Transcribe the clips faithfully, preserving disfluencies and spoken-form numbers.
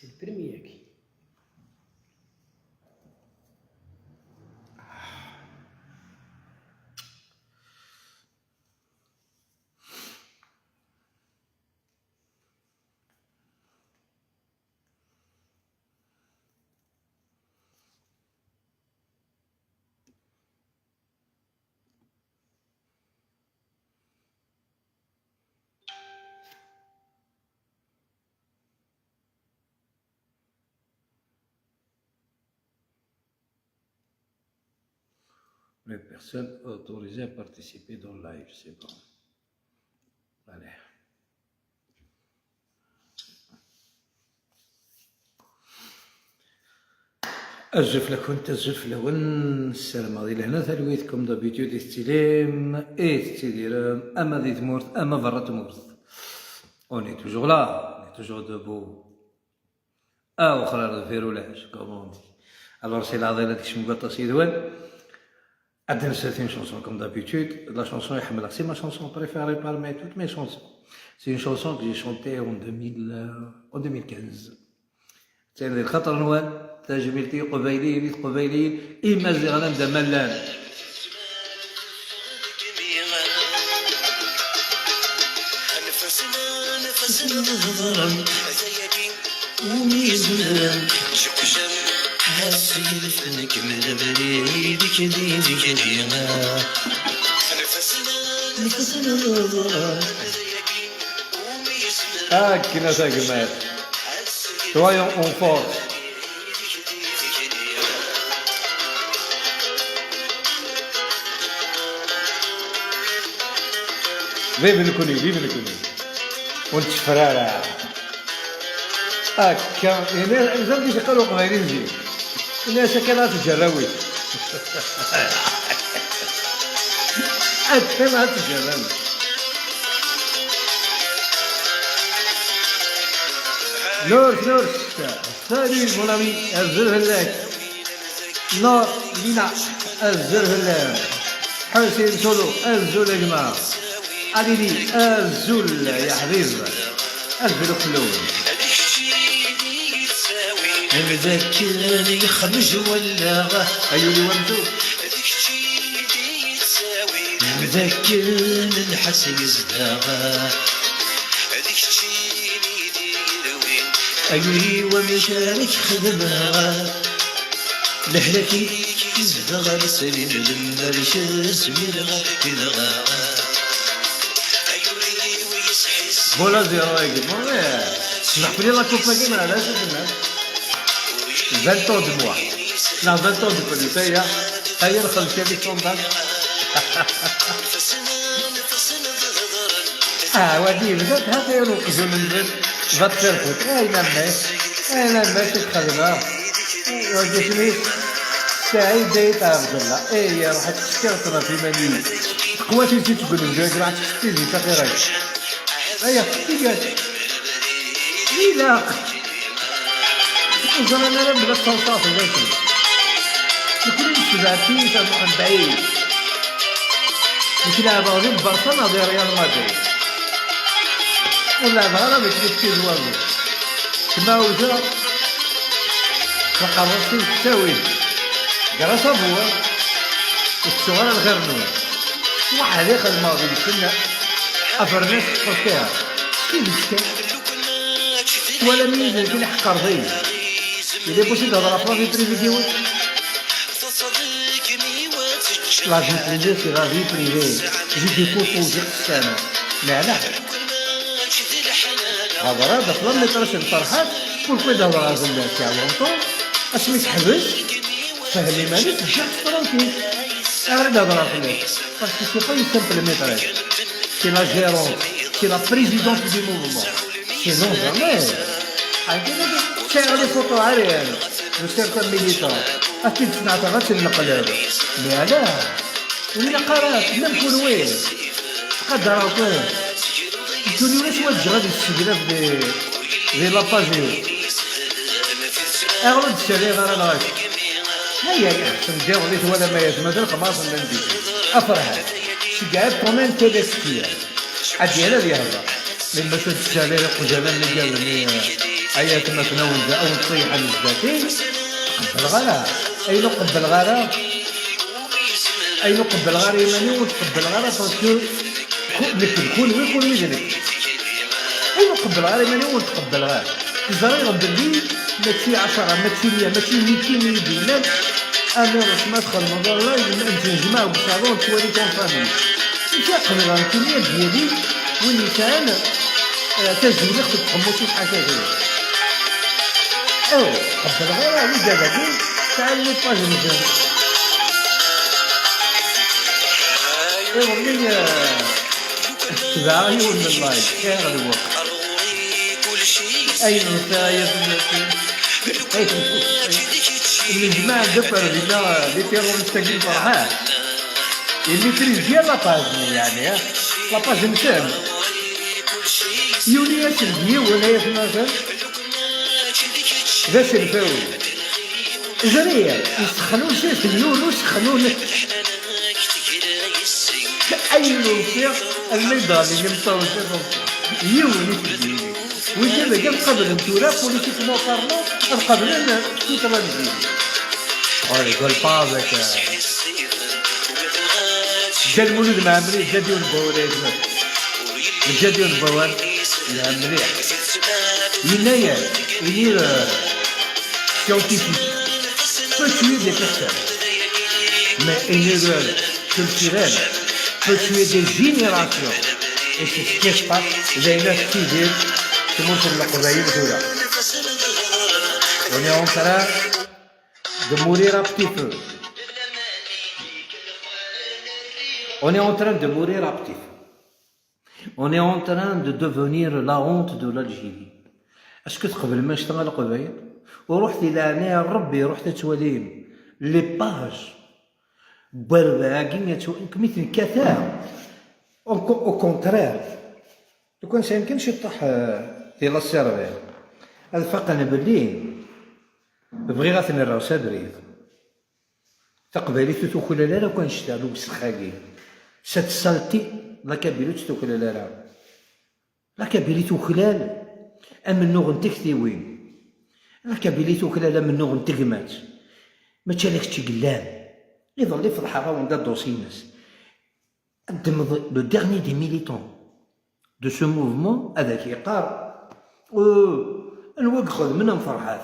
C'est le premier qui. Les personnes autorisées à participer dans le live, c'est bon. Allez. Azul fell-akent, azul fell-awen. Ssarameɣ di lehna talwit, comme d'habitude, i tettilim, i tettidirem, ama di tmurt, ama berra tmurt. On est toujours là, on est toujours debout. Ah, wexxer ar deffir ulac, comme on dit. Alors, c'est la deg cemgaṭas yid-wen. Ad d-nsel une chanson comme d'habitude. La chanson i ḥemmleɣ, c'est ma chanson préférée parmi toutes mes chansons. C'est une chanson que j'ai chantée en deux mille, euh, en deux mille quinze. Tiens, di lxaṭer-nwen, tajmilt i Iqbayliyen, i Teqbayliyin, Imaziɣen anda ma llan. Umi izemren, ḥass yelfen kemmel abrid-ik di tikli. Akken a tagmat. Soyons en force. Vive nekkni, vive nekkni. Ur netteffer ara. Akka, ini, mazal di tiqqar uqbayli n zik. Ini-as akka ad tjerrawit. Akka ad tjerrawit. Nurs, Nurs. Salut, mon ami. Azul fell-ak. Nor, Lina. Azul fell-am. Ḥusin Solo. Azul a gma. Alili. Azul ya ḥbib. Azul fell-awen. Amdakel yexmej wallaɣ. Ayuli wamtu. Amdakel lḥas yezdeɣ. Ayuli wamek ara k-xedmeɣ. Lehlak-ik izdeɣ ɣer srin, lemmer k-zmireɣ ad k-nɣeɣ. Bola zéro agi. Bon, eh, tecbeḥ fell-i la coupe-agi, ma ala acu tenna. Vingt ans de moi. Neɣ vingt ans de plus, aya. Aya nxelf kan i tonḍa. Ah, wagi yebda-d, ha, kra n uqjun n vat terfut. Ay, nammas. Ay, nammas, i txedmeḍ. Wagi isem-is Saɛid Ayt Ɛebdella. Ay, ruḥ ad teckiḍ ṭṭnaf iman-ik. Teqwa tizit deg unebdu-agi, ruḥ ad teckiḍ tizit, axir-ak. Aya, tigert. Ilaq. Ur ẓran ara belli ad ttaḍsaɣ fell-asen. Nekni nesbeɛ tiyita n Muḥend Ɛid. Nekk leɛbeɣ di Lbarça neɣ di Real Madrid. Ur leɛbeɣ ara deg Tizi Wezzu. Kma awzeɣ, taqerrust-iw tettawi-d. Grâce à vous, ur tettuɣ ara lxir-nwen. Waḥed i xedmeɣ deg-sen afernas, parce que s tidet kan. Twalam-iyi d nekk leḥqer dayen. Il est possible d-hedreɣ ɣef la vie privée n yiwen? La vie privée, c'est la vie privée. J'ai des photos, j'ai ça. Mais là, هضرة d aflam n Ferḥat, pourquoi d-hedreɣ ɣef llas يا longtemps, asmi teḥbes, tfehhem iman-is, ǧǧiɣ-tt tranquille. Ayɣer i d-hedreɣ fell-as? Parce que c'est pas une simple maîtresse. C'est la gérante, c'est la présidente du mouvement. Sinon, jamais. Sɛiɣ les photos ɛeryan de certains militants. Ad t-id-sneɛteɣ, ad tt-nneqleb. Mais ala, ur ilaq ara, même kunwi. Ttqadareɣ kan. Nekkini ulac wa ǧǧeɣ ad yesseglaf di, di la page-iw. Ayɣer ur d-ttcaliɣ ara lɣaci? Aya, ixṣem diɣen i twalam ay atma d lexmaṣ n Landi. Aferḥan. Cegɛet ton intellectuel. Ad yal ad yehder. Melmi ad d-ttcaliɣ iqjan am igerdan-nni. Ay atmaten, awen-d awen-ṭṭiḥen zdat-i. Qebbleɣ ara. Ayen ur qebbleɣ ara, ayen ur qebbleɣ ara iman-iw, ur t-qebbleɣ ara, parce que ku- nekk d kunwi, kunwi d nekk. Ayen ur qebbleɣ ara iman-iw, ur t-qebbleɣ ara. Ẓriɣ belli mačči ɛecṛa, mačči mya, mačči mitin i yi-d-yennan, Amiṛus, ma txedmeḍ live, ad tt-nejmeɛ deg usaḍun, nettwali-t en famille. Amek ara qebleɣ nekkini ad d-yali win yesɛan, eh, tazulliɣt deg uqemmuc-is ḥaca tura? Aw, qebbleɣ ara wigad-agi, sɛan les pages-nsen. Iḍelli, eh, tebɛeɣ yiwen n live, sɛiɣ lweqt. Ayen nṣiɣ ay atmaten. Ayen nṣiɣ. Nnejmaɛ-d akk ar dinna, les terroristes-agi n Ferḥan. Ils maîtrisent bien la page-nni, yeɛni, la page-nsen. Yuli-asen-d yiwen ay atmaten. D aselfawi. Ẓriɣ, yessexnun s yiwen ur sexnunen. Ayen nṣiɣ, alma i d-ɣlin imeṭṭawen s iḍebsi. Yiwen i t-id-yini. Wigi dagi ad qablen tura, politiquement parlant, ad qablen tuttra n Dda Lmulud. Oh, rigole pas avec, euh, Dda Lmulud Mɛemmri, yeǧǧa-d yiwen n wawal ay atmaten. Yeǧǧa-d yiwen n wawal, yelha mliḥ. Yenna-yas, une erreur scientifique peut tuer des personnes, mais une erreur culturelle peut tuer des générations. Et c'est ce qui se passe, d ayen ara tettidir tmurt n Leqbayel tura. On est en train de mourir à petit feu. On est en train de mourir à petit feu. On est en train de devenir la honte de l'Algérie. Est-ce que tqeblem annect-a a Leqbayel? Ruḥet di leɛnaya n Rebbi, ruḥet ad twalim les pages n werbaɛ-agi, ad twa-, nekk mi t-nekkat ara. Au co-, au contraire. Lukan sɛin kan ciṭṭaḥ, eh, di la cervelle, ad faqen belli bɣiɣ ad ten-rreɣ s abrid. Taqbaylit ur tuklal ara akk annect-a lewsex-agi. Cette saleté, la Kabylie ur tt-tuklal ara. La Kabylie tuklal amennuɣ n tektiwin. La Kabylie tuklal amennuɣ n tegmat. Mačči ala kečč i yellan. Iḍelli feḍḥeɣ-awen-d aḍusi-ines. Ddmeḍ le dernier des militants de ce mouvement, ad ak-yeqqar, euh, anwa i ixedmen am Ferḥat?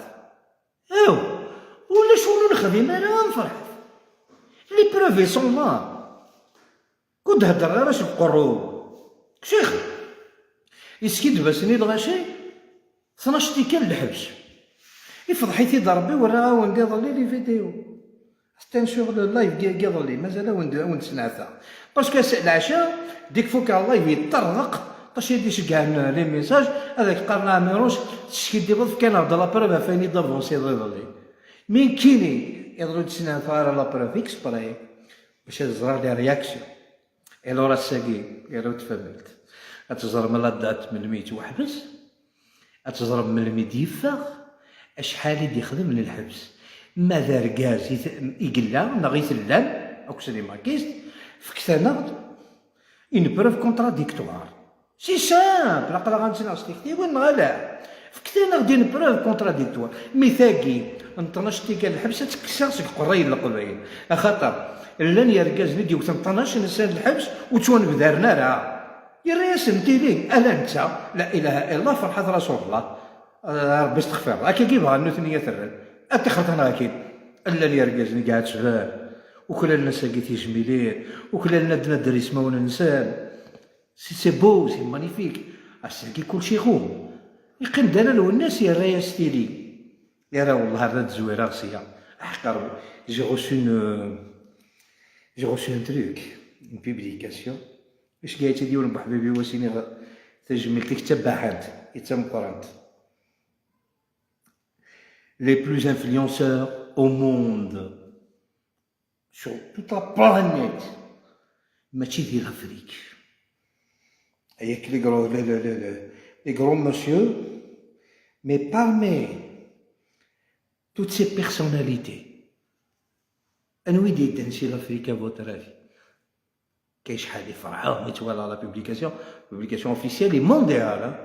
Aw, ulac win ur nexdim ara am Ferḥat. Les preuves sont là. Ur d-heddreɣ ara seg uqerru. Ksix. Yeskiddeb-asen i lɣaci, tnac tikkal lḥebs. Ifḍeḥ-it-id Rebbi, werraɣ-awen-d iḍelli les vidéos. Attention, le live n yiḍelli, mazal awen-d, awen-d-sneɛteɣ. Parce que s-, leɛca, deg fukeɣ live, yeṭṭerḍeq, ṭac i d-iceggɛen les messages, ad ak-qqaren Ɛmiruc, teskiddibeḍ, fkan-aɣ-d la preuve ɣef wayen i d-avansiḍ iḍelli. Mi nekkini, iḍelli ur d-sneɛteɣ ara la preuve exprès, bac ad ẓreɣ les réactions. Alors ass-agi, arut tafamilt, ad teẓrem la date melmi yettwaḥbes, ad teẓrem melmi d-yeffeɣ, acḥal i d-ixdem n lḥebs. Ma d argaz i t-, i yella, neɣ i tellam, akk s les maquistes, fket-aneɣ-d une preuve contradictoire. C'est simple, aql-aɣ ad nettnaɣ s tiktiwin neɣ ala? Fket-aneɣ-d une preuve contradictoire. Mi tagi n tnac tikkal lḥebs ad tt-kkseɣ seg uqerray n Leqbayel. Axaṭer llan yergazen i d-yewten tnac n ssan lḥebs ur ttwanebdaren ara. Yerra-yasen tili, ala netta, la ilaha illallah, Ferḥat Rasulullah, eh, Rebbi steɣfireḍ. Akkagi bɣan nutni ad t-rren. Ad t-ixelṭen akin. Llan yergazen i iɛettben, uklalen ass-agi tijmilin, uklalen ad d-nadder ismawen-nsen. C'est, c'est beau, c'est magnifique. Ass-agi kulci iɣum. Yeqqim-d ala Lwennas, yerra-yas tili. Yerra, wellah, rad zwireɣ sya. Aḥeqq Rebbi. J'ai reçu une, j'ai reçu un truc, une publication. Iceggeɛ-itt-id yiwen n weḥbib-iw, ad s-iniɣ tajmilt-ik d tabaḥant, i d tameqqrant. Les plus influenceurs au monde, sur toute la planète, mačči di l'Afrique. Avec les gros, les, les, les, les, les gros monsieur, mais parmi toutes ces personnalités, anwa i d-yeddan si l'Afrique, à votre avis? Kayen acḥal i ferḥeɣ mi twalaɣ la publication, publication officielle et mondiale, hein.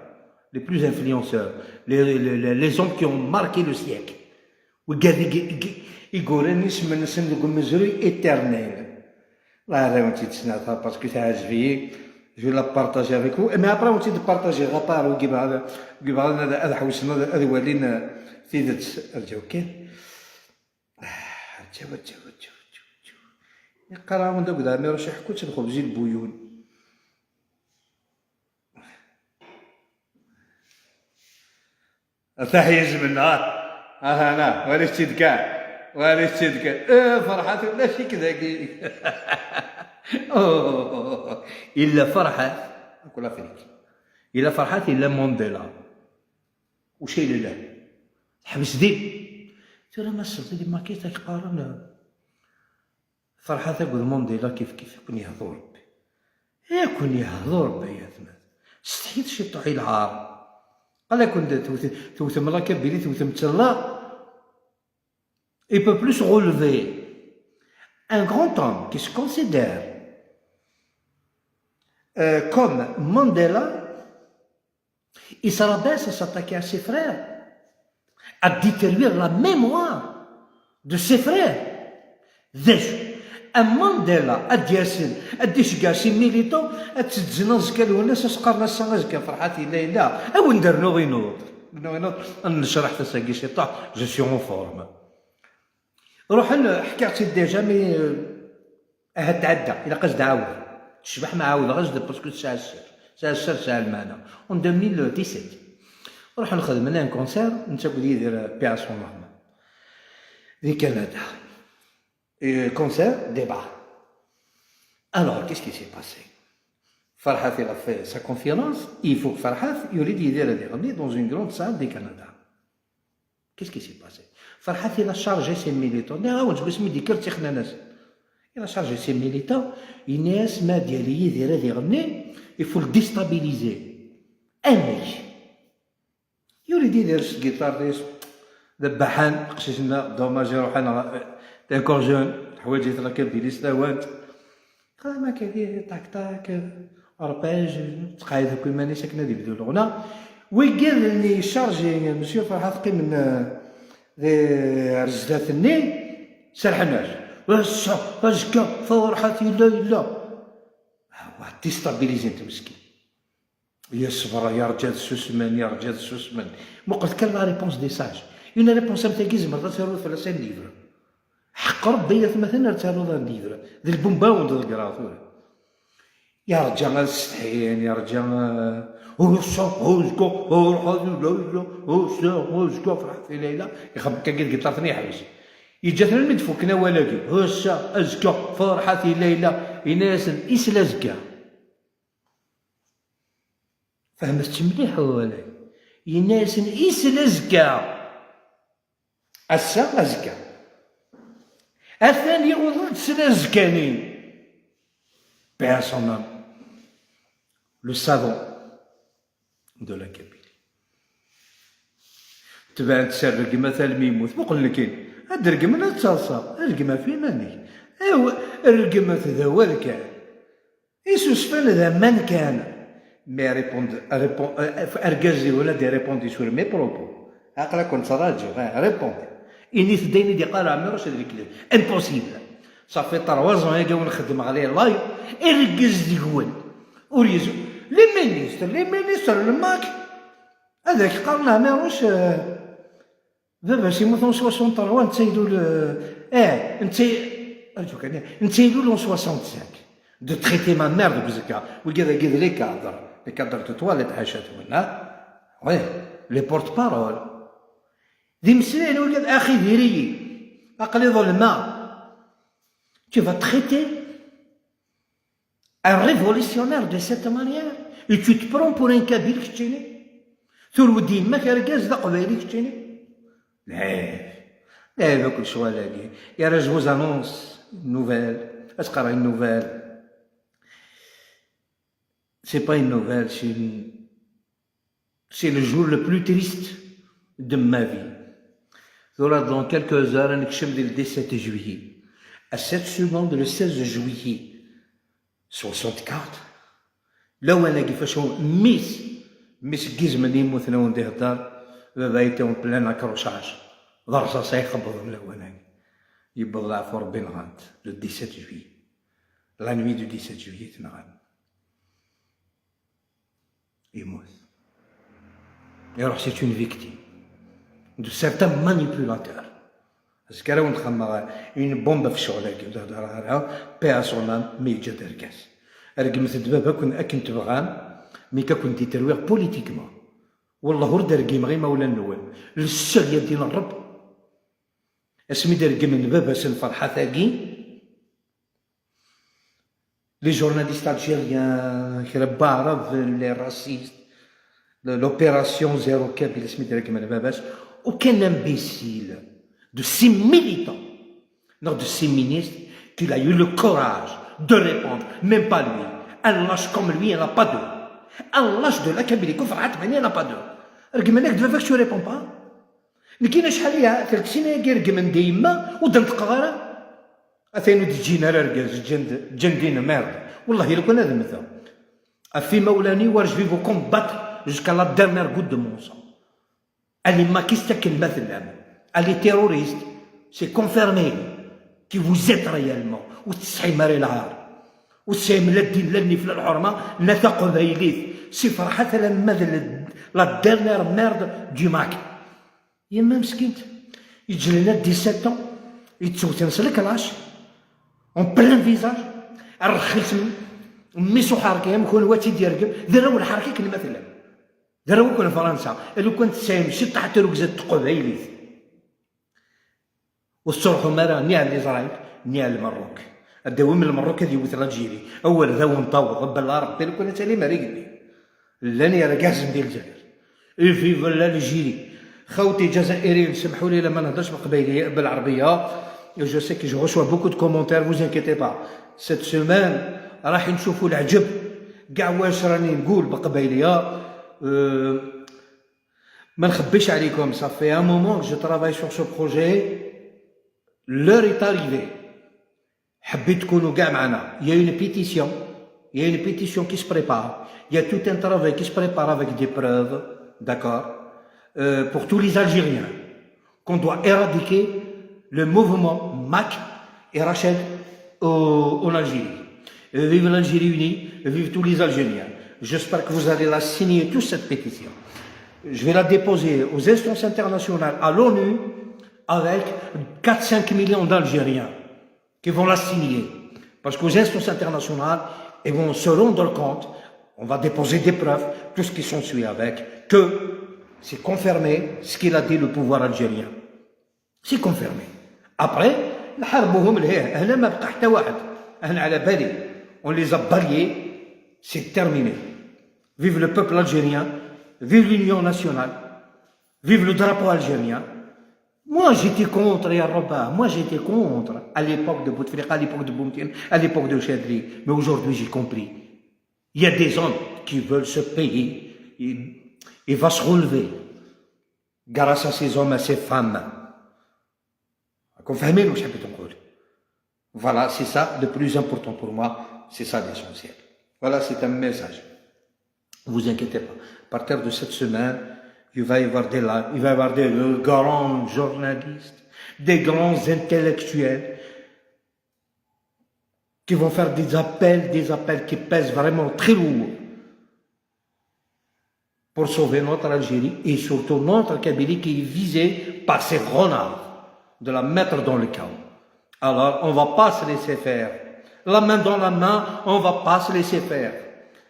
les plus influenceurs, les, les, les, les hommes qui ont marqué le siècle. Wigad i, i, i, i yuran isem-nsen deg umezruy éternel. Ɣer awen-tt-id-snata, parce que teɛjeb-iyi, je vais la partager avec vous. Mais après, awen-tt-id-partager, à part, wigi bɣan, wigi bɣan ad, ad ḥewsen, ad, ad walin, euh, tidet. Rǧaw kan. Ah, rǧaw, rǧaw, rǧaw, rǧaw, rǧaw. Yeqqar-awen-d akked Ɛmiruc iḥekku-tt lxebz i lbuyun. Ata yizem-nneɣ. Aha, na, wali-tt-id kan. Wali-tt-id kan. Eh, Ferḥat, ulac-ik dagi. Oh, illa Ferḥat. Akk l'Afrique. Illa Ferḥat, illa Mandela. Ucayla. Teḥbes din. Tura ma tselḍ di maquette, ak qqaren, Ferḥat akked Mandela kif kif, ad ken-yehdu Rebbi. Ad ken-yehdu Rebbi, ay atma. Setḥit ciṭuḥ i lɛar. Qal-aken-d tewt-, tewtem la Kabylie, tewtem ttella. Il peut plus relever. Un grand homme qui se considère, euh, comme Mandela, il se rabaisse à s'attaquer à ses frères, à détruire la mémoire de ses frères. D acu? Am Mandela ad d-yasen, ad d-iceggeɛ si militants, ad tteddzen azekka Lwennas, ad s-qqaren ass-a azekka Ferḥat yella, yella. Ad wen-d-rnuɣ inuḍ. Rnuɣ inuḍ, ad necreḥ tasa-agi ciṭuḥ, je suis en forme. Ruḥen, ḥkiɣ-tt-id déjà, mais, euh, ahat tɛedda, ilaq ad s-d-ɛawdeɣ. Tecbeḥ ma ɛawdeɣ-as-d, parce que tesɛa sser. Tesɛa sser, tesɛa lmeɛna. En deux mille dix-sept. Ruḥen xedmen un concert, netta akked Yidir, euh, paix à son âme. Di Canada. Et concert, débat. Alors, qu'est-ce qui s'est passé? Ferhat, il a fait sa conférence, il faut que Ferhat, yuli-d Yidir ad iɣenni dans une grande salle du Canada. Qu'est-ce qui s'est passé? Ferhat, il a chargé ses militants. Nniɣ-awen-d seg wasmi d-yekker ttixnan-asen. Il a chargé ses militants, yenna-as ma ad yali Yidir ad iɣenni, il faut le déstabiliser. Amek? Yuli-d Yidir s tgiṭart-is, d abaḥan, aqcic-nni, dommage, iruḥ-aneɣ, d encore jeune, teḥwaǧ-it la Kabylie s tawant. Qam akka di ṭak ṭak, arpège, tettqeɛɛid akk iman-is akken ad yebdu leɣna. Wigad-nni yeccarji Monsieur Ferhat qqimen, eh, di, ar zdat-nni, serḥen-as. Ass-a, azekka, Ferhat yella, yella. Ah, wa, déstabilisé-t meskin. Yeṣber, yerǧa ad susmen, yerǧa ad susmen. Muqlet kan la réponse des sages. Une réponse am tagi, tzemreḍ ad taruḍ fell-as un livre. Ḥeqq Rebbi, ay atmaten, ar taruḍ un livre. D lbumba ur d-ḍeggreɣ tura. Yerǧa ad setḥin, yerǧa, eh, ur sa, ur zga, ur ḥazu, la, la, ur sa, ur zga, Ferḥat i Layla. Ixebbek agi deg iṭarten, yeḥbes. Yeǧǧa-ten almi d-fukken awal-agi. Ass-a, azekka, Ferḥat i Layla. Yenna-yasen, isla azekka. Fehmet-tt mliḥ wawal-agi. Yenna-yasen, isla azekka. Ass-a, azekka. Atan yewweḍ-d s azekka-nni. Paix à son âme. Le savant de la Kabylie. Tebɛen-t s rregmat almi yemmut. Muqel nekkini. Ad regmen ad ttaḍsa. Regm ɣef iman-ik. Aw, regmet d awal kan. Isusfan d aman kan. Mais répond, répond, euh, argaz iwala ad irépond sur mes propos. Aql-aken ttraǧu, eh, répond. Init-d ayen i d-iqqar Ɛmiruc d lekdeb. Impossible. Ça fait trois ans agi wen xeddmeɣ les lives. Irgez deg-wen. Ur yez-, les ministres, les ministres, le mac. Ad ak-qqaren Ɛmiruc, eh, baba-s yemmut en soixante-trois, netta ilul, eh, eh, netta, rǧu kan, netta ilul en soixante-cinq. De traiter ma mère deg uzekka. Wigad-agi d les cadres. Les cadres de toilette, ḥaca-twen, ha? Oui, les porte-parole. D imeslayen wigad, axi diri-yi. Aql-i ḍelmeɣ. Tu vas traiter un révolutionnaire de cette manière, et tu te prends pour un kabyle, keččini? Turew-d yemma-k argaz d aqbayli, keččini? Lɛib. Lɛib akk lecɣal-agi. Yerra, je vous annonce une nouvelle. Ad teqqar une nouvelle. C'est pas une nouvelle, c'est une, c'est le jour le plus triste de ma vie. Tura, dans quelques heures, ad nekcem di le dix-sept juillet. À cette seconde, le seize juillet soixante-quatre, lawan-agi facu mmi-s Mi seg izem-nni yemmuten, a wen-d-ihedder, baba a été en plein accrochage. D rrṣaṣ ay ixebḍen lawan-agi. Yewweḍ leɛfu Rebbi, nɣan-t le dix-sept juillet. La nuit du dix-sept juillet, nɣan. Yemmut. Iruḥ, c'est une victime de certains manipulateurs. Azekka ara wen-d-xemmeɣ une bombe ɣef ccɣel-agi, ur d-hedreɣ ara, paix à son âme, mi yeǧǧa-d argaz. Regmet-d baba-ken akken tebɣam, mi ka ken-d-iterwiɣ politiquement. Wellah ur d-reggimeɣ imawlan-nwen. Le seul i d-din Ṛebb. Asmi d-reggmen baba-sen Ferḥat-agi, les journalistes algériens, kra n waɛrab, les racistes, le- l'opération zéro kabyle, asmi d-reggmen baba-s, aucun imbécile de ces militants, non, de ces ministres, qu'il a eu le courage de répondre, même pas lui. Un lâche comme lui, il n'y en a pas deux. Un lâche de la Kabylie, comme Ferhat Mehni, il n'y en a pas deux. Regmen-ak-d baba-k, tu réponds pas. Nekkin acḥal aya, tlata snin-agi reggmen-d yemma, ur d-neṭqeɣ ara. Atan ur d-ǧǧin ara argaz, ǧǧan-d, ǧǧan-d une merde. Wellah, lukan ad mmteɣ. Ɣef imawlan-iw, je vais vous combattre jusqu'à la dernière goutte de mon sang. Elle est maquiste akken ma tellam. Elle est terroriste. C'est confirmé. Qui vous êtes réellement. Ur tesɛim ara lɛar. Ur tesɛim la ddin, la nnif, la lḥurma, la taqbaylit. Si Ferḥat alamma d la, la dernière merde du MAK. Yemma meskint, yeǧǧ lna dix-sept ans, yettewten s leklac, en plein visage, rrxis, mmi-s uḥerki, am kunwi ad tt-id-yergem, d arraw n lḥerki akken ma tellam. D arraw akk n Fransa, lukan tesɛim ciṭṭaḥ n trugza n teqbaylit. Ur tettruḥum ara ni ar Lezrayel, ni ar Lmerruk. Ad d-tawim Lmerruk ad yewwet Lalǧiri. Awal d awen-taweḍ, bella Rebbi, lukan ad talim ar igenni. Llan yergazen di Lezzayer. Et vive l'Algérie. Xawti Ǧazairiyen, semḥu li lama nehdrach beqbayli, belɛerbiya. Je sais que je reçois beaucoup de commentaires, vous inquiétez pas. Cette semaine, راح نشوفوا العجب. Kaac واش راني نقول بقبايلية. Euh, ما نخبيش عليكم, ça fait un moment que je travaille sur ce projet. L'heure est arrivée. حبيت تكونوا كاع معنا. Il y a une pétition. Il y a une pétition qui se prépare. Il y a tout un travail qui se prépare avec des preuves, d'accord, euh, pour tous les Algériens, qu'on doit éradiquer le mouvement MAK et Rachel au- en Algérie. Euh, vive l'Algérie unie, vive tous les Algériens. J'espère que vous allez la signer, toute cette pétition. Je vais la déposer aux instances internationales, à l'ONU, avec quatre cinq millions d'Algériens qui vont la signer. Parce qu'aux instances internationales, ils vont se rendre compte, on va déposer des preuves, tout ce qui s'ensuit avec, que c'est confirmé ce qu'il a dit le pouvoir algérien. C'est confirmé. Après, نحاربوهم لهيه، هنا ما بقى حتى واحد. أنا على بالي. On les a balayés, c'est terminé. Vive le peuple algérien, vive l'union nationale, vive le drapeau algérien. Moi, j'étais contre, يا ربا. Moi, j'étais contre. À l'époque de Bouteflika, à l'époque de Boumtine, à l'époque de Chadli. Mais aujourd'hui, j'ai compris. Il y a des hommes qui veulent ce pays. Il, il va se relever grâce à ces hommes, à ces femmes. راكم فاهمين واش حبيت نقول. Voilà, c'est ça le plus important pour moi, c'est ça l'essentiel. Voilà, c'est un message. Vous inquiétez pas. À partir de cette semaine, il va y avoir des lives, il va y avoir des grands journalistes, des grands intellectuels qui vont faire des appels, des appels qui pèsent vraiment très lourd pour sauver notre Algérie et surtout notre Kabylie qui est visée par ces renards de la mettre dans le chaos. Alors, on va pas se laisser faire. La main dans la main, on va pas se laisser faire.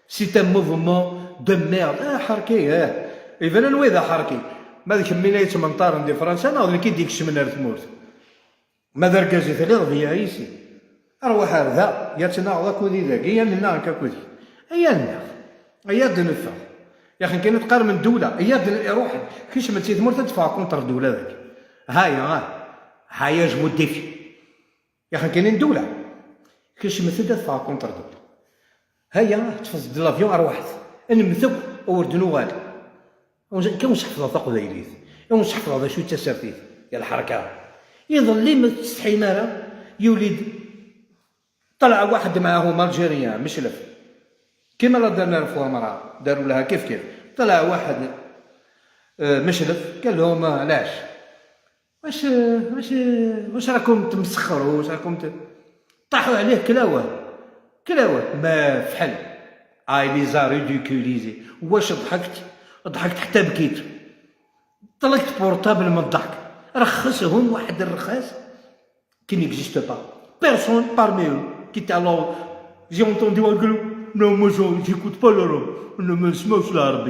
C'est un mouvement de merde. Ah, حركي, eh. يبان ويدا حركي. ما ذيك مين يتمنطارن دي فرنسا، ناض كي ديك الشمن ثمورت. Ma d argaz i telliḍ, d ya isi. Arwaḥ ar da, ya ttnaɣeḍ akked idagi, ya nenna akka akked-k. Aya nneɣ. Aya d-neffeɣ. Yaxen kan ad tqarem n ddewla, aya d-iruḥen. Kecmet si tmurt ad teffeɣ contre ddewla dagi. Haya, ah. Haya, je vous défie. Yaxen kan n ddewla. Kecmet-d ad teffeɣ contre ddewla. Haya, ṭṭfet-d l'avion, arwaḥet. Ad nemmet akk, ur d-nuɣal. Kan ur sḥefḍeɣ taqbaylit, kan ur sḥefḍeɣ d acu i d tasertit, ya lḥerka. Iḍelli ma tettsetḥim ara, yuli-d, طلع واحد معاهم Algérien, مشلف. كيما la dernière fois مرة داروا لها كيف كيف. طلع واحد، آه، مشرف، قال لهم: "آه، علاش؟ واش، آه، واش، آه، واش راكم تمسخروا؟ واش راكم ت-؟" طاحوا عليه كلاوه، كلاوه، ما فحل. آه، les a ridiculisés. واش ضحكت؟ ضحكت حتى بكيت. طلقت portable من الضحك. رخصهم واحد الرخاص qui n'existe pas. Personne parmi eux qui t'a alors, j'ai entendu un groupe, non, moi, je, j'écoute pas l'arabe. Non, mais c'est moi, c'est l'arabe.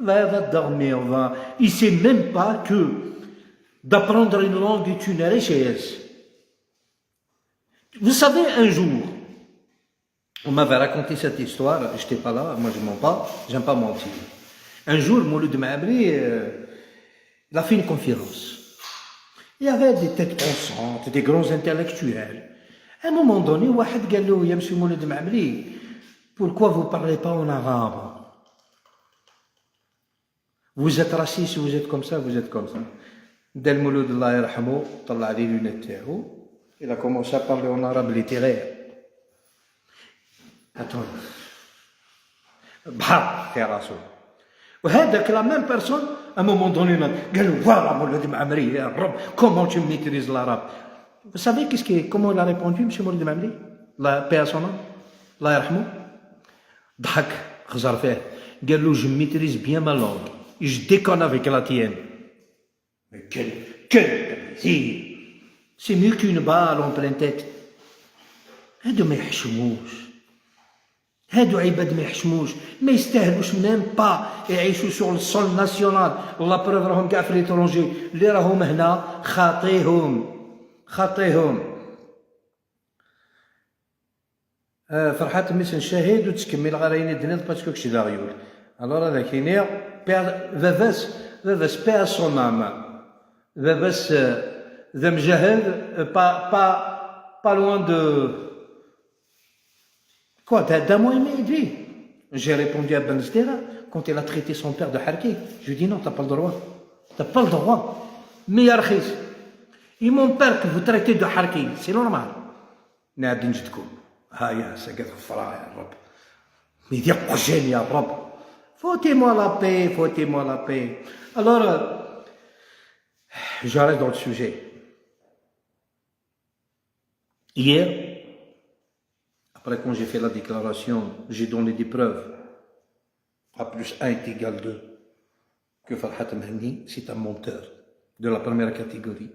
Va, va dormir, va. Il sait même pas que d'apprendre une langue est une richesse. Vous savez, un jour, on m'avait raconté cette histoire, j'étais pas là, moi je mens pas, j'aime pas mentir. Un jour, Mouloud Mammeri, euh, il a fait une conférence. Il y avait des têtes pensantes, des grands intellectuels. À un moment donné, واحد قال له: "يا monsieur Mouloud Mammeri, pourquoi vous parlez pas en arabe? Vous êtes raciste, vous êtes comme ça, vous êtes comme ça." Dal Mouloud, الله يرحمه, طلع les lunettes تاعو. Il a commencé à parler en arabe littéraire. Attends. بحر في راسو. وهذاك la même personne, à un moment donné, قال له: "Voilà, Mouloud Mammeri, يا رب, comment tu maîtrises l'arabe?" Vous savez qu'est-ce que, comment il a répondu, monsieur Mouloud Mammeri, la paix à son âme, الله يرحمه؟ ضحك، خزر فيه. قال له: "Je maîtrise bien ma langue. Je déconne avec la tienne." Mais quel, quel plaisir! C'est mieux qu'une balle en pleine tête. هادو ما يحشموش. هادو عباد ما يحشموش، ما يستاهلوش même pas يعيشوا sur le sol national. La preuve راهم كاع في l'étranger، اللي راهم هنا خاطيهم، خاطيهم. آه، فرحات ميس نشاهد وتكمل غير عيني دنيا parce que كشي داغيول. Alors هذا كيني بير-، باباس، باباس paix à son âme. باباس، آه، ذا مجاهد، آه، pas, pas, pas loin de quoi, d'un, d'un mois et demi. J'ai répondu à Ben Zdera quand il a traité son père de حركي. Je lui dis: "Non, t'as pas le droit. T'as pas le droit." Mais يا رخيس, et mon père que vous traitez de حركي, c'est normal. نعد نجدكم. هيا سقط غفرة يا رب. يدي قجين يا رب. Foutez-moi la paix, foutez-moi la paix. Alors, euh, je reste dans le sujet. Hier, après, quand j'ai fait la déclaration, j'ai donné des preuves. A plus un est égal deux. Que Farhat Mhenni, c'est un menteur de la première catégorie.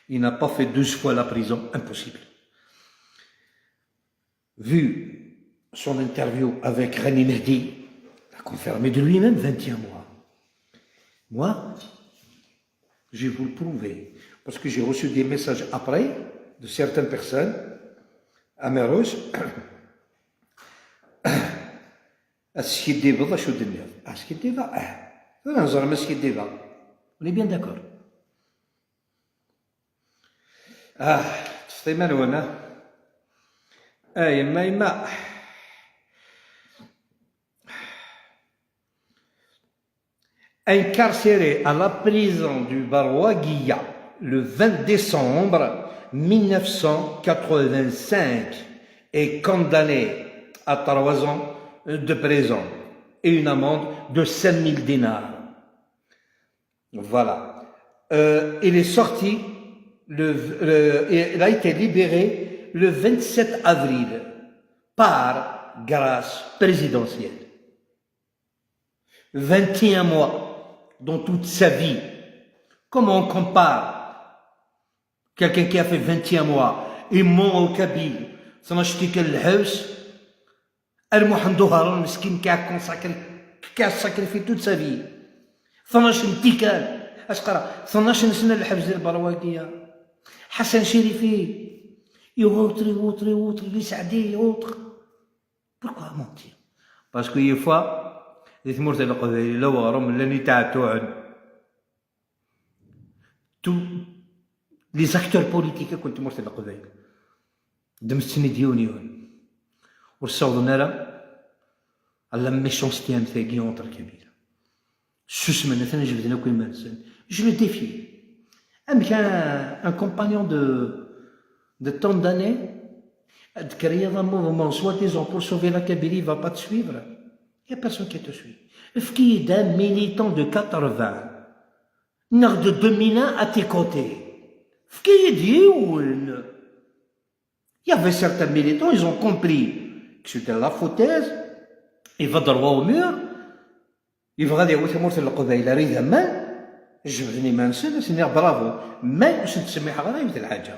Il n'a pas fait douze fois la prison, impossible. Vu son interview avec Rani Mehdi, il a confirmé de lui-même vingt et un mois. Moi, je vais vous le prouver. Parce que j'ai reçu des messages après de certaines personnes à Merouz. Askidibeḍ, acu d-tenniḍ? Askidibeḍ, ah. Tura neẓra ma askidibeḍ. On est bien d'accord. Ah, ṭṭfet iman-nwen, ah. A yemma, yemma. Incarcéré à la prison du Barwaguiya le vingt décembre mille neuf cent quatre-vingt-cinq et condamné à trois ans de prison et une amende de cinq mille dinars. Voilà. Euh, il est sorti, le, le- et il a été libéré le vingt-sept avril par grâce présidentielle. Vingt et un mois dans toute sa vie. Comment on compare quelqu'un qui a fait vingt et un mois, il ment aux Kabyles, ثناش tikkal lḥebs, Ar Muḥend Uharan meskin qui a consacré, qui a sacrifié toute sa vie. ثناش tikkal, acu qara, ثناش sna lḥebs di Lbarwagiya. Ḥasan Cirifi, et autres, et autres, et autres, les Saɛdi, et autres. Pourquoi mentir? Parce que des fois, di tmurt n Leqbayel, la weɣrum, llan yetɛettuɛen. Tous les acteurs politiques akk n tmurt n Leqbayel, ddmet-ten-id yiwen yiwen. Ur ssawḍen ara à la méchanceté am tagi entre Kabyles. Susmen, atan jebden akk iman-nsen. Je le défie. Amek un, un compagnon de, de tant d'années ad créer un mouvement soi-disant pour sauver la Kabylie, il va pas te suivre. Il y a personne qui te suit. Efk-iyi-d un militant de quatre-vingts neɣ de deux mille un à tes côtés. Efk-iyi-d yiwen. Il y avait certains militants, ils ont compris que c'était la foutaise, il va droit au mur, yebɣa ad yawi tamurt n Leqbayel ar idammen, jebden iman-nsen, ad s-iniɣ bravo. Mais ur sen-ttsemmiḥeɣ ara yiwet n lḥaǧa.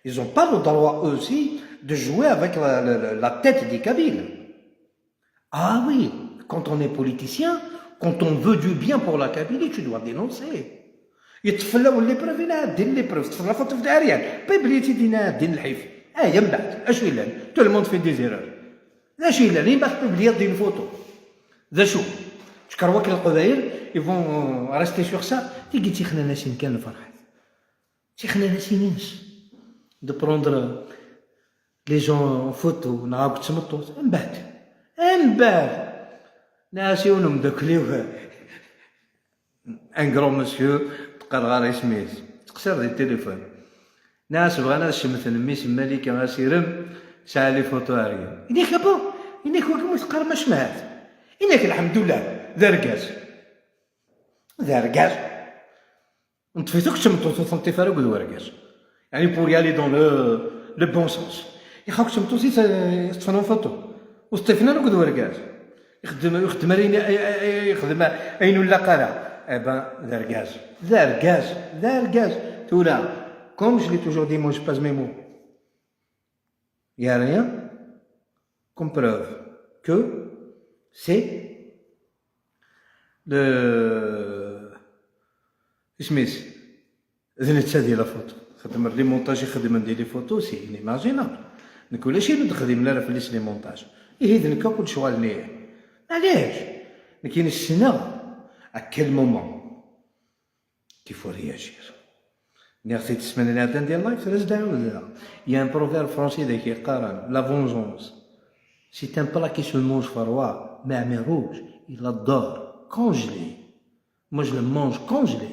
Ils ont pas le droit aussi de jouer avec la, la, la, la tête des Kabyles. Ah oui, quand on est politicien, quand on veut du bien pour la Kabylie, tu dois dénoncer. Yeṭṭef fell-awen les preuves, yenna din les preuves, teṭṭef la photo de Ariel, publicité, yenna din lḥif. Aya mbeɛd, acu yellan? Tout le monde fait des erreurs. D acu yellan? Yemma tpubliyeḍ din photo. D acu? Tkerwa-k Leqbayel, ils vont rester sur ça. Tigi d tixnanasin kan lferḥat. Tixnanasin-ines. De prendre les gens en photo, neɣ akked tmeṭṭut. Mbeɛd, mbeɛd, nniɣ-as i yiwen umeddakel-iw, un grand monsieur, ur qqareɣ ara isem-is, ttqeṣṣireɣ di téléphone. Nniɣ-as bɣan ad cemten mmi-s n Malika Asirem, sɛa les photos arrière. Ini-k, ah bon? Ini-k, wagi ur teqqarem acemma? Ini-k, lḥemdullah, d argaz. D argaz. Neṭṭef-it akk d tmeṭṭut, ur t-neṭṭif ara akked wergaz. Yeɛni, pour y aller dans le, le bon sens. Ixaq d tmeṭṭut i t-, i teṭṭfen en photo. Ur t-ṭṭifen ara akked wergaz. Ixeddem, ixeddem ara ayen, ay, ay, ay, ixeddem ayen ur nlaq ara. Eh ben, d argaz. D argaz. D argaz. Tura, comme je l'ai toujours dit, moi, je pèse mes mots. Il y a rien comme preuve que c'est le, isem-is, d netta di la photo. Xedmen les montages i xedmen di les photos, c'est inimaginable. Nekk ulac ayen ur d-xdimen ara fell-as les montages. Ihi d nekk akk lecɣal-nni. Maɛlic, nekk ssneɣ à quel moment qu'il faut réagir. Nniɣ-t-id ssmana iɛeddan di live, tura ad d-ɛawdeɣ. Il y a un proverbe français dagi yeqqaren, la vengeance, c'est un plat qui se mange froid, mais à main rouge, il adore, congelé. Moi, je le mange congelé.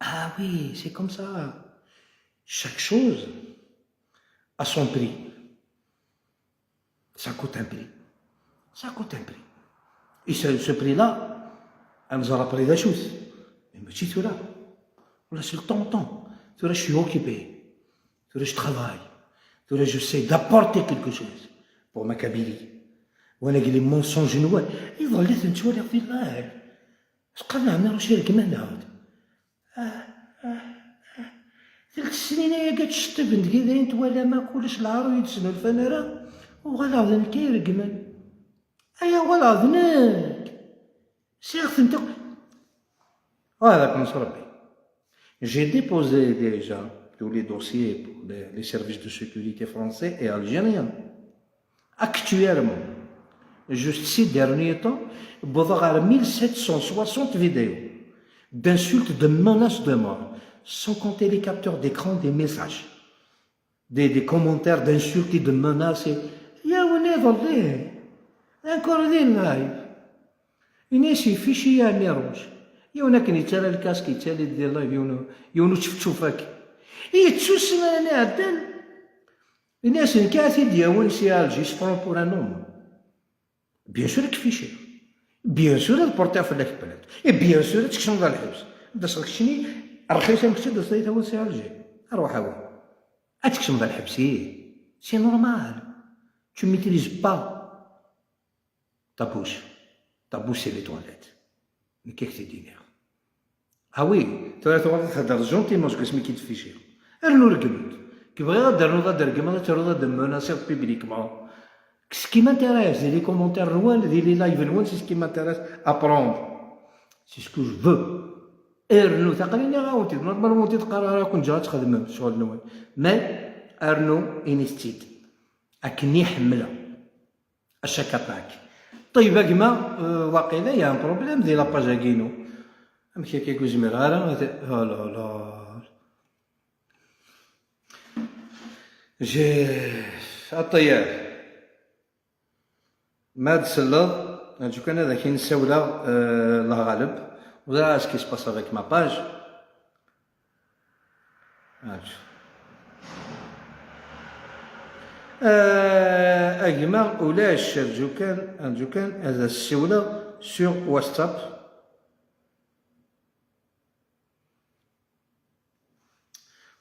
Ah oui, c'est comme ça. Chaque chose a son prix. Ça coûte un prix. Ça coûte un prix. Et ce, ce prix-là, ad nẓer après d acu-t. Mais mačči tura. Là, c'est le temps, temps. Tura, je suis occupé. Tura, je travaille. Tura, j'essaie d'apporter quelque chose pour ma Kabylie. Wala les mensonges-nwen. Iḍelli ad ten-ttwaliɣ di live. Acqal n Ɛmiruc i regmen daɣen. Ah, ah, ah. Telt snin ayagi ad tceṭṭiben deg-i, d ayen twalam akk, ulac lɛar ur yi-d-snulfan ara. Uɣaleɣ d nekk ay regmen. Ay, uɣaleɣ d nekk. Sɛiɣ-tent akk. Ah, ad ken-ṣ Rebbi. J'ai déposé déjà tous les dossiers pour les, les services de sécurité français et algériens. Actuellement, juste ces derniers temps, wwḍeɣ ɣer mille sept cent soixante vidéos d'insultes, de menaces de mort, sans compter les captures d'écran des messages, des, des commentaires d'insultes et de menaces. Et... Yiwen iḍelli, encore di live, ini-as, ifici-ya Ɛmiruc. Yiwen akken yettarra lkask, yettali-d di live, yiwen, yiwen učefčuf akken. Yettusemren iɛeddan. Ini-as, nekk ad t-id-yawin si Alger, je prends pour un homme. Bien sûr, ad k-ficiɣ. Bien sûr, ad portiɣ fell-ak plainte. Et bien sûr, ad tkecmeḍ ɣer lḥebs. Ad d-aseɣ keččini, rxis am kečč, ad d-taseḍ ad yi-tawiḍ si Alger. Arwaḥ a wi. Ad tkecmeḍ ɣer lḥebs, ih. C'est normal. Tu maîtrises pas ta bouche. Ta bouche, c'est les toilettes. Nekk ak-t-id-iniɣ. Ah oui, tura tuɣaleḍ theddreḍ gentiment seg wasmi k-id-ficiɣ. Rnu regmen-d. K-, bɣiɣ ad d-ternuḍ, ad d-regmeḍ, ad ternuḍ, ad d-tmenasiḍ publiquement. Qu'est-ce qui m'intéresse, di les commentaires-nwen, di les lives-nwen, c'est ce qui m'intéresse à prendre. C'est ce que je veux. Rnu, aql-i nniɣ-awen-t-id, normalement ur wen-t-id-qqareɣ ara, ur ken-ǧǧiɣ ad txedmem ccɣel-nwen. Mais, rnu, init-tt-id. Akken i ḥemmleɣ. Acu akka aṭak? Ṭeyyeb a gma, euh, waqila y a un problème di la page-agi-inu. Amek akka ur zmireɣ ara ad, oh là là. J'ai, a ṭeyyeb. Ma ad tselleḍ, aǧu kan ad ak-in-ssawleɣ, euh, Allah ɣaleb. Ur ẓriɣ ara ce qui se passe avec ma page. Aǧ. Ah, a gma, ulac, rǧu kan, rǧu kan, ad as-ssiwleɣ sur WhatsApp.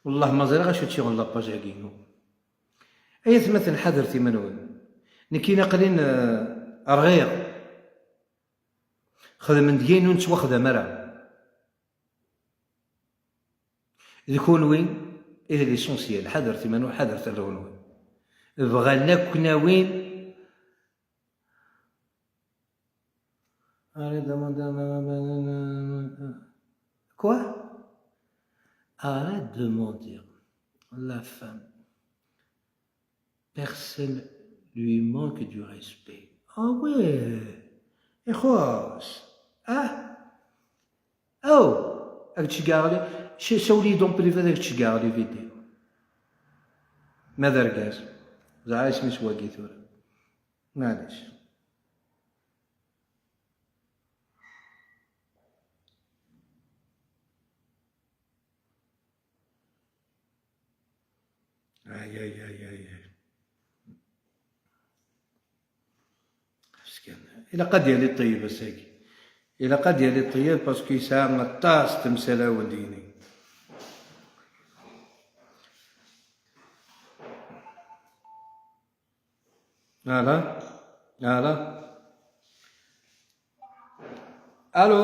Wellah ma ẓriɣ acu tt-yuɣen la page-agi-inu. Ay atmaten, ḥadret iman-nwen. Nekkini aql-in, eh, rɣiɣ. Xedmen deg-i ayen ur nettwaxdam ara. D kunwi i d l'essentiel. Ḥadret iman-nwen, ḥadret arraw-nwen. Bɣan akk nawin. Arrête de demander. Quoi? Arrête de mentir. La femme. Personne lui manque du respect. Ah ouais. Ixuṣ. Ah. Oh. Ad k-ceggɛeɣ li-, sh-, sawel-iyi-d en privé, ad k-ceggɛeɣ les vidéos. Ma d argaz. Ẓer isem-is wagi tura. Maɛlic. Ay, ay, ay, ay, ay. Meskin. Ilaq ad yali ṭṭyeb ass-agi. Ilaq ad yali ṭṭyeb parce que yesɛa aṭas temsalawen dini. Ala, ala. Allô?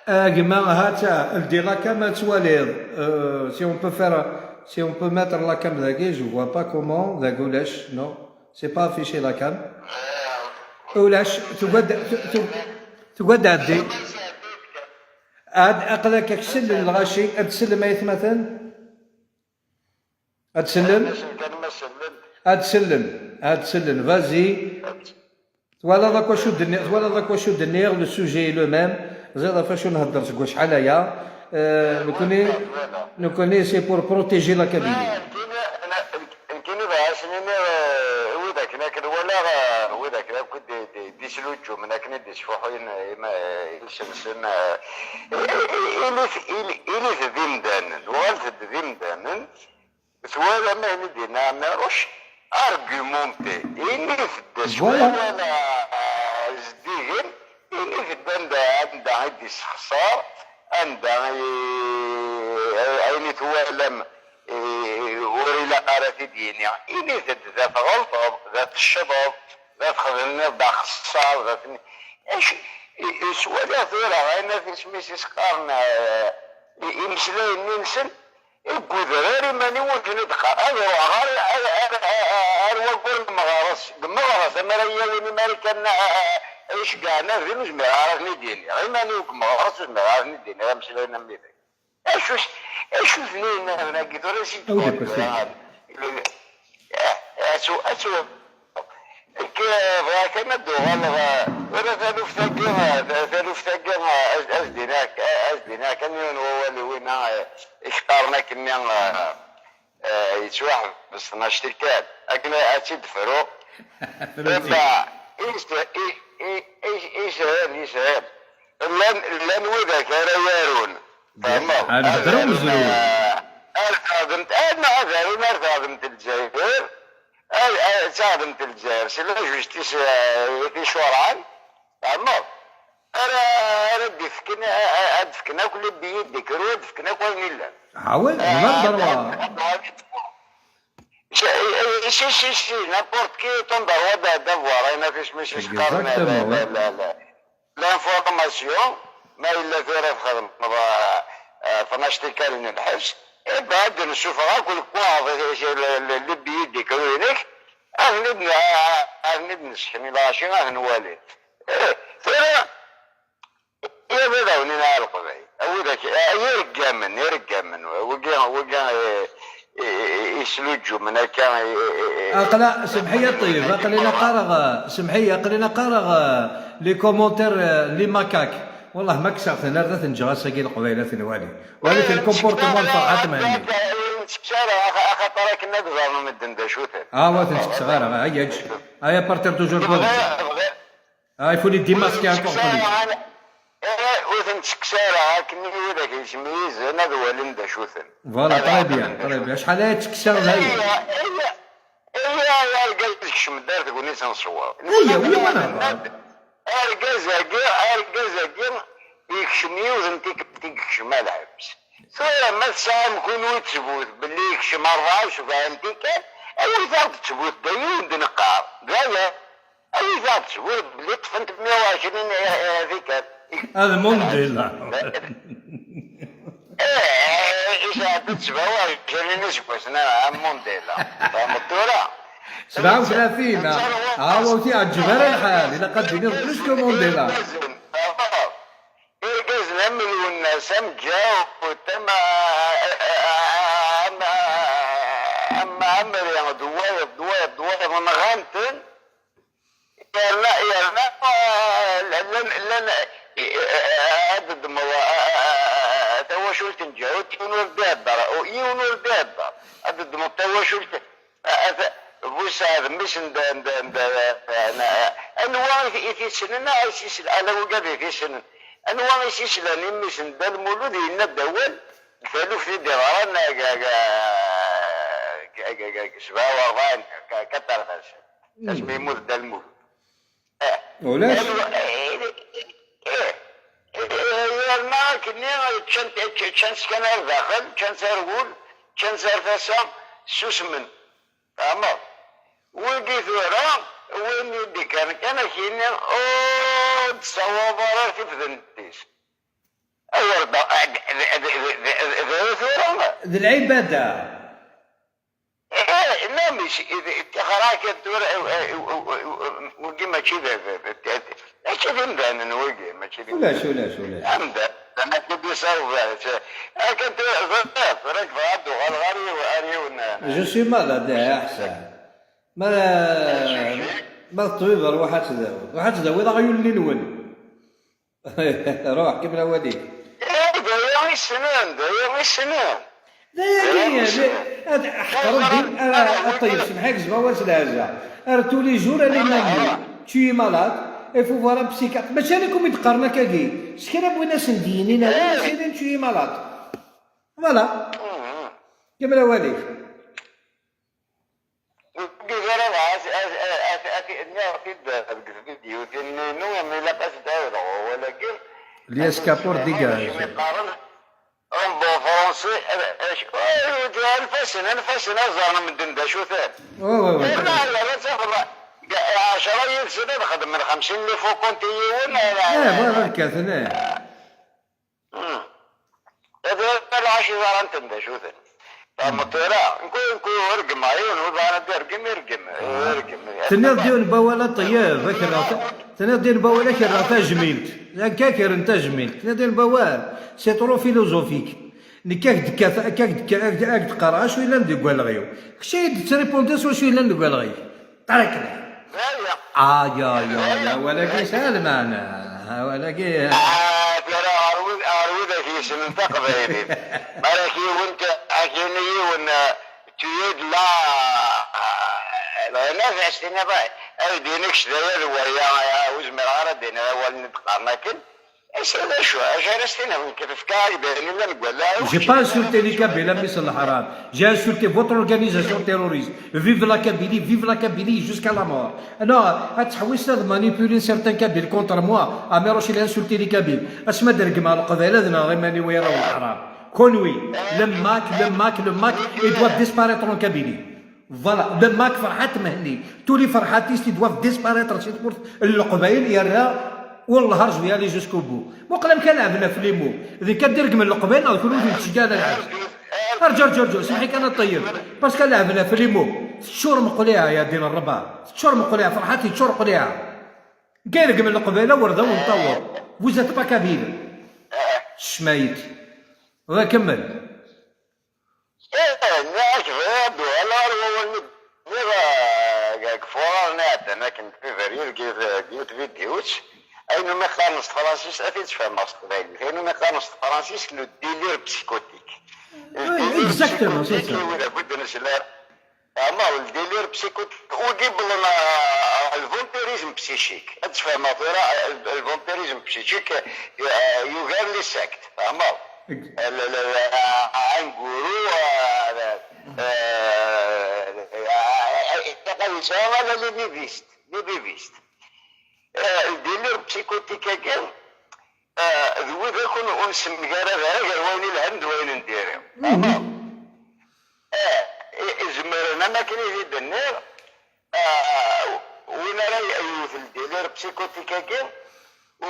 A gma, ha-tt-a, ldi la cam ad twaliḍ. Euh, si on peut faire, si on peut mettre la cam dagi, je vois pas comment, dagi ulac, non, c'est pas affiché la cam. Ulac, tugad, tu-, tu-, tugad ɛeddi. Ad, aql-ak ak-sellen lɣaci, ad tsellem aytmaten? Ad tsellem? Ad tsellem, ad tsellem, vas-y. Twalaḍ akk acu d-nni-, twalaḍ akk acu d-nniɣ, le sujet est le même, ẓriḍ ɣef acu nhedder seg wacḥal aya. Euh, nekkni, nekkni c'est pour protéger la Kabylie. Nekkini bɣiɣ ad s-nini, euh, wid akken akk nwalaɣ, euh, wid akken akk d-, d-, d-isluǧǧumen akken i d-isfuḥuyen, euh, ima-, iles-nsen, euh, i-, i-, ilit, ili-, ilit d imdanen, uɣalet-d d imdanen, twalam ayen i d-yenna Ɛmiruc, argumenté, init-d s wawal, euh, zeddigen, init-d anda, anda i d-issexṣar, anda i, ayen i twalam, eh, ur ilaq ara ad t-id-yini. Init-d da tɣelṭeḍ, da teccḍeḍ, da txedmeḍ d axeṣṣar, da ten-, acu, i, i swaliɣ tura, ayen at isem-is i s-qqaren, eh, i, imeslayen-nni-nsen, i deg udrar iman-iw ur ten-id-qqar. Ad ruḥeɣ ar, ar, ar, ar, ar waggur n meɣres, deg meɣres, amar ad yi-yawin Imarikan, eh, eh, eh, iceggɛen ad din, ur zmireɣ ara ad ten-id-iniɣ. Iman-iw deg meɣres, ur zmireɣ ara ad ten-id-iniɣ, ameslayen am widak. Acu s-, acu d nina hna tura si Awi-d akk tura. Eh, acu, acu. Nekk, eh, bɣiɣ kan ad d-uɣaleɣ, eh, tura taluft-agi, eh, ta-, taluft-agi, eh, ad, ad d-iniɣ, eh, ad d-iniɣ kan yiwen wawal i winna, eh, i k-qqaren akkenni, eh, eh, yettwaḥbes tnac tikkal. Akken ad tt-id-fruɣ. Fruti. Illa, is-, i-, i-, i-, ishel, ishel. Llan, llan widak ara yarun. Fehmeḍ? Ar behder umezruy. Ar taɣdemt, ar, ma ad arun ar taɣdemt n Lezzayer, ar, ar taɣdemt n Lezzayer, c'est la justice, euh, i t-icuṛɛen, fehmeḍ? Ara, ara d-ifken, a, a, ad d-fken akk les billets d'écrou, ad d-fken akk ayen illan. Ah ouais, on a le droit. Si, si, si, si, n'importe qui est en droit d'a-, d'avoir, ayen af isem-is i s-qqaren, exactement, la, ouais, la, la, l'information, ma yella tura txedmeḍ, eh, eh, tnac tikkal n lḥebs, eh ben, ad d-nessufeɣ akk lekwaɣeḍ, eh, le, le, le billet d'écrou-inek, ad ten-id-, ad ten-id-nesken i lɣaci, ad ten-nwali. Eh, tura, ya baba, wen-iniɣ a Leqbayel, a widak, ay ireggamen, ireggamen, wigi, wigi, eh, i, i, i, isluǧǧumen akka, i, i, i, i, Aqla, semḥ-iyi a ṭṭyeb, aql-in qqareɣ, semḥ-iyi, aql-in qqareɣ, eh, les commentaires, eh, les macaques. Wallah, ma kkseɣ-ten ar da ten-ǧǧeɣ ass-agi Leqbayel ad ten-wali. Walit le comportement n Ferḥat Mhenni. Ur ten-ttekkes ara, ax-, axaṭer akken ad ẓren medden d acu-ten. Ah, ur ten-ttekkseɣ ara, ay, eǧǧ. Ay, à partir d'aujourd'hui. Bɣiɣ, bɣiɣ, Ah, il faut les démasquer encore plus. Eh, ur ten-ttekkes ara, akken i widak yesmeyizen ad walin d acu-ten. Voilà, très bien, très bien. Acḥal ay ttekkseɣ d aya. Iya, iya, iya, argaz kecm-d ar tegnit n ṣṣwab. Iya, wi ma nehḍer? Argaz-agi, argaz-agi yekcem yiwet n tikkelt i yekcem ar lḥebs. Tura ma tesɛam kunwi ttbut belli yekcem rebɛa u sebɛin tikkal, awit-aɣ-d ttbut d ayen i wen-d-neqqar. D aya. Awit-aɣ-d ttbut belli ṭṭfent meyya u ɛecrin tikkal. Ad Mundela. Eh, isɛedda-d sebɛa u ɛecrin iseggasen, ah, am Mundela. Tfehmeḍ tura? Sebɛa u tlatin, ah, ah, ur t-iɛǧeb ara lḥal, ilaq ad d-tiniḍ plus que Mundela. Irgazen am Lwennas, am Ǧawet, am, am, am Ɛemri, d wayeḍ, d wayeḍ, d wayeḍ, nɣan-ten. Yerna, yerna, ah, llan, llan, eh, ad ddmeḍ, ah, ah, ah, tawacult n Ǧawet, yiwen ur d-ihedder, yiwen ur d-ihedder. Ad ddmeḍ tawacult, ah, ah, Busaɛd, mmi-s n da, n da, n da, n, anwa i t-, i t-issnen, ah, i s-isl-, ala wigad i t-issnen. Anwa i s-islan i mmi-s n Dda Lmulud, yenna-d awal, deg taluft i d-iɣran, ah, ah, ah, ah, sebɛa u rebɛin, ka-, kaṭerfas. Asmi yemmut Dda Lmulud. Eh. Ulac? Eh, eh, eh, yerna akkenni ččan, ččan kan ar daxel, ččan ar wul, ččan ar tasa, susmen. Tfehmeḍ? Wigi tura, win i d-ikkren kan ad k-yini, ur d-tessawaḍ ara tifdent-is. Awer d, d, d, d, d, d, d, tura. D lɛibada. Eh, lamis, tixer-ak tura, eh, eh, eh, eh, wigi mačči d, d, d, d, mačči d imdanen wigi, mačči d imdanen. Ulac, ulac, ulac. Amdan, d amek i d-isaweḍ, eh, akka tura, tura, tura, yebɣa ad d-uɣaleɣ ar yiw-, ar yiwen, eh, Je suis malade, eh, Ḥsen. Ma, ma d ṭṭbib, ruḥ ad tdawiḍ. Ruḥ ad tdawiḍ aɣyul-nni-nwen. Ruḥ, kemmel awal-ik. Eh, d aya i ssnen, d aya i ssnen. D ayagi, d-, ad ḥeqren din, ara, a ṭṭyeb, semḥ-ak zba wal s lehza. Ar tous les jours, elle est malade. Tu es malade, il faut voir un psychiatre. Mačči ala kum i d-qqaren akkagi. S kra n win asen-d-yinin, a win asen-yinin, tu es malade. Voilà. Kemmel awal-ik. Deg ara bɣa ad, ad, ad, ad, ad, nniɣ-t-id deg tvidyutin-inu, mi ilaq ad t-id-ɛawdeɣ wawal-agi. Lies Kapoor, dégage. Qqaren, en bon français, eh, eh, anef-asen, anef-asen ad ẓren medden d acu-ten. Oui, oui, oui. Yerna yerna ad tafeḍ, ɛecra yid-sen ad xedmen xemsin n les faux comptes i yiwen, eh, eh, bɣiɣ ad kkaten, eh. Hmm. Ad lɛac iẓran-ten d acu-ten. Tfehmeḍ tura? Nekk, nekk ur reggmeɣ yiwen, wi bɣan ad d-irgem, irgem. Irgem. Tenniḍ-d yiwen n wawal a ṭṭyeb, ad k-rreɣ ta-, tenniḍ-d yiwen n wawal ad k-rreɣ tajmilt. Akka kren tajmilt. Tenniḍ-d yiwen n wawal, c'est trop philosophique. Nekk ad k-d-kkateɣ, ad k-d-, ad k-d-qqareɣ acu yellan deg walɣiw. Kečč ad yi-d-tettripundiḍ s wacu yellan deg walɣiw. Tarekna. Aya. Aya, aya, aya, awal-agi yesɛa lmeɛna. Awal-agi. Ah, tura ɣer wid, ɣer wid ak yessnen taqbaylit. Ma ara k-yiwen t-, ak-yini yiwen, eh, tuyad la, eh, la nafas, tiniḍ, eh, ad d-yini kečč d aya d waya, eh, ur zmireɣ ara ad d-iniɣ awalen i d-qqaren akken. Ass-a d acu? Acu ara s-tiniḍ? Nekk tefka-ak-d ayen yellan deg wallaɣ-iw. J'ai pas insulté les Kabyles, a mmi-s n leḥram. J'ai insulté votre organisation terroriste. Vive la Kabylie, vive la Kabylie jusqu'à la mort. Non, ad tḥewwis ad manipuler certains Kabyles contre moi. Amiruc, il a insulté les Kabyles. Asma d-regmeɣ Leqbayel ad nɣeɣ iman-iw, ay arraw n leḥram. Kunwi, le MAK, le MAK, le MAK, il doit disparaître en Kabylie. Voilà, le MAK Ferḥat Mhenni, tous les Ferḥatistes, ils doivent disparaître si tmurt n Leqbayel, yerra, والله رجو يالي jusqu'au bout. Muqel amek ara lɛeben ɣef Limo. D nekk ad d-iregmen Leqbayel neɣ d kunwi i d-yettceggɛen ad lɛeb? Arǧu, arǧu, arǧu, semḥ-ik a ṭṭyeb. Parce que ad lɛeben ɣef Limo. Teččur meqliɛa, ya din Ṛṛebɛa. Teččur meqliɛa, Ferḥat yeččur meqliɛa. Nekk iregmen Leqbayel, awer d awen-taweḍ. Vous êtes pas Kabyles. Ssmayet. Wa kemmel. Eh, nniɣ-ak bɣiɣ ad d-uɣaleɣ ar wawal-nni d-nniɣ, eh, deg furar-nni iɛeddan akken deg février, deg yiwet, deg yiwet vidyut, ayen umi qqaren s tefransist, ad t-id-sfehmeɣ s teqbaylit. Ayen umi qqaren s tefransist, le délire psychotique. Le délire psychotique, c'est ça. I wid akk i d-nesla. Fehmeḍ? Le délire psychotique, wigi wwḍen ɣer le vampirisme psychique. Ad tfehmeḍ tura, le vampirisme psychique, euh, yugar les sectes. Fehmeḍ? Eg- Le, le, le, un gourou, euh, euh, euh, euh, les nihilistes, les nihilistes. Eh, le délire psychotique-agi, eh, d widak ur, ur nessemgarad ara gar wayen ilhan d wayen n diri. Fehmeḍ? Eh, i, i zemren, am akken i d-nniɣ, eh, win ara y-, yewwet le délire psychotique-agi, u,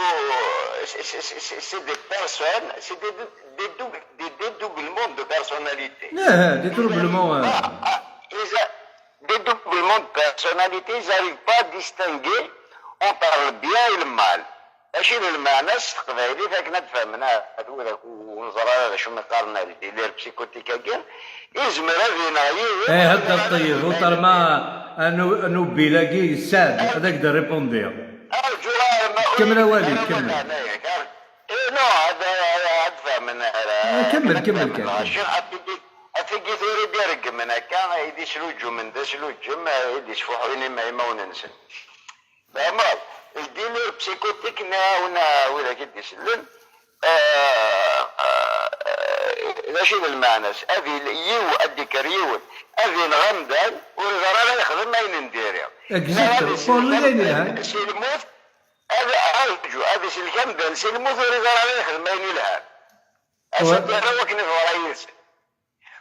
c'est, c'est, c'est, c'est, c'est des personnes, c'est des, des dou-, des dédoublements de personnalité. Ah, des dédoublements, euh. Ah, ah, ils a-, dédoublement de personnalité, ils n'arrivent pas à distinguer entre le bien et le mal. Acu d lmeɛna s teqbaylit akken ad fehmen, ah, tura ur neẓri ara d acu mi qqaren le délire psychotique-agi, izmer ad ineɣ yiwen. Eh, hedder ṭeyyeb, uṭerma anu-, anubil-agi yessad, ad ak-d-répondiɣ. Arǧu, ah, ma ur Kemmel awal-ik, yelli kemmel. Meɛna-yak, ah. Eh, non, ad, ad, ad fehmen ara. Eh, kemmel, kemmel, kemmel. Acu, atigi, atigi tura i d-ireggmen akka, i d-isluǧumen d asluǧem, i d-isfuḥuyen ima-, imawen-nsen. Fehmeḍ? Le délire psychotique, nniɣ-awen, ah, widak i d-isellen, ah, ah, d acu i d lmeɛna-s? Ad il-, yiw-, ad d-ikker yiwen, ad ineɣ amdan, ur iẓer ara yexdem ayen n diri. Exactement. Neɣ ad isellek amdan si lmut, ad, arǧu, ad isellek amdan si lmut, ur iẓer ara yexdem ayen ilhan. Acu ad d-yerr wakken i teḍra yid-sen?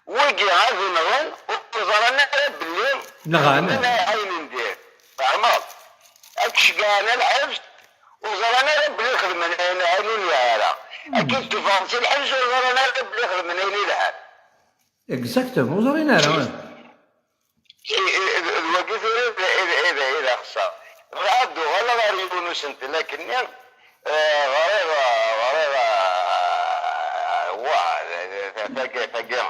Wigi ad nɣen, ur ẓran ara belli nɣan ayen n dir. Tfehmeḍ? Ad k-ceggɛen ɣer lḥebs, ur ẓran ara belli xedmen ayen, ayen ur yelha ara. Ad k-id-tufɣen si lḥebs, ur ẓran ara belli xedmen ayen ilhan. Exactement, ur ẓrin ara. I, i, d, d wagi tura i d, i d, i d, i d axeṣṣar. Bɣiɣ ad d-uɣaleɣ ɣer yiwen usentel akkenni, eh, ɣriɣ, ɣriɣ, eh, wa, tagi, tagi,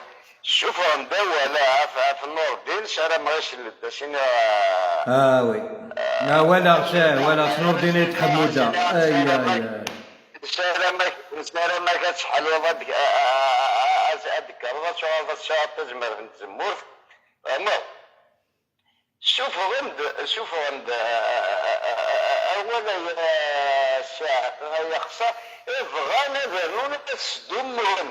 ssufɣen-d awal ɣef, ɣef Nurdin, sarameɣ isell-d, as-iniɣ, eh, Ah, oui. Ah, walaɣ-t, walaɣ-t Nurdin Ayt Ḥemmuda. Ay, ay, ay. Nessaram-ak, nessaram-ak ad tḥelweḍ, ad, ad, ad, ad d-tekkreḍ, ad tuɣaleḍ, ad tesɛuḍ tazmert n tzemmurt. Fehmeḍ? Ssufɣen-d, ssufɣen-d, a, a, a, a, awal ay, a, Saɛid, ay axeṣṣar, i bɣan ad rnun ad sdumɣen.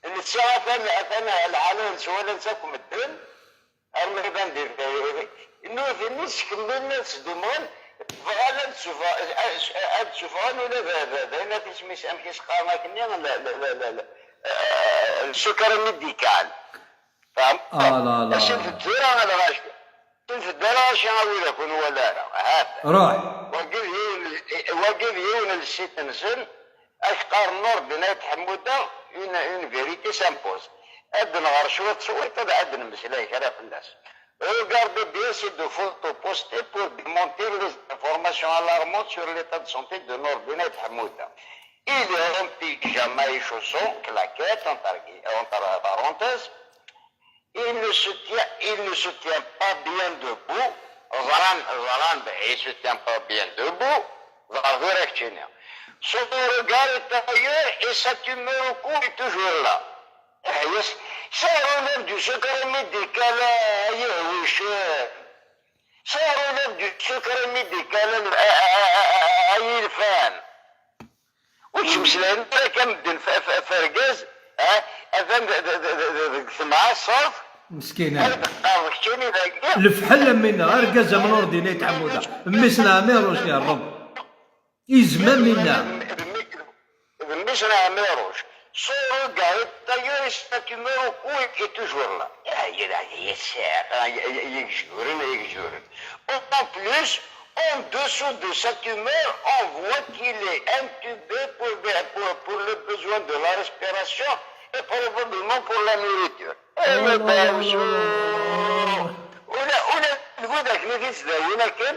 Netta atan, atan lɛali n swala-ns akk medden, armi iban di tayri. Nutni skemmilen ad sdumɣen, bɣan ad sufɣ-, ad, ad sufɣen ula d, d, d ayen at isem-is, amek i s-qqaren akkenni, la, la, la, la, la, eh, le secret médical. Fehmeḍ? Ah, la, la. Acu tedder ara lɣaci? Acu tedder ara lɣaci a widak ur nwala ara? Hat. Ruḥ. Wagi d yiwen, wagi d yiwen n lsit-nsen, ad k-qqaren Nurdin Ayt Ḥemmuda, une, une vérité s'impose. Ad nɣer cwiṭ cwiṭ, ad, ad nemmeslay kra fell-as. Regardez bien ces deux photos postées pour démentir les informations alarmantes sur l'état de santé de Nurdin Ayt Ḥemmuda. Il est en pyjama et chaussons, claquettes, entre, entre parenthèses. Il ne se tient, il ne se tient pas bien debout. Ẓran, ẓran, il se tient pas bien debout. Ẓer tura keččini. Son regard est ailleurs et sa tumeur au cou est toujours là. Eh, yes. Ça relève du secret médical, euh, ay ahwic, euh. Ça relève du secret médical, euh, euh, euh, ay ilfan. Ur ttmeslayen ara akka medden f-, f-, f-, argaz, ha? Atan d-, d-, d-, d-, d-, deg temɛaṣert, Meskin. Ad d-qqareḍ keččini dagi. Lefḥel am winna, argaz am Nurdin Ayt Ḥemmuda. Mmi-s n Ɛmiruc, ya Rreb. Izem am winna. D mmi-s n Ɛmiruc. Son regard est ailleurs et sa tumeur au cou est toujours là. Ay, ay, ay, ay, ay, ay, ay, igejduren, ay igejduren. En plus, en dessous de sa tumeur, on voit qu'il est intubé pour, pour, pour le besoin de la respiration et probablement pour la nourriture. Eh, la, la, la, la, la. Ula, ula d widak mi t-ittdawin akken,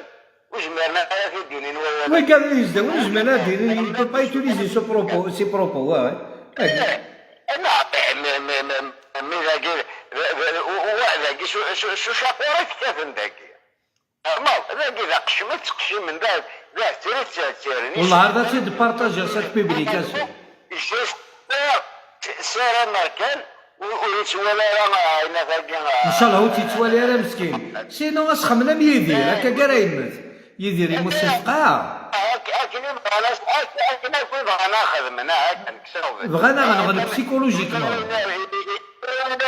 ur zmiren ara ad t-id-inin wawal. Wigad i yezdawen ur zmiren ad d-inin, il peut pas utiliser ce propos, ces propos, ouais, ouais. Eh, eh, non, mais, mais, mais, mais, mais dagi, d-, d-, wa dagi s u-, s u-, s ucaqur i tekkaten dagi. Fehmeḍ? Dagi d aqeccimen, ttqeccimen, d, d ahettir i tthettiren. Wellah, ar d ad tt-id-partagiɣ cette publication. J'espère, ssarameɣ kan, Ur, ur yettwali ara, ah, ayennat-agi, ah. Ncallah ur tt-yettwali ara meskin. Sinon, asxeml am Yidir, akka ara yemmet. Yidir yemmut si tfeqqa. Ak-, akken i bɣan as-, ak-, akken akk i bɣan ad xedmen, ah, akken kkseɣ. Bɣan ad ɣ-nɣen psychologiquement.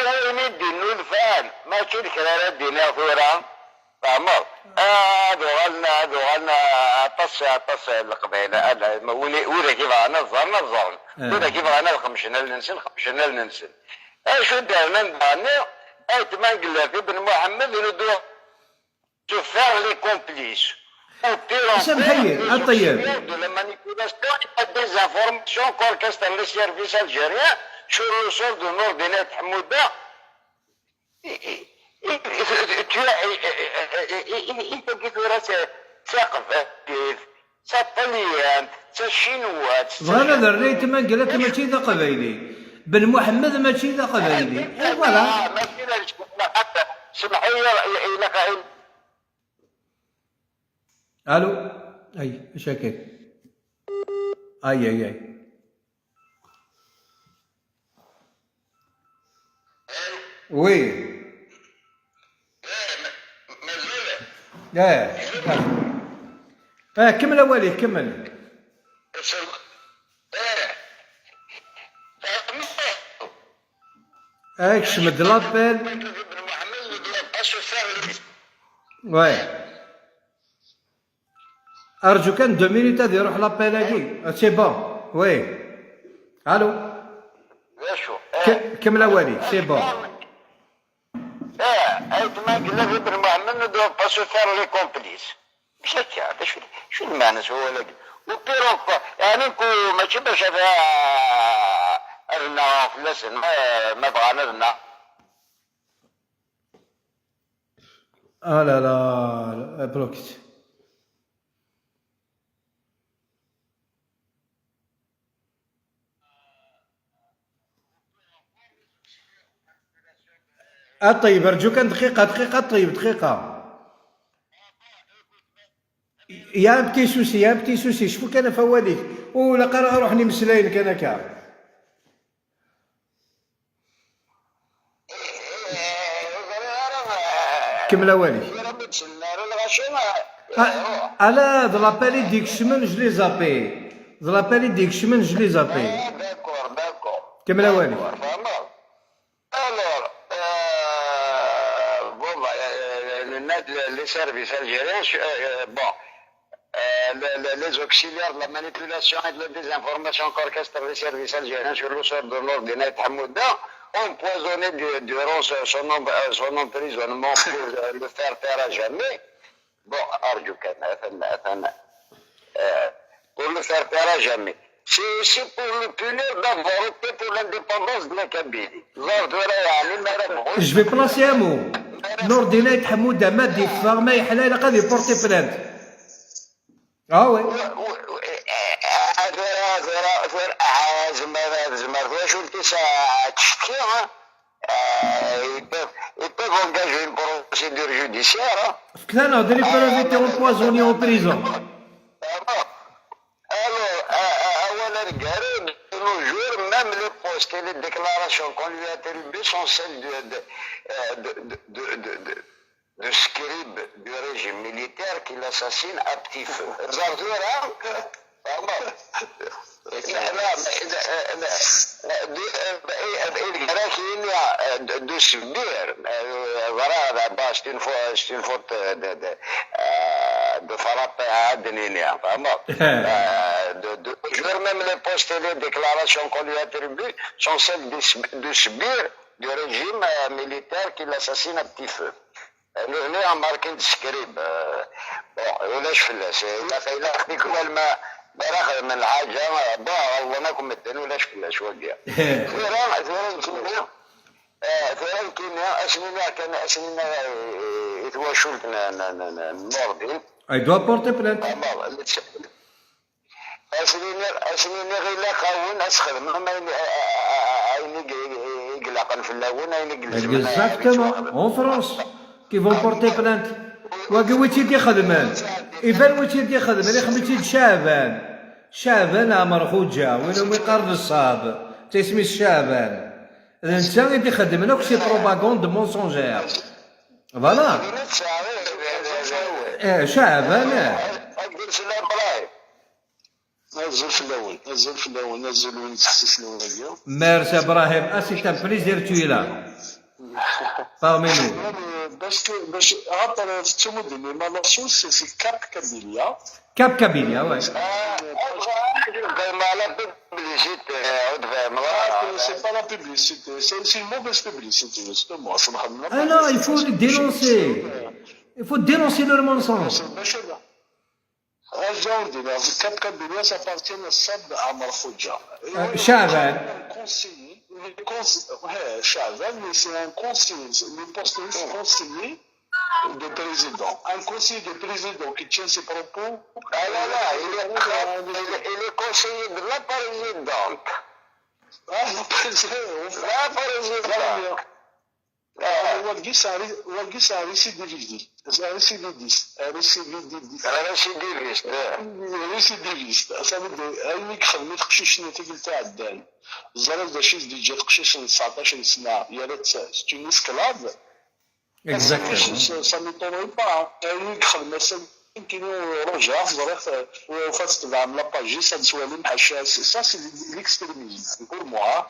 Ayen i d-innulfan, mačči d kra ara d-iniɣ tura. Tfehmeḍ? Ad uɣalen, ad uɣalen aṭas, aṭas n Leqbayel, ala, ma win, widak i bɣan ad ẓren, ad ẓren. Eh. Widak i bɣan ad xemcen allen-nsen, xemcen allen-nsen. Acu d-rnan daɣen? Ayt Mangellat Ibn Muḥemmed, il doit se faire les complices. Ou pire encore, les auxiliaires de la manipulation et la désinformation qu'orchestrent les services algériens sur le sort de Nourdine Ait Hamouda. I, i, i, tu as, i, i, i, i, i, tagi tura d ta-, d taqbaylit, d taṭalyant, d tacinwat, d bɣan ad rren Ayt Mangellat mačči d aqbayli. Ben Muḥemmed mačči d aqbayli. Et voilà. Ah, mačči d acu, semmeḥ-iyi, ilaq a-, Allô. Ay, acu akka? Ay, ay, ay. Oui. Eh. Eh, kemmel awal-ik, kemmel. Eh, kcem-d l'appel. Ouais. Arǧu kan deux minutes ad iruḥ l'appel-agi. C'est bon. Oui. Allô. D acu? Ke-, kemmel awal-ik, c'est bon. Eh, aytma yella d Ben Muḥemmed ne doit pas se faire les complices. Mačči akka, d acu, d acu d lmeɛna-s wawal-agi? Au pire encore, yeɛni nekk mačči bac ad, ad nnaɣeɣ fell-asen, ma, ma bɣan ad nnaɣ. Ah là là, bloqué. Ah, طيب, أرجوك دقيقة, دقيقة, طيب, دقيقة. Il y a un petit souci, il y a un petit souci. شوفوا كان فواليك. ولا قرا روح نمسلاين كان كا. Kemmel awal-ik. Ah, ala, d l'appel i d-ikecmen, je l'ai zappé. D l'appel i d-ikecmen, je l'ai zappé. Kemmel awal-ik. Alors, euh, bon, bah, euh, les services algériens, euh, euh, bon, euh, les, les, les auxiliaires de la manipulation et de la désinformation qu'orchestrent les services algériens sur le sort de Nourdine Ait Hamouda ont empoisonné du-, durant son, son em-, euh, son emprisonnement pour, euh, le faire taire à jamais. Bon, أرجوك، أنا، أنا، أنا، euh, pour le faire taire à jamais. C'est aussi pour le punir d'avoir opté pour l'indépendance de la Kabylie. Ẓer tura, yeɛni, ma ara bɣun. Je vais placer un mot. Nourdine Ait Hamouda ma d-yeffeɣ, ma yeḥla, ilaq ad iporti plainte. Ah oui. Tura, tura, tura, ah, zemmer, zemmer twacult-is ad tcetki, hein? Euh, ils peuvent, ils peuvent engager une procédure judiciaire, hein. Fkan-aɣ-d les preuves, été empoisonné en prison. Alors, euh, euh, awal aneggaru, de nos jours, même les postes et les déclarations qu'on lui attribue sont celles de, de, euh, de, de, de, de, de, de scribe du régime militaire qui l'assassine à petit feu. Ẓer tura, vraiment. La, la, la, la, de, euh, euh, euh, euh, de, de subir, euh, voilà, là-bas, c'est une fau-, c'est une faute, euh, de, de, euh, de frappe à Adnini, vraiment. Euh, de, de, je veux même les postes et les déclarations qu'on lui attribue sont celles de, de sbires du régime, euh, militaire qui l'assassine à petit feu. Nutni ɛemṛen-k-id scribe. Bon, ulac fell-as. Ilaq, ilaq tikwal ma, mi ara xedmen lḥaǧa, bon, ɣelḍen akk medden, ulac fell-as wagi. Tura, tura nekkini, eh, tura nekkini, ad sen-iniɣ kan, ad sen-iniɣ i, i, i twacult n, n, n, n, n Nurdin. Elle doit porter plainte. Bon, Ad sen-iniɣ, ad sen-iniɣ ilaq-awen ad txedmem ayen, a-, a-, a-, ayen i, i, i ilaqen fell-awen, ayen i ilezmen. Exactement, en France, qui vont porter plainte. Wagi wi tt-id-ixedmen. Iban wi tt-id-ixedmen, ixdem-itt-id Caɛban. Caɛban Ɛmer Xuǧa, win umi qqaren Ṣṣab. D isem-is Caɛban. D netta i d-ixeddmen akk ces propagandes mensongères. Voilà. Eh, Caɛban, eh. Azul fell-awen, azul fell-awen, azul win yettḥessisen i wagi. Merci Brahim, ah, c'est un plaisir, tu es là. Parmi nous. Bac, bac, ɣaṭer tettumuddem ma la chose, c'est, c'est Cap Kabylia. Cap Kabylia, ouais. Ah, c'est pas la publicité, c'est, c'est une mauvaise publicité, justement. Ah non, il faut le dénoncer. Il faut dénoncer leur mensonge. Bac ad, bac ad, Cap Kabylia, ça appartient à Saïd Amr Khoudja. Euh, Chaban. Conseiller, il est conse-, ouais, Chaban, mais c'est un conseiller, le poste de conseiller de président. Un conseiller de président qui tient ses propos. Ah là là, il est, il est, il est conseiller de la présidente. Ah, la présidente. La présidente. Wagi c'est un ré-, wagi c'est un récidiviste. C'est un récidiviste. Un récidiviste. Un récidiviste, eh. Récidiviste. Ça veut dire, ayen i yexdem i teqcicin n tikkelt iɛeddan. Ẓriɣ d acu i s-d-yeǧǧa teqcict n tseɛṭac n sna, yerra-tt, c'est une esclave. Exactement. Ça, ça m'étonnerait pas, hein. Ayen i yexdem ass-a, kini rujaɣ, ẓriɣ, euh, ufa tebɛem la page-is, ad twalim, ḥaca, ça c'est l'extrémisme, pour moi, hein.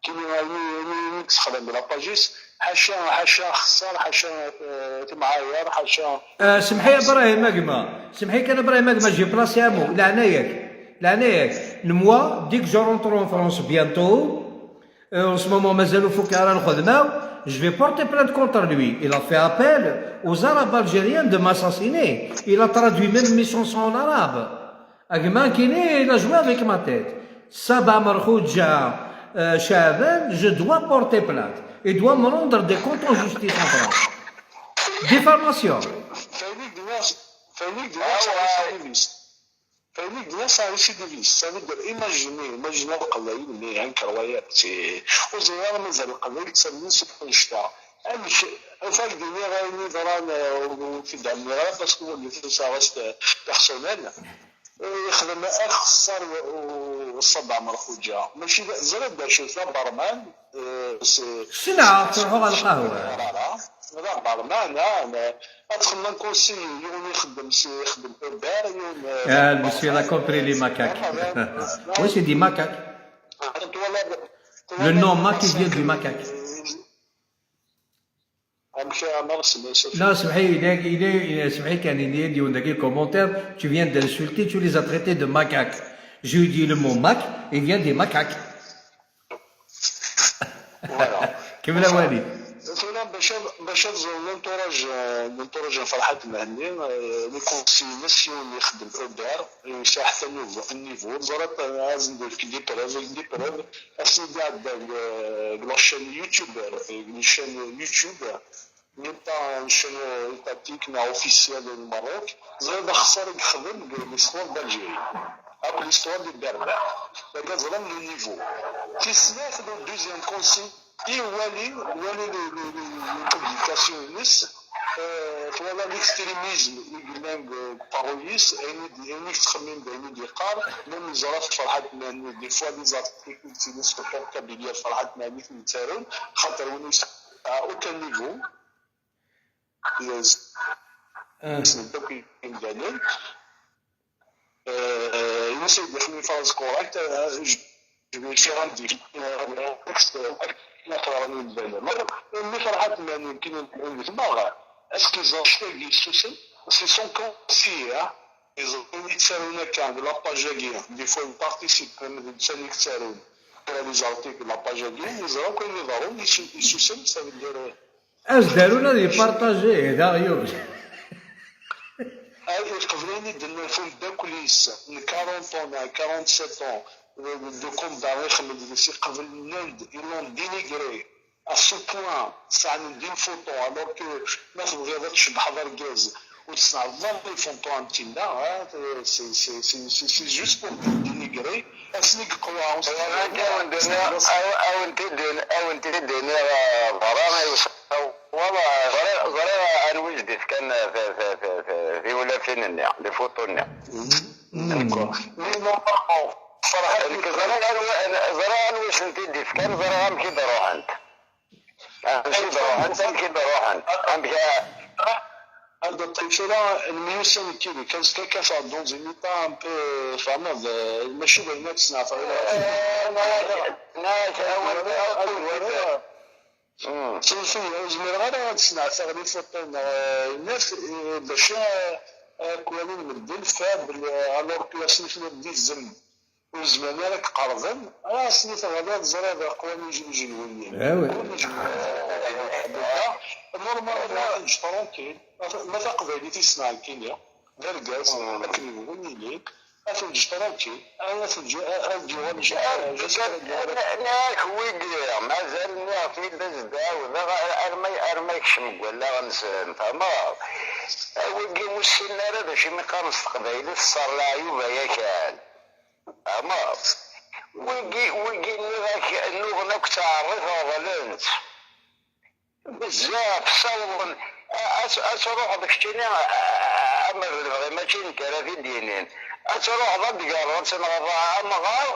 Kini ayen i, ayen i, ayen i yessexdam la page-is, ḥaca, ḥaca axessar, ḥaca, euh, timɛayar, ḥaca. Euh, semḥi Ibrahim a gma, semḥi kan Ibrahim a gma, j'ai placé un mot, leɛnaya-k, leɛnaya-k. Moi, dès que je rentre en France bientôt, Euh, en ce moment, mazal ur fukeɣ ara lxedma, je vais porter plainte contre lui. Il a fait appel aux Arabes algériens de m'assassiner. Il a traduit même mes chansons en arabe. A gma kini, il a joué avec ma tête. Saïd Amr Khoudja, euh, Chaban, je dois porter plainte. Il doit me rendre des comptes en justice en France. Diffamation. Faites-lui de la, faites-lui de la, ah ouais. Fayni-d-nni c'est un récidiviste, ça veut dire, imaginez, imaginez Leqbayel, mais un croyable, c'est, ur ẓriɣ ara mazal Leqbayel ttarran s annect-a. Amek, ufak-d-nni ayen yeḍran, euh, ur t-id-ɛemmiɣ ara, parce que wagi c'est un reste personnel. Euh, yexdem axessar u, u, Saïd Amr Khoudja. Mačči d, ẓriɣ d acu, d aberman, euh, c'est, ssneɣ, ttruḥuɣ ɣer lqahwa. D aberman, ah, mais Ad txemmem kursi, yiwen ixeddem s, ixeddem Uber, yiwen, euh, ah, monsieur, il a compris les macaques. Oui, c'est des macaques. Le nom Mac, il vient du macaque. Amek, amek, semmeḥ-iyi. Non, semmeḥ-iyi, il est, il est, il est, semmeḥ-iyi kan, il y a des commentaires, tu viens d'insulter, tu les as traités de macaques. Je lui dis, le mot Mac, il vient des macaques. Voilà. Kemmel awali. Tura bac ad, bac ad ẓren l'entourage, euh, l'entourage n Ferḥat Mhenni, euh, les conseillers nationaux ixeddem Uber, yesɛa ḥetta niveau, niveau, ẓrat, euh, ad sen-d-yefk des preuves, des preuves, ass-n i d-iɛedda deg, euh, deg la chaîne YouTuber, deg la chaîne YouTube, Netta une chaîne étatique neɣ officielle n Lmerruk, ẓriɣ d axeṣṣar i yexdem deg l'histoire d'Algérie akk l'histoire des Berbères. Dagi ẓran le niveau. Tis snat, le deuxième conseil, i wali, wali le, le, le, le publication-ines, euh, twala l'extrémisme i yellan deg uqerruy-is, ayen i d-, ayen i yettxemmim d ayen i d-yeqqar, même ẓrat Ferḥat Mhenni, des fois des articles i yettili sur Cap Kabylia Ferḥat Mhenni i ten-yettarun, xaṭer win ur yesɛi aucun niveau. Yes. Ah. Ssnen akk imdanen. Euh, une série de phrases correctes, euh, je, je vais faire un défi, euh, un texte, euh, mi Ferḥat Mhenni, est-ce qu'ils ont choisi ce système ? C'est son conseiller, hein. Ils ont mis ça de la page, des fois ils participent, même des articles de la page, ils ont, ils ont, ça veut dire, euh, As-d-arun ad yepartaji, d aɣyul. Ay, iqbel ayen i d-nnan f umeddakel-is n quarante ans neɣ quarante-sept ans, de, de combat, ixeddem deg-s, iqbel nnan-d, ils l'ont dénigré à ce point, sɛan-d une photo, alors que ma tebɣiḍ ad tcebbḥeḍ argaz, ur tesɛiḍ ara les photos am tinna, hein, c'est, c'est, c'est, c'est, c'est juste pour te dénigrer. Ass-nni deg Qwa, awen-t-id-iniɣ, awen-t-id-iniɣ, euh, berra, ay usawaḍ, euh, ẓriɣ, ẓriɣ anwa i s-d-ifkan, euh, ti-, ti-, ti-, ti-, tiwlafin-nni, les photos-nni. D'accord. Mais normalement, Nekk ẓriɣ anwa, ẓriɣ anwa i sent-id-ifkan, ẓriɣ amek i d-ruḥent. Amek i d-ruḥent, amek i d-ruḥent. Amek a- هذا الطفل الميوسم كيلو كان كيف dans un état un peu تفهمض ماشي باينه تسنع ناس اول صوفيا ur zmireɣ ara ad sneɛteɣ les photos-nneɣ net bac ad k-walin medden fab alors que asmi tella-d di zzem ur zmiren ara ad k-qerben, asmi teɣliḍ teẓriḍ aqwan ijenjenwiyen. Ur nejmiɛ normal ad neǧǧ tranquille. Ma taqbaylit i ssneɣ nekkini d argaz akken yebɣu yili. Ad t-neǧǧ tranquille, ad t-neǧǧ ad d-yuɣal. Nniɣ-ak wigi mazal nniɣ-t-id ad s-d-ɛawdeɣ arma arma yekcem deg wallaɣ-nsen, tfehmeḍ? A wigi ur ssinen ara d acu i mi qqaren s teqbaylit ṣṣer leɛyub ay akal, tfehmeḍ? Wigi wigi nniɣ-ak nnuɣen akk d taɛerrit ɣeḍlen-tt. Bezzaf ssawḍen ad truḥeḍ keččini ama d lebɣi mačči nekk ara t-id-yinin, ad truḥeḍ ad d-gerreḍ ad tenɣeḍ amɣar,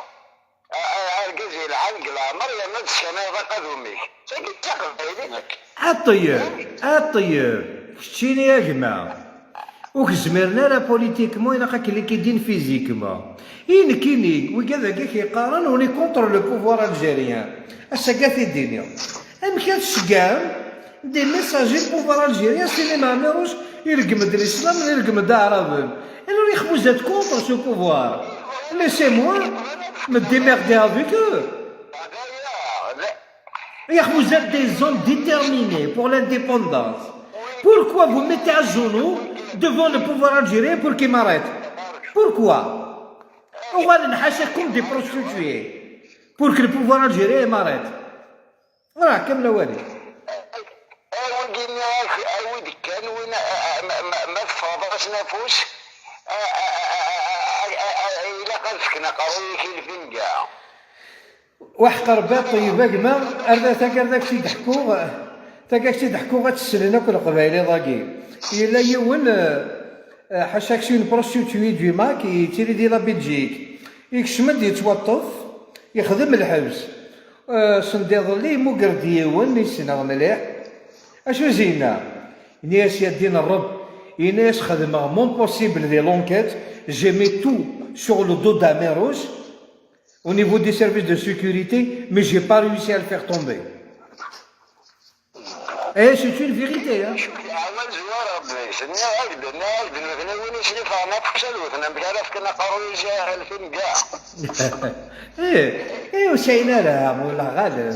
argaz yelhan deg leɛmer yerna ad d-tessanayeḍ aqadum-ik. Tagi d taqbaylit. A ṭṭeyyeb, a ṭṭeyyeb, keččini a gma. Ur k-zmiren ara politiquement, ilaq ad k-likidin physiquement. I nekkini, wigad-agi k-yeqqaren on est contre le pouvoir algérien. Ass-agi ad t-id-iniɣ. Amek ad tceggɛem des messagers le pouvoir algérien, Sidi Mɛemmri Rouch ireggem-d l'islam, ireggem-d aɛraben. Alors vous êtes contre ce pouvoir. Laissez-moi me démerder avec eux. Vous êtes des hommes déterminés pour l'indépendance. Pourquoi vous mettez à genoux devant le pouvoir algérien pour qu'il m'arrête? Pourquoi? Uɣalen ḥaca comme des prostituées pour que le pouvoir algérien m'arrête. Voilà, كمل awal-ik. Wigi nniɣ-ak awi-d kan win ma teffɣeḍ-asen afus ilaq ad fken aqerruy-ik i lfinga. Waḥqer baṭ yebagma, arda tagarda k-tt-id-ḥkuɣ, taga k-tt-id-ḥkuɣ ad tt-ssnen akk leqbayel iḍ-agi. Yella yiwen, ḥaca-k, c'est une prostituée du Mac, yettili di la Belgique. Ikcem-d yettwaṭṭef, yexdem lḥebs. Send iḍelli yemmuger-d yiwen i ssneɣ mliḥ. Acu i s-yenna? Yenna-yas ya ddin Ṛebb, yenna-yas xedmeɣ mon possible di l'enquête, j'ai mis tout sur le dos d'Amir Rouge. Au niveau des services de sécurité, mais j'ai pas réussi à le faire tomber. Eh, c'est une vérité, hein. Eh, eh, ur sɛin ara, wala ɣaleb.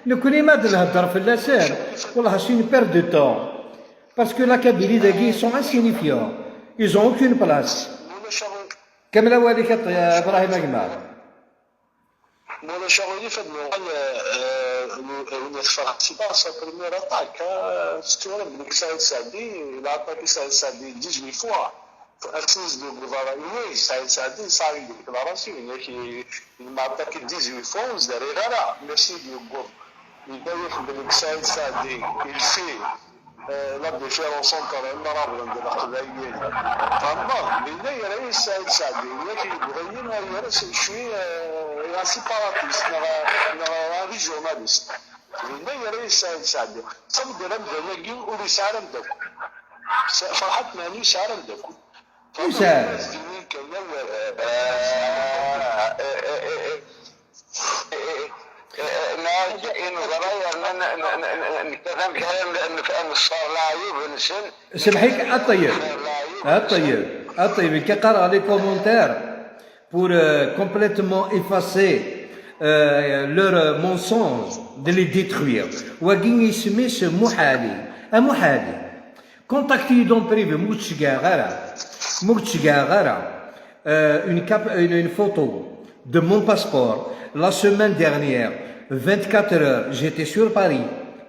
Nekkni ma d-nhedder fell-asen, wala c'est une perte de temps. Parce que la Kabylie dagi, ils sont insignifiants. Ils ont aucune place. Kamel awal-ik a Ibrahim a gma. Ma ulac aɣilif ad nuɣal, win ixtar Ḥsiba, sa première attaque, tetturam belli Saɛid Saɛdi, il a attaqué Saɛid Saɛdi dix-huit fois. Asmi i s-d-yewweḍ ara, oui, Saɛid Saɛdi yesɛa une déclaration, il m'a attaqué dix-huit fois, ur s-d-rriɣ ara, mačči i d-yewweḍ. Yella yeḥbel deg Saɛid Saɛdi, il fait la différence entre imrabeḍen d leqbayel. Tfehmeḍ? Dinna yerra-yas Saɛid Saɛdi, yak yebɣa-yi ad yerr cwi un séparatiste neɣ un régionaliste. Dinna yerra-yas Saɛid Saɛdi. Ttawḍ ɣer amdan-agi ur yesɛi ara ameddakel. Ferḥat Meɛni ur yesɛi ara ameddakel. Ur yesɛi ara. Semḥ-ik a ṭṭeyyeb, a ṭṭeyyeb, a ṭṭeyyeb, nekk qqareɣ les commentaires pour complètement effacer leur mensonge, de les détruire. Wagi isem-is Muḥali, a Muḥali. Contactez-le en privé, ma ur t-ceggɛeɣ ara, ma ur t-ceggɛeɣ ara, une cap, une, une photo de mon passeport, la semaine dernière, vingt-quatre heures, j'étais sur Paris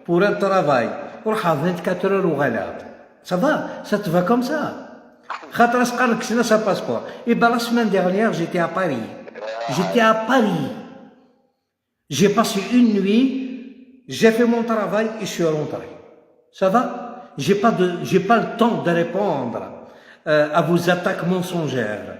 pour un travail, ruḥeɣ vingt-quatre heures uɣaleɣ-d. Ça va, ça te va comme ça. Xaṭer as-qqaren kksen-as apaspur. Eh ben, la semaine dernière, j'étais à Paris. J'étais à Paris. J'ai passé une nuit, j'ai fait mon travail et je suis rentré. Ça va? J'ai pas de, j'ai pas le temps de répondre à vos attaques mensongères.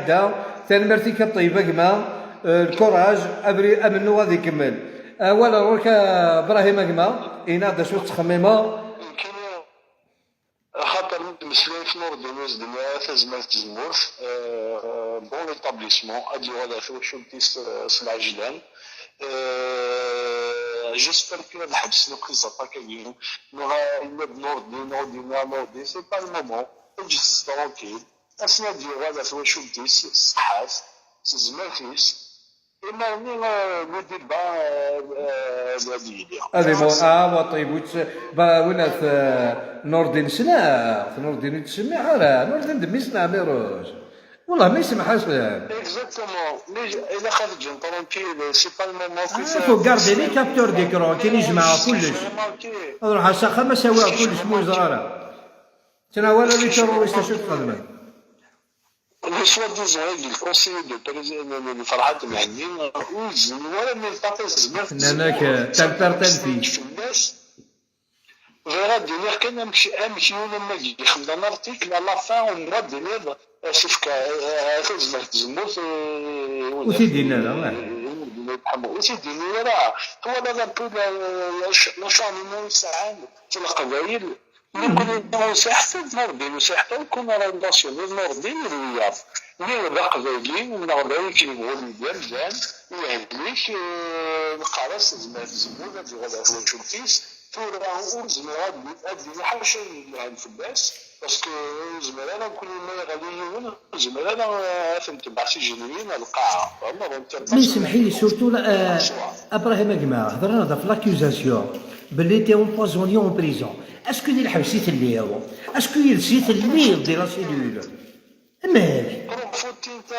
iɛedda. Tanemmirt-ik a Ṭeyyeb a gma. Eh, lkuraj, abri amennuɣ ad ikemmel. Awal ɣur-k a Brahim a gma, ini-aɣ-d d acu tettxemmimeḍ. Axaṭer mi d-meslayeɣ Nurdin ur s-d-nniɣ ara tazmert n tzemmurt, euh, bon rétablissement, ad yuɣal ɣer twacult-is, euh, s lɛejlan. Euh, j'espère que ad ḥebsen akk iẓaṭak-agi, neɣ yenna-d Nurdin, ur d-yenni ara Nurdin, c'est pas le moment, eǧǧet-t tranquille, ass-nni ad yuɣal ɣer twacult-is, s ṣṣeḥḥa-s, s tezmert-is. Imir-nni, euh, le débat, euh, euh, ad yili. Ad imu-, ah, wa ṭib, ur tt-, ba, winat, euh, Nurdin sneɣ-t, Nurdin ur yettsemmiḥ ara, Nurdin d mmi-s n Ɛmiruc. Wellah, ma yessemḥasen. Exactement. Mais ilaq ad ǧǧen tranquille, c'est pas le moment. Ah, faut garder les capteurs d'écran, akken ijmeɛ kullec. Ad ruḥeɣ s axxam, ad s-awiɣ kullec, ma ur yeẓri ara. Ttnawal les terroristes acu txedmem. Le soi-disant agi, le conseiller de président, le, le Ferhat Mhenni, ur yezmir ara ad yelṭaf tazmert. Nnan-ak, euh, terper talfikt. Fell-as. Bɣiɣ ad d-iniɣ kan amek, amek yiwen am wagi yexdem un article, à la fin, au moins d-iniḍ, euh, asefk, euh, euh, tazmert tzemmurt, euh, ur t-id-yenni ara, eh. Ur t-id-yenni ara. Twalaḍ un peu la, la, l'acharnement i sɛan ɣef Leqbayel. Nekkni ur nseḥḥet d Nurdin, ur nseḥḥet akk ara relationner Nurdin d wiyaḍ. Mi d aqbayli, neɣ d ayen i k-yebɣun d amdan, i yehlek, eh, neqqar-as tezmer tzemmur ad yuɣal ɣer twacult-is, Tura ur zmireɣ ad d-, ad d-iniɣ ḥaca yelhan fell-as, parce que ur zmireɣ ara, nekkni ma yeɣli yiwen, ur zmireɣ ara ad t-ntebbɛ si jenwi ar lqaɛa. Vraiment, on tient pas. Mais semḥ-iyi, surtout la, euh, Abrahim a gma, hedren-aɣ-d ɣef l'accusation belli t'es empoisonné en prison. Est-ce que di lḥebs i telliḍ? Est-ce que yid-s i telliḍ di la cellule? Amek? Profitint,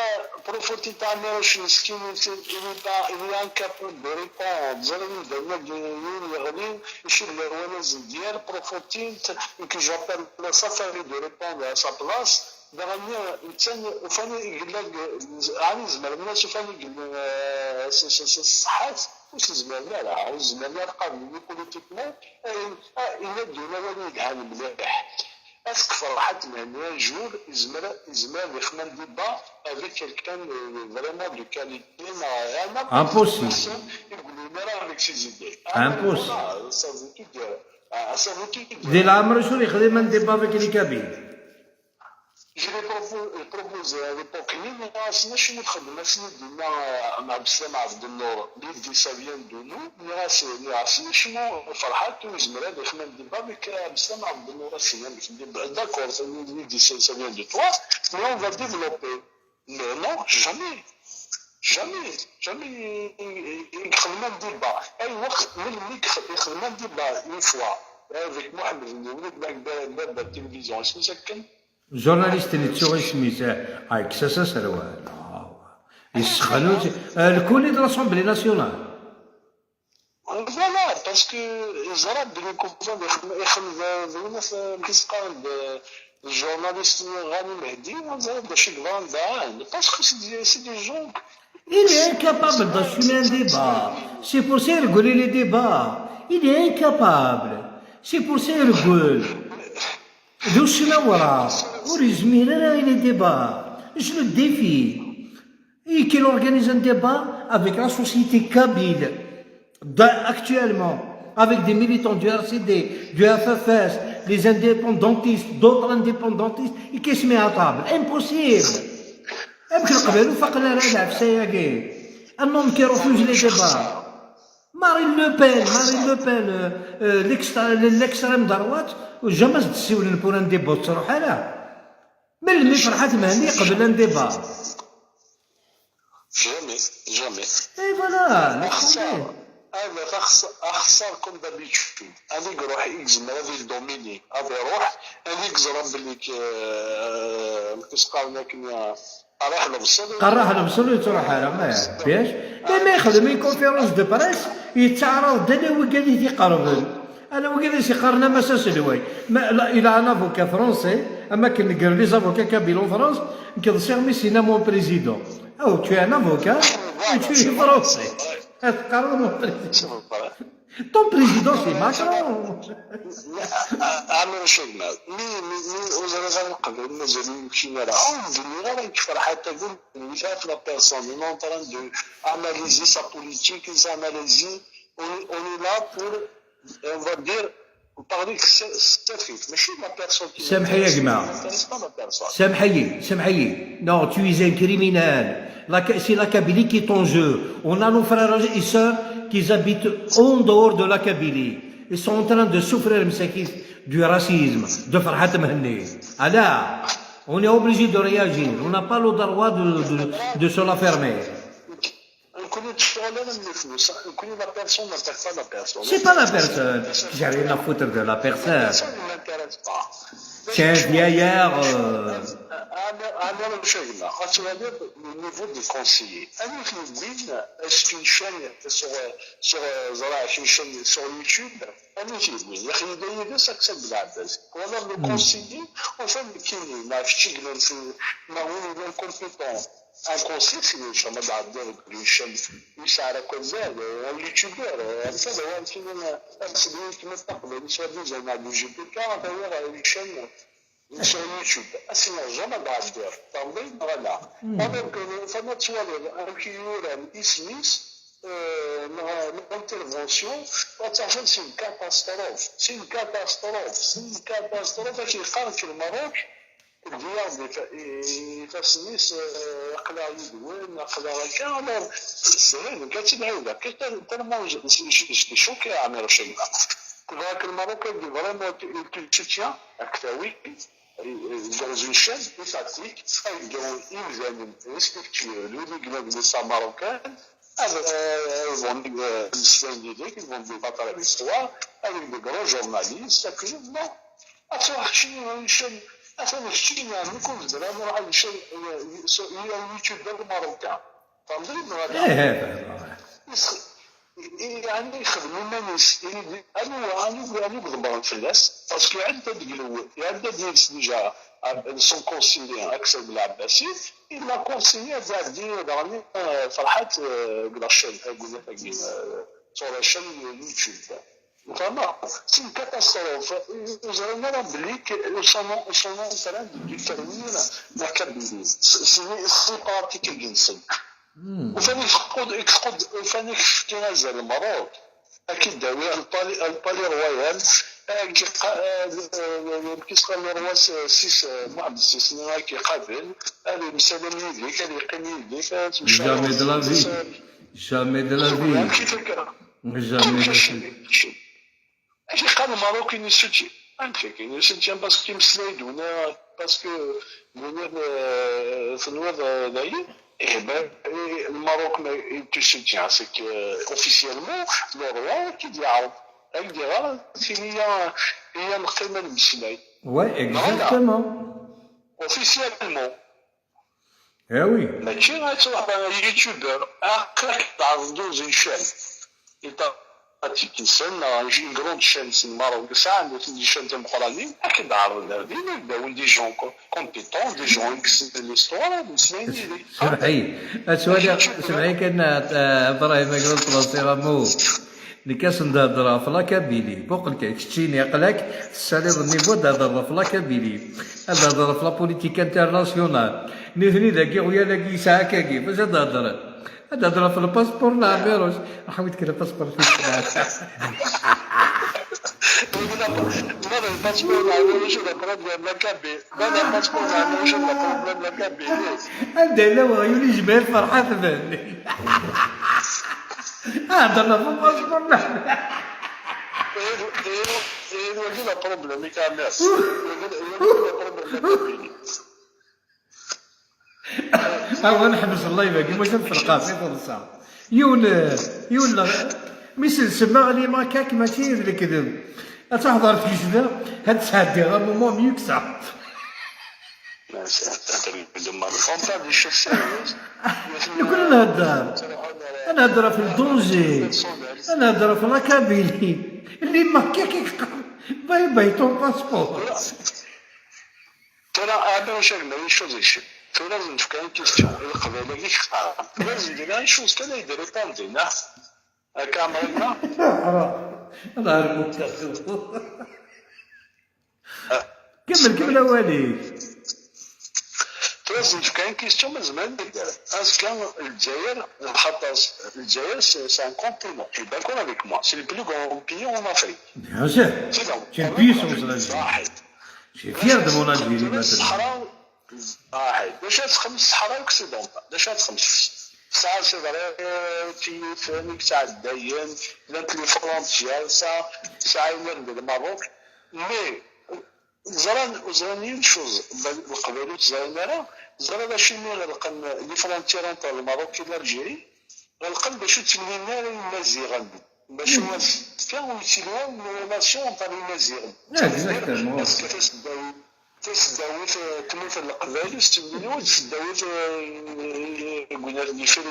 profitint Ɛmiruc meskin, il est pas, il est incapable de répondre. Ẓriɣ anda ma d-, yiwen yeɣli, icud lawan azedyan, profitint, et que j'appelle Safari de répondre à sa place. Daɣen netta ufan igella, ɛni zemren-as ufan igella, eh, s, s, s, ṣṣeḥḥa-s? Ur s-zmiren ara, ur zmiren ara qablen politiquement. Eh, eh, yenna-d yiwen awal yelhan mliḥ. Est-ce que Ferḥat Mhenni un jour yezmer, yezmer ad ixdem un débat avec quelqu'un de, vraiment de qualité, neɣ, eh, n'importe quelle personne i yellan ara avec ses idées? Ah, impossible. Voilà, ça veut tout dire. Ah, ça veut tout dire. Di leɛmer-is ur yexdim un débat avec les Kabyles. Je l'ai propo-, proposé à l'époque-nni, nniɣ-asen acimi ur txeddmem akken i d-yenna, eh, Ɛebdeslam Ɛebdennur, l'idée ça vient de nous, nniɣ-as, nniɣ-asen acimi Ferḥat ur yezmir ad ixdem un débat avec, eh, Ɛebdeslam Ɛebdennur akken, amek, d'accord, l'idée ça vient de toi, mais on va développer. Mais non, jamais, jamais, jamais i, i, i yexdem un débat. Ayweq, melmi i yexdem un débat une fois avec Mohamed Ndouni, baba n télévision, isem-is akken, journaliste-nni ttuɣ isem-is, ah, yekkes-as aserwal. Ah, yessexnuc. Ah, lkuli de l'Assemblée nationale. Voilà, parce que yeẓra belli kufa ixdem, ixdem d, d win, amek i s-qqaren, d, d journaliste-nni Ɣani Mehdi, yeẓra d acu yeḍran da. Parce que c'est des, c'est des gens. Il est incapable d'assumer un débat. C'est pour ça il reconnaît les débats. Il est incapable. C'est pour ça il reconnaît. D ucnawra, ur yezmir ara i les débats. Je le défie. Et qu'il organise un débat avec la société kabyle, actuellement, avec des militants du R C D, du F F S, les indépendantistes, d'autres indépendantistes, et qui se met à table. Impossible. Amek Leqbayel ur faqen ara lɛefsa-agi? Un homme qui refuse les débats. Marine Le Pen, Marine Le Pen, euh, euh, l'ex-, l'extrême droite, jamais s-d-ssiwlen pour un débat, ur tettruḥ ara. Melmi Ferḥat Mhenni yeqbel un débat? Jamais, jamais. Et voilà, le problème. Axessar, axessar comme d'habitude. Ad iruḥ, yezmer ad idomini, ad iruḥ, ad yeẓra belli, euh, amek i s-qqaren akken, euh, Qerraḥ lebṣel. Qerraḥ lebṣel ur yettruḥ ara, eh, biac. Imi yexdem une conférence de presse, yettaɛraḍ-d ala wigad i t-iqerben. Ala wigad i s-iqqaren a Mass aselway. Ma, la, il a un avocat français, am akken negren les avocats kabyles en France, nekk ḍsiɣ mi s-yenna mon président. Oh, tu es un avocat, et tu es français. Ad teqqareḍ mon président. Ton président, c'est Macron. Ɛmer Cagma, mi, mi, mi ur ẓriɣ ara qbel, mazal ur yekcim ara. Ur d-nniɣ ara nekk Ferḥat Tagul, nniɣ la personne. On est en train de analyser sa politique, on analyse, on, on est là pour, on va dire, parler de ce, cette affaire. Mais je suis la personne qui Samḥ-iyi, a gma. M'intéresse pas la personne. Samḥ-iyi, samḥ-iyi. Non, tu es un criminel. La Ka-, c'est la Kabylie qui est en jeu. On a nos frères et sœurs qui habitent en dehors de la Kabylie. Ils sont en train de souffrir, مساكين, du racisme, de Ferhat Mhenni. Alors, on est obligé de réagir. On n'a pas le droit de, de, de se la fermer. Nekkni ur nettɣil ara nefnus, nekkni la personne n'attaque pas la personne. C'est pas la personne. J'ai rien à foutre de la personne. La personne ne m'intéresse pas. C'est un vieillard, euh. Ɛmer, Ɛmer Cagma, ad twaliḍ le niveau des conseillers. Anwa i t-yewwin, est-ce qu'une chaîne sur, sur, euh, ẓriɣ, une chaîne sur YouTube, anwa i t-yewwin? Yaxi yella yid-s Aksel Belɛebbas. Twalaḍ le conseiller, ufan nekkini, neɣ kečč i yellan s, neɣ win yellan compétent. Un conseiller, c'est une chaîne, ad ɛeddiɣ deg une chaîne, yesɛa akk azal, un youtubeur, un kada, un kada, asegmi kemmel taqbaylit, soit disant, neɣ du G P K, ad awiɣ une chaîne sur YouTube. Ass-nni jamais ad ɛeddiɣ, terḍiḍ neɣ ala? Alors que, fama tettwaliḍ amek i yuran isem-is, euh, neɣ l'intervention, ad tafeḍ c'est une catastrophe, c'est une catastrophe, c'est une catastrophe, akken yeqqar deg Lmerruk, teddi-yaɣ-d ifa-, i-, ifassen-is, euh, aql-aɣ yid-wen, aql-aɣ akka, alors, c'est vrai, nekk ad tt-id-ɛiwdeɣ, que tel-, tellement je, je, je, j'étais choqué, Ɛmiruc Agma. Tebɣa que le Maroc agi vraiment il te soutient, ad k-tawi dans une chaîne étatique, ad yeddu imdanen respectueux d wid i yellan di l'État marocain, ad, euh, ils vont, euh, ils vont débattre avec toi, avec des grands journalistes, et puis, non. Ad truḥ keččini une chaîne, atan keččini, ɛni kul zra ad ruḥ ad une chaîne, euh, sur, il y a un youtubeur marocain. Tfehmeḍ-iyi neɣ ala? Ih, ih, fehmeɣ. Is-, i-, i-, yeɛni yexdem iman-is, ini-d, anwa, anwa, anwa i iḍebbren fell-as? Parce que iɛedda-d deg lewwel, iɛedda-d yid-s déjà, Ab-, son conseiller, Akser Belɛebbasi, il l'a conseillé ad iɛeddi daɣen, euh, Ferḥat, euh, deg la chaîne, taguni-agi, euh, sur la chaîne YouTube. Vraiment, c'est une catastrophe. Ur ẓrin ara belli que ils sont, ils sont en train de détruire la Kabylie. C'est, c'est, c'est pratique-agi-nsen. Ufan-ik teqquḍ, i teqquḍ, ufan-ik tefki azal Lmerruk. Ad k-id-awi Lpali, Lpali Royal, ad k-iqa-, ad, ad k-isqa le roi s-, sis, Muḥemmed Sisni, ad k-iqabel, ad yemsalam yid-k, ad yeqqim yid-k, ad temcawaṛ. Jamais de la vie. Jamais de la vie. Amek i tefka? Jamais de la vie. Amek i tefka? Amek i qqaren Lmerruk, il nous soutient? Amek akken, il nous soutient parce que imeslay-d wina, parce que wina, euh, tenwiḍ, euh, dayi? Eh ben, eh, Lmerruk, ma, il te soutient, c'est que, euh, officiellement, le roi ad k-id-yeɛreḍ, ad k-d-iɣer, ad tini ya, ya neqqim ad nemmeslay. Ouais, exactement. Officiellement. Eh oui. Mačči ad truḥeḍ ɣer youtubeur, aql-ak tɛerḍeḍ dans une chaîne étatique-nsen, neɣ une grande chaîne s Lmerruk, sɛan nutni des chaînes timeqqranin, ad k-d-ɛerḍen ar din, ad d-awin des gens co-, compétents, des gens i yessnen l'histoire, ad mmeslayen yid-k. Semḥ-iyi, ad twaliɣ, semḥ-iyi kan, ah, Ibrahim, agla n Fransi Rameau. Nekk ad sen-d-heddreɣ ɣef la Kabylie. Muqel kan, keččini, aql-ak tessaliḍ nnivu ad d-thedreḍ ɣef la Kabylie. Ad d-thedreḍ ɣef la politique internationale. Nitni dagi, ɣyal-agi yesɛa akkagi. Fac ad d-hedren? Ad d-hedren ɣef lpaspuṛ n Ɛmiruc. Ḥawi-d kan lpaspuṛ-ik. Ma d lpaspuṛ n Ɛmiruc, d problème, la Kabylie. Ma d lpaspuṛ n Ɛmiruc, d problème, la Kabylie. Anda yella weɣyul ijmeɛ-it Ferḥat Benni? Ah, d la France. Wagi d aproblem i Kamel. Wagi d aproblem i Kamel. Awa, nḥebs live-agi, maca nfelqas i teḍsa. Yiwen, yiwen, mi s-nsemma ɣli makak, mačči d lekdeb. Ad teḥḍer tgejda, ad tesɛeddi un moment mieux que ça. Nekkni ad nehder. Ad nehder ɣef le danger. Ad nehder ɣef la Kabylie. Les makak i yeqqaren. Bye bye ton passeport. Tura, Ɛmiruc, a gma, une chose ici. Tura ad nefk une question i leqbayel-agi i k-qqaren. Tura ad nefk une chose kan ad yi-d-répondin, ah? Akka, Ɛmer, a gma? Ḥaṛa. Ad ɛerbuka. Kemmel, kemmel awal-ik. Tura ad nefk une question, ma zemren ad yi-d-rren. Azekka, Lezzayer, xaṭer Lezzayer, c'est, c'est un continent. Tu es d'accord avec moi? C'est le plus grand pays en Afrique. Bien sûr. C'est donc, c'est une puissance, l'Algérie. Je suis fier de mon Algérie, maintenant. Ṣṣeḥra, ah, d acu ad txemmem ṣṣeḥra occidentale? D acu ad txemmem? Tesɛa Sidi Rɛid, tiyita, nekk ttɛeddayen, llant les frontières, tesɛa, tesɛa iman d Lmerruk. Mais, ẓran, ẓran une chose, Leqbayel ur tt-ẓrin ara, ẓran acimi ɣelqen les frontières entre Lmerruk et l'Algérie, ɣelqen bac ur ttemlilin ara Imaziɣen, bac azekka ur yettili ara une relation entre Imaziɣen. Exactement. Azekka taseddawit, taseddawit, eh, tmurt n Leqbayel ur tettemlili ara d taseddawit, eh, deg win ara d-yifir,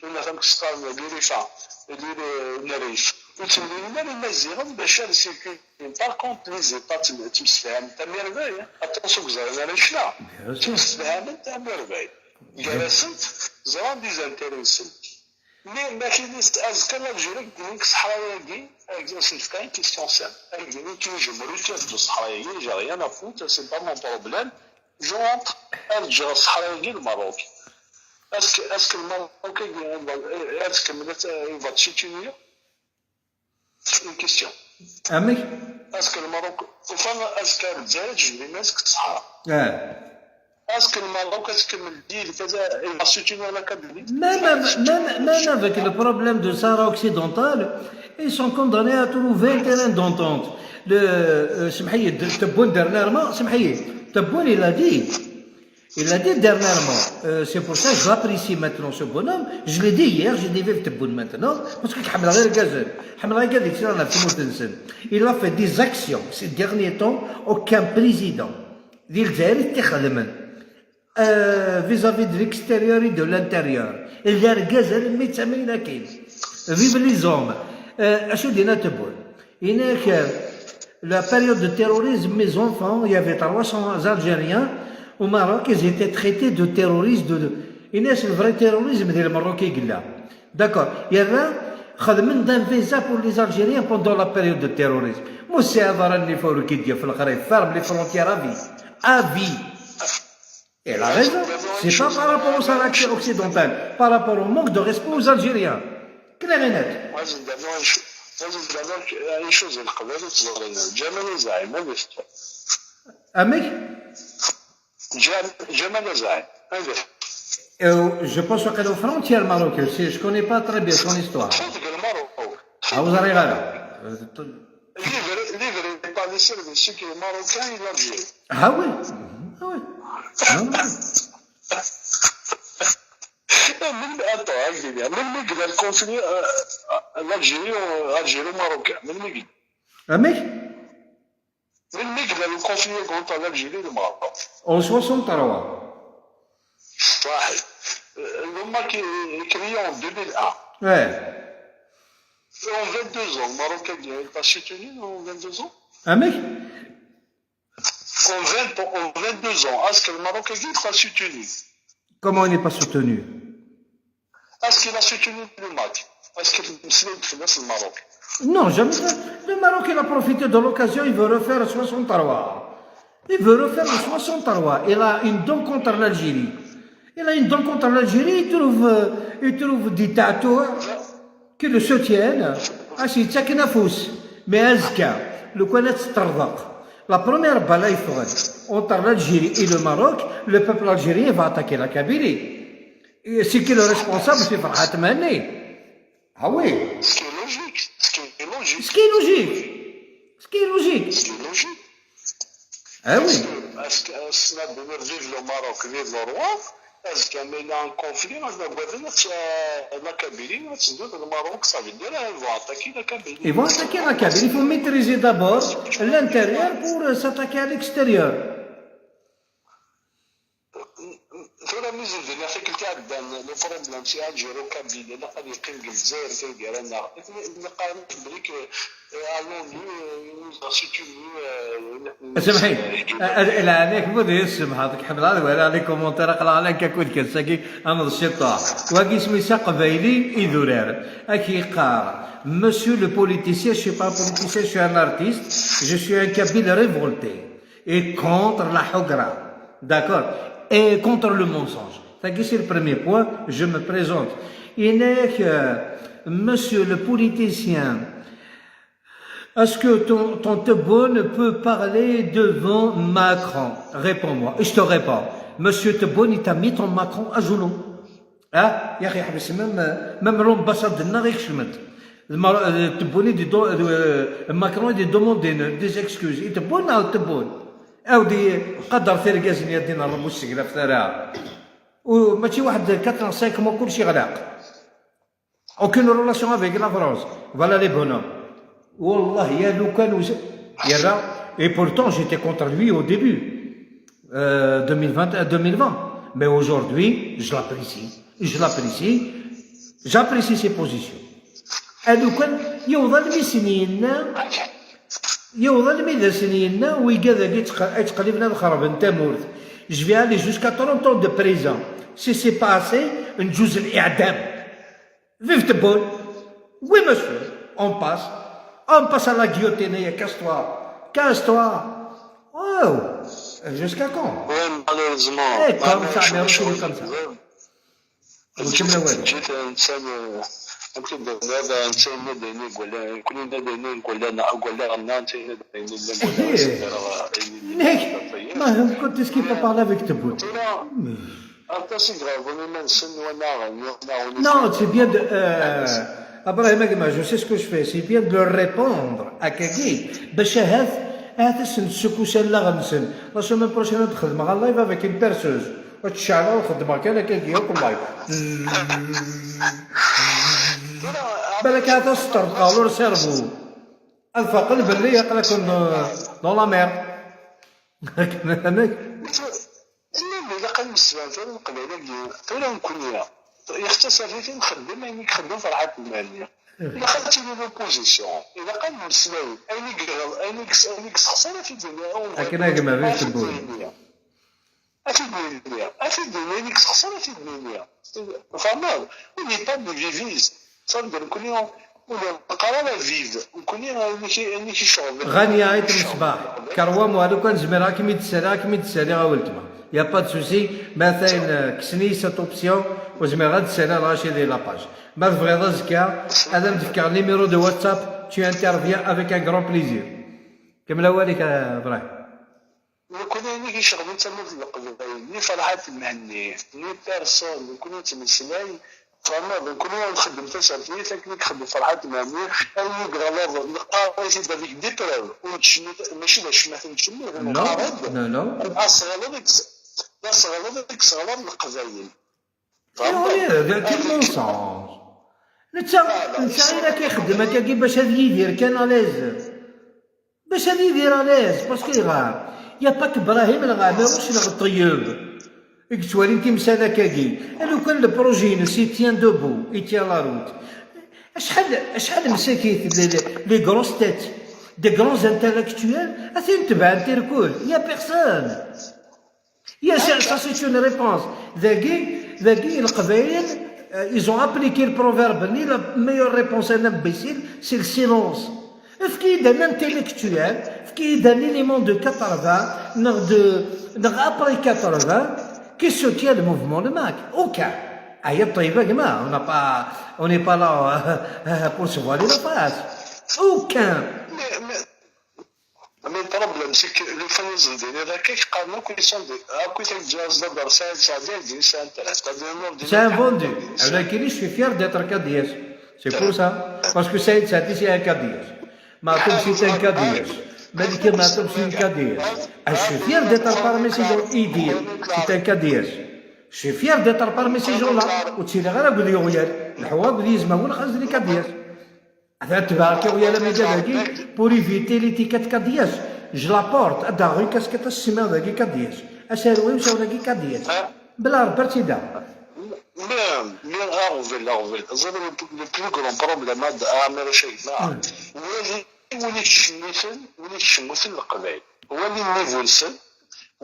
win ara s-qqaren l'Irifa, l'île, eh, n Rrif. Ur ttemlilin ara Imaziɣen bac ad circulin. Par contre, les États ttem-, ttemsefhamen, à merveille, hein. Attention, ur ẓrin ara ccna. Bien sûr. Ttemsefhamen à merveille. Gar-asent, ẓran des intérêts-nsen. Mais ma kien azekka l'Algérie, deg ṣṣeḥra-agi, agi, c'est une question simple. Agi, qui je me retire de ṣṣeḥra-agi, j'ai rien à foutre, c'est pas mon problème. Je rentre, ad ǧǧeɣ ṣṣeḥra-agi, Lmerruk. Est-ce que, est-ce que Lmerruk, est-ce que, il va soutenir? C'est une question. Amek? Est-ce que Lmerruk, ufan azekka Lezzayer ad tejbed iman-is deg ṣṣeḥra? Ah. Est-ce que le Maroc, est-ce que le deal, il va soutenir la Kabylie? Même, même, même avec le problème de Sahara occidental, ils sont condamnés à trouver un terrain d'entente. Le, euh, سمحي, Tebboune dernièrement, سمحي, Tebboune, il a dit, il a dit dernièrement, euh, c'est pour ça que j'apprécie maintenant ce bonhomme, je l'ai dit hier, j'ai dit vive Tebboune maintenant, parce que حمل غير غزل, حمل غير غزل, il a fait des actions ces derniers temps, aucun président. Di Lezzayer i t-ixedmen. Euh, vis-à-vis de l'extérieur et de l'intérieur. D argaz almi d tamaynut akkin. Vive les hommes. Euh, acu d-yenna Tebboune? Yenna-k, euh, la période de terrorisme, mes enfants, il y avait trois cents Algériens au Maroc, ils étaient traités de terroristes. De, de... Yenna-k, le vrai terrorisme, c'est le Maroc. D'accord. Il y a là, خدمنا un visa pour les Algériens pendant la période de terrorisme. Monsieur Avaran, il faut le dire, il faut le ferme les frontières à vie. À vie. Et la raison, c'est pas par rapport au Sahara occidental, par rapport au manque de respect aux Algériens. Clair et net. Moi, je donne une chose. Moi, je donne une chose, le Qabaïl, tu vois, jamais les armes, même l'histoire. Amek? Jamais, jamais les armes. Euh, je pense qu'elle est aux frontières marocaines. Si, je connais pas très bien son histoire. Très bien, le Maroc. Ah, vous arrivez là. Livré, livré par les services marocains et l'Algérie. Ah oui. Ah oui. Ah oui. Même, attends, hein, je vais dire, même le conflit, euh, l'Algérie, euh, algéro-marocain, même le Amek? Même le conflit entre l'Algérie et le Maroc. En soixante-trois. Ouais. Euh, le Maroc est créé en deux mille un. Ouais. En vingt-deux ans, le Maroc a pas soutenu en vingt-deux ans. Amek? En vingt, en vingt-deux ans, est-ce que le Maroc a pas soutenu? Comment il n'est pas soutenu? Est-ce qu'il a soutenu le Maroc? Est-ce que le Maroc? Non, jamais. Le Maroc, il a profité de l'occasion, il veut refaire soixante-trois. Il veut refaire le soixante-trois. Il a une dent contre l'Algérie. Il a une dent contre l'Algérie, il trouve, euh, il trouve des dictateurs qui le soutiennent. Ah, c'est ça qui n'a fausse. Mais est-ce que le connaître, la première bataille entre l'Algérie et le Maroc, le peuple algérien va attaquer la Kabylie. Et c'est qui le responsable? C'est Farhat Mani. Ah oui. Ce qui est logique. Ce qui est logique. Ce qui est logique. Ce qui est logique. Ce qui est logique. Ah oui. Parce que, euh, si on a donné vive le Maroc, vive le roi, parce qu'il y a un conflit, on a besoin de, euh, la Kabylie, on a besoin de le Maroc, ça veut dire, euh, ils vont attaquer la Kabylie. Ils vont attaquer la Kabylie. Il faut maîtriser d'abord l'intérieur pour, euh, s'attaquer à l'extérieur. Tura mi ziden atikelt iɛeddan, le problème c'est algéro-kabyle, ilaq ad yeqqim deg Lezzayer kan gar-aneɣ. Nqarn belli que, euh, à l'ONU, euh, il nous a soutenu, euh, Samḥi, lɛali-k, budi, semḥeḍ, ḥemmleɣ ad walaɣ les commentaires, aql-aɣ la kakud kan sagi, ameḍ ciṭṭaḥ. Wagi isem-is Aqbayli idurar. Ak yeqqar, monsieur le politicien, je suis pas un politicien, je suis un artiste, je suis un kabyle révolté et contre la ḥugra. D'accord? Et contre le mensonge. Tagi, c'est le premier point, je me présente. Yenna-k, euh, monsieur le politicien, est-ce que ton, ton Tebboune peut parler devant Macron? Réponds-moi. Je te réponds. Monsieur Tebboune, il t'a mis ton Macron à genoux. Hein? يا أخي, حبس, même, même l'ambassade-nneɣ i kecment. Tebboune di do-, euh, Macron di demande des excuses. I Tebboune neɣ Tebboune? Awdi, qadret irgazen-nni ad d-nerr bu segla f tara. U mačči waḥed quatre ans, cinq mois, kulci yeɣleq. Aucune relation avec la France. Voilà les bonhommes. Wallah, ya lukan yerra. Et pourtant, j'étais contre lui au début, euh, deux mille vingt, euh, deux mille vingt. Mais aujourd'hui, je l'apprécie. Je l'apprécie. J'apprécie ses positions. A lukan yewweḍ almi sen-yenna, yewweḍ almi d asen-yenna, wigad-agi ttq-, ttqelliben ad xerben tamurt. Je vais aller jusqu'à trente ans de prison. Si c'est pas assez, نجوز الإعدام. Vive Tebboune. Oui, monsieur. On passe. On passe à la guillotine, et casse-toi. Casse-toi. Oh. Jusqu'à quand? Oui, malheureusement. Eh, comme ça, mais on continue comme ça. جيت إنسان، Akken d-tenniḍ, netta yenna-d ayen i iwala, nekkni nenna-d ayen i iwala, neɣ iwala ɣenna, netta yenna-d ayen i llan iwala, Ih. ayen i Nek, ma hum كنت تسكي بابا لا فيك تبوت. Tura, aṭas i iɣerḍen iman-nsen, wanaɣen, wanaɣen. Non, c'est bien de. Euh, Abrahim Agma, je sais ce que je fais, c'est bien de leur répondre à Kagi, باش هات هات السن تسكو سال لا غنسن. La semaine prochaine, نخدم غا live avec une perceuse. وتشعل وخدمة كان كاكي ياك الله. بالك هذا ستر قالوا سيرفو. الفقل باللي يقلك dans la mer. Ilaq ad neslan tura leqbayel-agi, tura nekkni, ixtaṣ-aɣ-it nxeddem ayen i ixeddem Ferḥat Mhenni. Ilaq ad tili l'opposition, ilaq ad nemmeslay ayen i yeɣ-, ayen i yes-, ayen i yessexṣer ad t-id-nini. Akken a gma, d tewwurt. Ad t-id-nini, ad t-id-nini, ayen i yessexṣer ad t-id-nini. Tfehmeḍ? Ur n'est pas de vivis. Tfehmeḍ nekkni ur neqqar ara viv. Nekkni ayen i k-, ayen i k-iceɣben. غني عيط المصباح. كروام وهذا كان زمير راكم يتسالى، راكم يتسالى غا ولتما. Il y a pas de souci. مثلا كسني cette option وزمير غا تسالى راشد la page. ما تبغيض أزكى، هذا مدفكر numéro de WhatsApp, tu interviens avec un grand plaisir. كمل أولك يا إبراهيم. Nekkni ayen i k-iceɣben d tamurt n Leqbayel, ni Ferḥat Mhenni, ni personne, nekkni nettmeslay, tfehmeḍ, nekkni ur nxeddem tasertit akken i ixeddem Ferḥat Mhenni, ayen i yeɣleḍ neqqar-it-id avec des preuves, ur nettcemmit, mačči d acemma i nettcemmit, Non, neqqar-d, non, non. d aseɣleḍ i yes-, d aseɣleḍ i yesseɣlaḍ Leqbayel. Iɣli d quel mensonge. Netta, netta i la k-ixeddem akkagi باش ad yidir kan à l'aise. باش ad yidir à l'aise, parce que ayɣer? Y a pas que Brahim neɣ Ɛmiruc neɣ Ṭeyyeb i yettwalin timsal akkagi. Lukan le projet-ines il tient debout, il tient la route. Acḥal, acḥal msakit les, les, les grosses têtes, des grands intellectuels, a tin tebɛen tirkul, y a personne. Y a, ça, ça, c'est une réponse. Dagi, dagi, Leqbayel, euh, ils ont appliqué le proverbe-nni, la meilleure réponse à un imbécile, c'est le silence. Efk-iyi-d un intellectuel, efk-iyi-d un élément de quatre-vingts, neɣ de, neɣ après quatre-vingts, qui soutient le mouvement le MAK. Aucun. Aya ṭṭeyba gma, on n'a pas, on n'est pas là, euh, pour se voiler la face. Aucun. Mais, mais, mais le problème, c'est que les fans de Daniel Rakek, quand nous, ils sont des, à côté de Jazz Dadar, c'est un, c'est un, c'est un, c'est un, C'est un vendu. Avec qui je suis fier d'être Kadiès. C'est pour ça. Parce que Saïd Sadi, c'est un Kadiès. Matom, c'est un Kadiès. Malika Matom, c'est un Kadiès. Ah, je suis fier d'être parmi ces gens. Idir, c'est un Kadiès. Je suis fier d'être parmi ces gens-là. Ur ttiliɣ ara akked Yuɣyal. Leḥwa akked Yizmawen, xas d Kadiès. Ad tebɛeɣ Yuɣyal amida dagi, pour éviter l'étiquette Kadiès. Je la porte, ad d-aɣeɣ une casquette asemmiḍ dagi Kadiès. Asaru-iw sawal dagi Kadiès. Bla Rebbi ar tt-id-aɣeɣ. Mais, mais aɣbel, aɣbel. Ẓer le, le plus grand problème ad Ɛmiruc a gma. Wali win i yettcemmiten, win i yettcemmiten Leqbayel. Wali nnivu-nsen,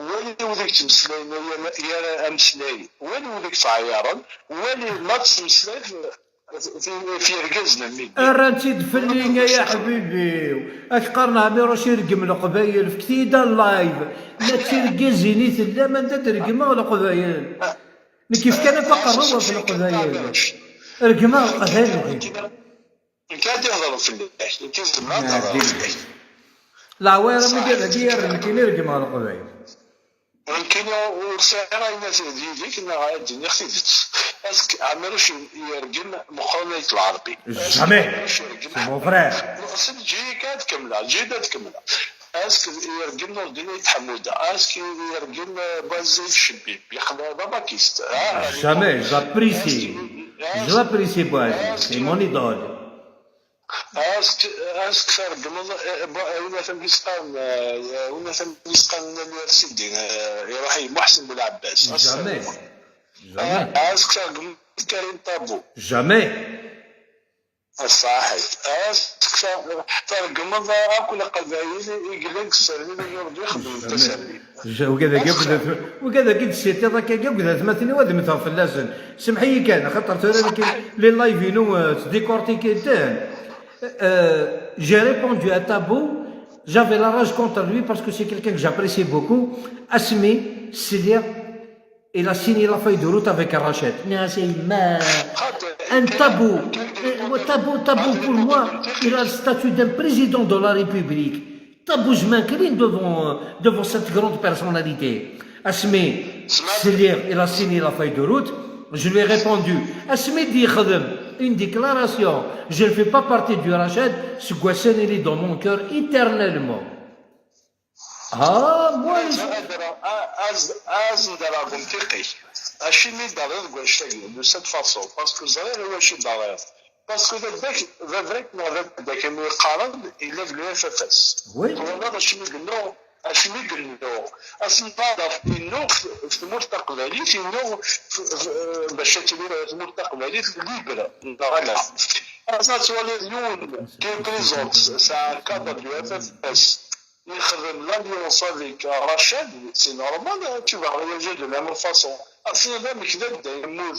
wali wid i yettmeslayen yal, yal ameslay, wali wid i yettɛeyyiṛen, wali ma tettmeslay fi, fi, fi yergazen am wigi. Rran-tt-id fell-i, ay aḥbib-iw. Ad k-qqaren Ɛmiruc ireggem Leqbayel, fket-iyi-d un live. Ma d tirgazin i tellam, anda d-reggmeɣ Leqbayel? Nekk yefkan akk aqerru ɣef Leqbayel. Reggmeɣ Leqbayel. Nekk ad d-ihḍer fell-ak, nekk zemreɣ ad d-hḍreɣ fell-ak. Leɛwayṛ am wigi dagi, ar nekkini reggmeɣ Leqbayel. Nekkini ur sɛiɣ ayen ad d-iniɣ, neɣ ad d-iniɣ tidet. Est-ce que Ɛmiruc yergem Meqqran Ayt Lɛerbi? Jamais. C'est mon frère. Eǧǧ-iyi kan ad kemmleɣ, eǧǧ-iyi ad kemmleɣ. Est-ce que yergem Nurdin Ayt Ḥemmuda? Est-ce que yergem, euh, Buɛziz Ayt Cebbib? Yeqḍa d abakist. Ah, jamais, je l'apprécie. Je l'apprécie, Buɛziz. C'est mon idole. Est-ce que, est-ce que tregmeḍ, euh, bu-, euh, win atan yesqan, euh, win atan yesqan Nali Sidi, euh, iruḥ i Muḥsin Belɛebbas? Jamais. Jamais. Est-ce que tregmeḍ Karim Tabou? Jamais. Ṣaḥit. Est-ce que tregmeḍ akk Leqbayel i yellan deg tsernin i Ṛebbi ixeddmen tasernin? Wigad-agi akked, wigad-agi d-tessitiḍ akkagi akked atmaten-iw ad mmteɣ fell-asen. Semmeḥ-iyi kan, axaṭer tura nekk les lives-inu, euh, ttdécortiqué-ten. Euh, j'ai répondu à Tabou, j'avais la rage contre lui parce que c'est quelqu'un que j'apprécie beaucoup. Asmi sliɣ, il a signé la feuille de route avec Rachid. Nniɣ-as a yemma. Xaṭi, Un tabou. Euh, tabou, tabou pour moi, il a le statut d'un président de la République. Tabou, je m'incline devant, devant cette grande personnalité. Asmi, Sliɣ, il a signé la feuille de route. Je lui ai répondu. Asmi d-yexdem une déclaration. Je ne fais pas partie du Rachad. Ce Guassan, il est dans mon cœur éternellement. Ah, moi, je- Ad-, ad-, ad-, ad-, ad-, ad-, ad-, Acimi d-terriḍ deg wannect-agi, de cette façon, parce que ẓriɣ i wacu d-terriḍ. Parce que baba-k, baba-k neɣ baba-k, am yeqqaren, yella d l'U F F S. Oui. Twalaḍ acimi yennuɣ, acimi yennuɣ. Asennaḍ yennuɣ f-, f tmurt taqbaylit, yennuɣ f-, f-, bac ad tili tmurt taqbaylit libre, neɣ ala. Ass-a twaliḍ yiwen qui représente, c'est un cadre du F F S. Yexdem l'alliance avec Rachad, c'est normal, hein, tu vas réagir de la même façon. Ass-a d amek d adda yemmut.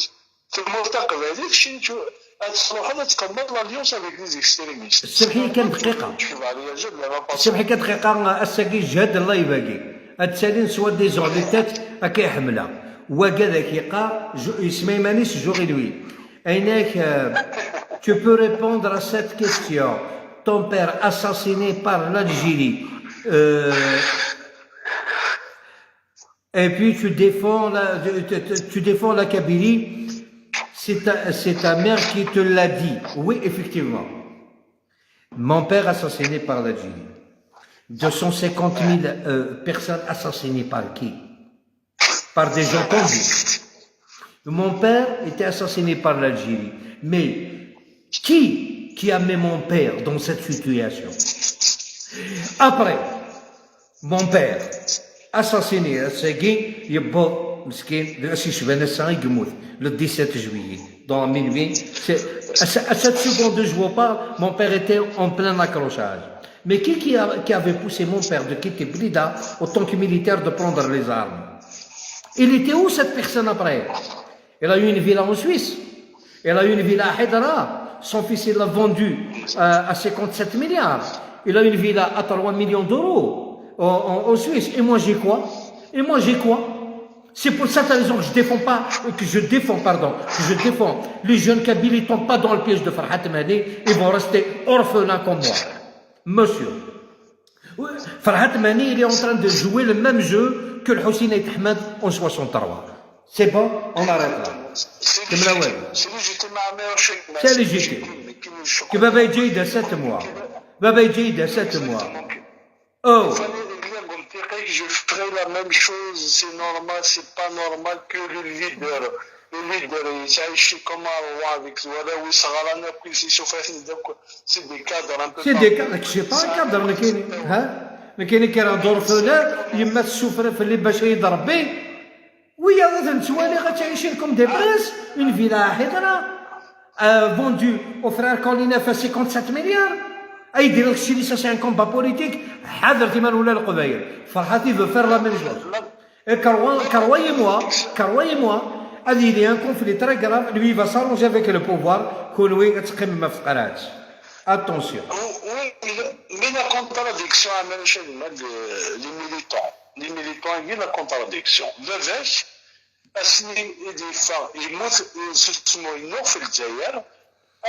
Tmurt taqbaylit, kečč ad truḥeḍ ad tqemmeḍ l'alliance avec les extrémistes. Semḥ-iyi kan dqiqa. Tu vas réagir de la même façon. Semḥ-iyi kan dqiqa, ass-agi jhed live-agi. Ad d-talin soi-disant les têtes akka i ḥemmleɣ. Wagi ad ak-yeqqar, ju-, yesma iman-is Jour et Nuit. Aynak, euh, tu peux répondre à cette question. Ton père assassiné par l'Algérie. Euh, et puis tu défends la, tu, tu- tu défends la Kabylie. C'est ta, c'est ta mère qui te l'a dit. Oui, effectivement. Mon père assassiné par l'Algérie. Deux cent cinquante mille, euh, personnes assassinées par qui ? Par des gens comme vous. Mon père était assassiné par l'Algérie. Mais qui, qui a mis mon père dans cette situation ? Après, mon père, assassiné, ass-agi, yewweḍ, meskin, d ass yecban ass-a i yemmut, le dix-sept juillet, dans la minuit. C'est, à ce- à cette seconde où je vous parle, mon père était en plein accrochage. Mais qui, qui a- qui avait poussé mon père de quitter Blida autant que militaire, de prendre les armes ? Il était où, cette personne, après ? Il a eu une villa en Suisse. Il a eu une villa à Hydra. Son fils, il l'a vendue à, à cinquante-sept milliards. Il a une villa à trois millions d'euros en, en- en Suisse. Et moi, j'ai quoi ? Et moi, j'ai quoi ? C'est pour cette raison que je défends pas, que je défends, pardon, que je défends les jeunes kabyles, ils tombent pas dans le piège de Farhat Mani, ils vont rester orphelins comme moi. Monsieur. Farhat Mani, il est en train de jouer le même jeu que le Hussein Ait Ahmed en soixante-trois. C'est bon, on arrête là. C'est légitime, c'est légitime, mais en chèque, c'est légitime. Baba yeǧǧa-yi-d ass-a, sept mois. Baba yeǧǧa-yi-d ass-a, sept mois. Oh. Fallait régler comme Tariq, je ferai la même chose, c'est normal, c'est pas normal que le leader, le leader, il s'agit comme un roi avec voilà, oui, c'est des cadres un peu. C'est des cadres, c'est pas un cadre, nekkini, ha? Nekkini kra d orphelin, yemma tessufra fell-i bac ad yi-d-rebbi. Wiyaḍ ad ten-ttwaliɣ ad ttɛicin comme des princes, une villa à Hydra, euh, vendue au frère Colin F à cinquante-sept milliards. Ay d-iniɣ keččini, ça c'est un combat politique, ḥadret iman ula Leqbayel. Ferhat, il veut faire la même chose. Et croyez-moi, croyez-moi, croyez-moi, ad yili un conflit très grave, lui il va s'arranger avec le pouvoir, kunwi ad teqqimem ɣef tqerɛet. Attention. Oui, mais la contradiction, même chez les militants. Les militants, il y a la contradiction. Baba-k, asmi i d-yeffeɣ, yemmut, s usmu yennuɣ f Lezzayer,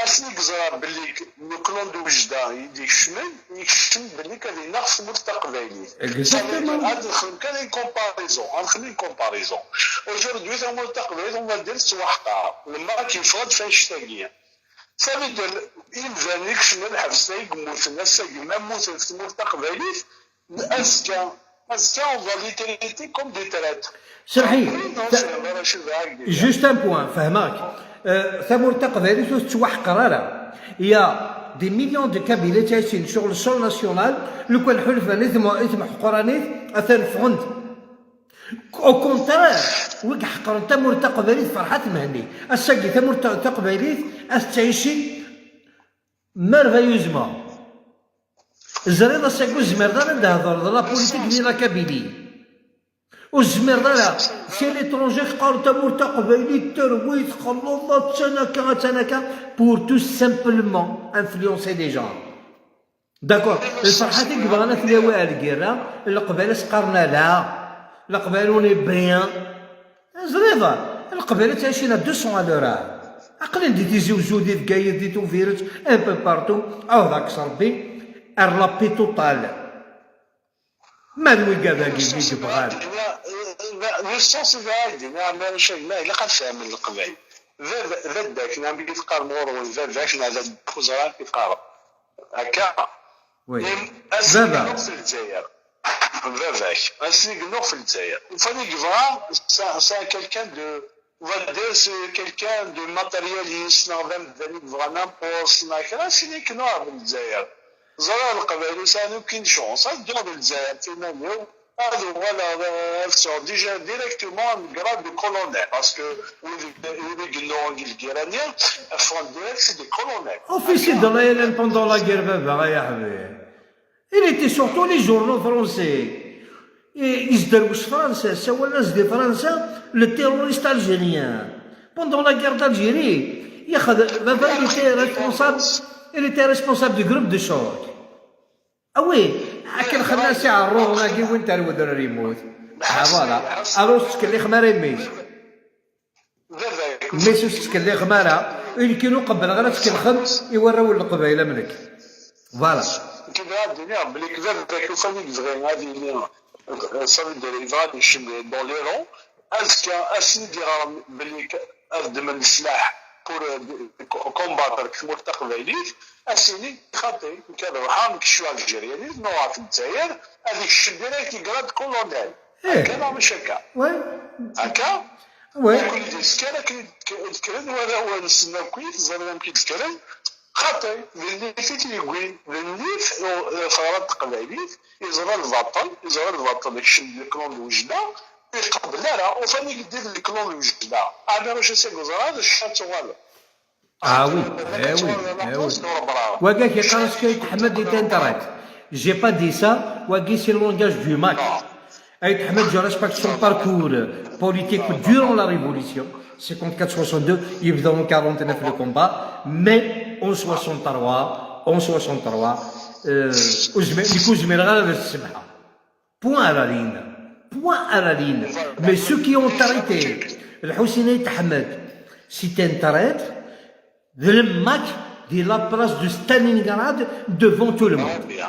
asmi yeẓra belli le clan d Oujda i d-ikecmen, yekcem belli ad ineɣ tmurt taqbaylit. Exactement. Ça veut dire, ad nexdem kan une comparaison, ad nexdem une comparaison. Aujourd'hui, tamurt taqbaylit, on va dire, tettwaḥqer. Lmeṛṛak yeffeɣ-d f annect-agi. Ça veut dire, imdanen i yekcmen lḥebs-a i yemmuten ass-agi, ma mmuten f tmurt taqbaylit, azekka, azekka, on va les traiter comme des traîtres. Serḥi, juste un point, fehmeɣ-k. Euh, tamurt taqbaylit ur tettwaḥqer ara. Il y a des millions de Kabyles ttɛicin sur le sol national, lukan ḥulfan i tmu-, i tmeḥqranit, atan ffɣen-d. Au contraire, wi iḥeqren tamurt taqbaylit, Ferḥat Mhenni. Ass-agi tamurt ta-, taqbaylit ad tettɛici merveilleusement. Ẓriɣ ass-agi ur tezmireḍ ara ad d-thedreḍ la politique ni la Kabylie. Ur tezmireḍ ara. Si l'étranger qqaren tamurt taqbaylit terwi, txelleḍ, attan akka, attan akka, pour tout simplement influencer les gens. D'accord. Lferḥat i yebɣan ad t-yawi ar lgirra, Leqbayel as-qqaren ala. Leqbayel on est bien. Ẓriɣ, Leqbayel ttɛicin à deux cents à l'heure. Aql-in di Tizi Uzzu, di Bgayet, di Tubiret, un peu partout. Ɛuhdeɣ-k s Rebbi, ar la paix totale. Ma d wigad-agi i yebɣan. L'essence d ɛadi, neɣ ma acu, ma ilaq ad fehmen Leqbayel. Dadda-k, neɣ mi teqqarem ɣur-wen baba-k, neɣ dadda-k, ur ẓriɣ amek i teqqarem. Akka. Oui. Baba. Ass-nni yennuɣ f Lezzayer. Baba-k. Ass-nni yennuɣ f Lezzayer. Ufan i yebɣa, c'est quelqu'un de, on va dire, c'est quelqu'un de matérialiste, neɣ d amdan i yebɣan ampuṣ, neɣ kra, ass-nni yennuɣ f Lezzayer. Ẓriɣ Leqbayel ur sɛan aucune chance. Ad dduɣ d Lezzayer d timan-iw, ad uɣaleɣ, eh, ad sɛuɣ déjà directement le grade de colonel, parce que wid, wid i yennuɣen deg lgirra-nni, ffɣen direct, c'est des colonels. Officier de la L N pendant la guerre, baba, ay aḥbib. Il était sur tous les journaux français. Et yesderwec Fransa, ssawalen-as di Fransa le terroriste algérien. Pendant la guerre d'Algérie, yaxed, baba, il était responsable, il était responsable du groupe de choc. Ah oui, akken xedna Si Ɛerruḍen-agi, win terwed ur yemmut. Ah, voilà. Alors ur tettkellixem ara i mmi-s. Baba-k. Mmi-s ur tettkellixem ara. I nekkini ur qebbleɣ ara ad tkellxem i warraw n Leqbayel am nekk. Voilà. Nekk bɣiɣ ad d-iniɣ belli baba-k ufan i yebɣi ad yili, ça veut dire, yebɣa ad yekcem dans les rangs. Azekka, ass-nni d-yeɣrem belli ad ddmen leslaḥ pour, euh, combattre deg tmurt taqbaylit, ass-nni xaṭi, nekk ad ruḥeɣ, nekk je suis algérien, nuɣeɣ f Lezzayer, ad yekcem direct i grade colonel. Eh. Akka neɣ mačči akka? Ouais. Akka? Ouais. Akken i d-yesker, akken i d-kkren warraw-nsen akk, teẓriḍ amek i d-kkren. Xaṭi, d nnif i t-yewwin, d nnif, uh, teɣra teqbaylit, yeẓra lbaṭel, yeẓra lbaṭel, yekcem di leklan d wejda, ur iqebbel ara, ufan i yeddi di leklan d wejda. Ɛni mačči ass-agi ẓran, d ccan tuɣaleḍ. Ah oui, eh oui, eh oui. Wagi, qui pense que Ahmed est un traître. J'ai pas dit ça, wagi, c'est le langage du Mac. Aït Ahmed, je respecte son parcours politique durant la Révolution, cinquante-quatre soixante-deux, il est dans quarante-neuf le combat, mais en soixante-trois, en soixante-trois, euh, ur zmireɣ ara ad as-semḥeɣ. Point à la ligne. Point à la ligne. Mais ceux qui ont traité Lḥusin Ayt Ḥmed, c'est un traître, d le Mac, de la place de Stalingrad devant tout le monde. Très bien.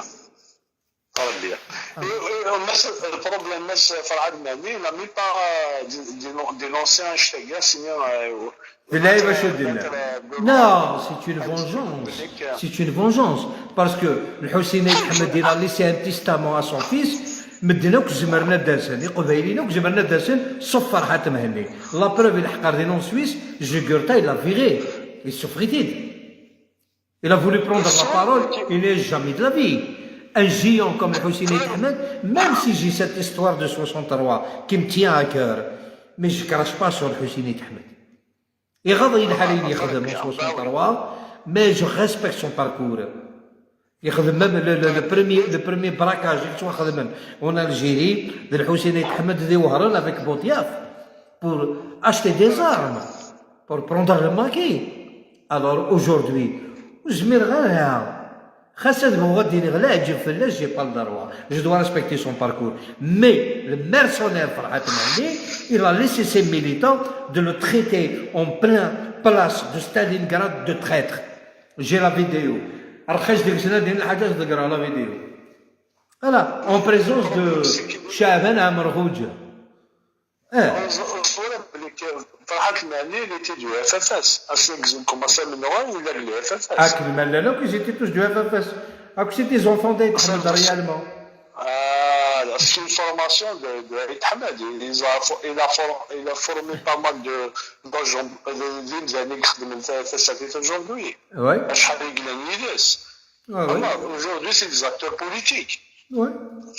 Très bien. Et, et, mais le problème, mais Farhad Mani, il n'a même pas, euh, dé-, dénon-, dénoncé un chef de guerre, sinon, euh, D lɛib acu d-nniɣ. Non, c'est une vengeance. C'est une vengeance. Parce que Lḥusin Ayt Ḥmed, il a laissé un testament à son fils. Medden akk zemren ad d-asen, Iqbayliyen akk zemren ad d-asen, sauf Ferḥat Mhenni. La preuve, ilḥeq ar din en Suisse, Jugurtha, il l'a viré. Il souffrit. Il a voulu prendre la parole, il n'est jamais de la vie. Un géant comme Lḥusin Ayt Ḥmed, même si j'ai cette histoire de soixante-trois qui me tient à cœur, mais je crache pas sur Lḥusin Ayt Ḥmed. Iɣaḍ-iyi lḥal ayen yexdem en soixante-trois, mais je respecte son parcours. Yexdem même le, le, le premier, le premier braquage i yettwaxedmen en Algérie, d Lḥusin Ayt Ḥmed di Wehran avec Boudiaf, pour acheter des armes, pour prendre le maquis. Alors aujourd'hui, ur zmireɣ ara. Xas ad bɣuɣ ad d-iniɣ leɛǧeb fell-as, j'ai pas le droit. Je dois respecter son parcours. Mais le mercenaire Farhat Mhenni, il a laissé ses militants de le traiter en plein place de Stalingrad de traître. J'ai la vidéo. Rxis deg-sen ad d-inin lḥaǧa, ad ḍeggreɣ la vidéo. Voilà, en présence de Chaban Amrouj. Eh. Ẓ-, ẓ-, ẓ-, belli k-, Ferḥat Mhenni, il était du F F S. Ass-a, ils ont commencé à mener, il a le F F S. Akken ma llan akk, ils étaient tous du F F S. Akk, c'est des enfants d'Ayt Ḥmed, réellement. Ah, c'est une formation de, de Ayt Ḥmed. Il a fo-, il a for-, il a formé pas mal de, de gens, de, d'imdanen i ixeddmen F F S aujourd'hui. Ouais. Acḥal i yellan yid-s. Ah, ouais. Tamam, aujourd'hui, c'est des acteurs politiques. Ouais.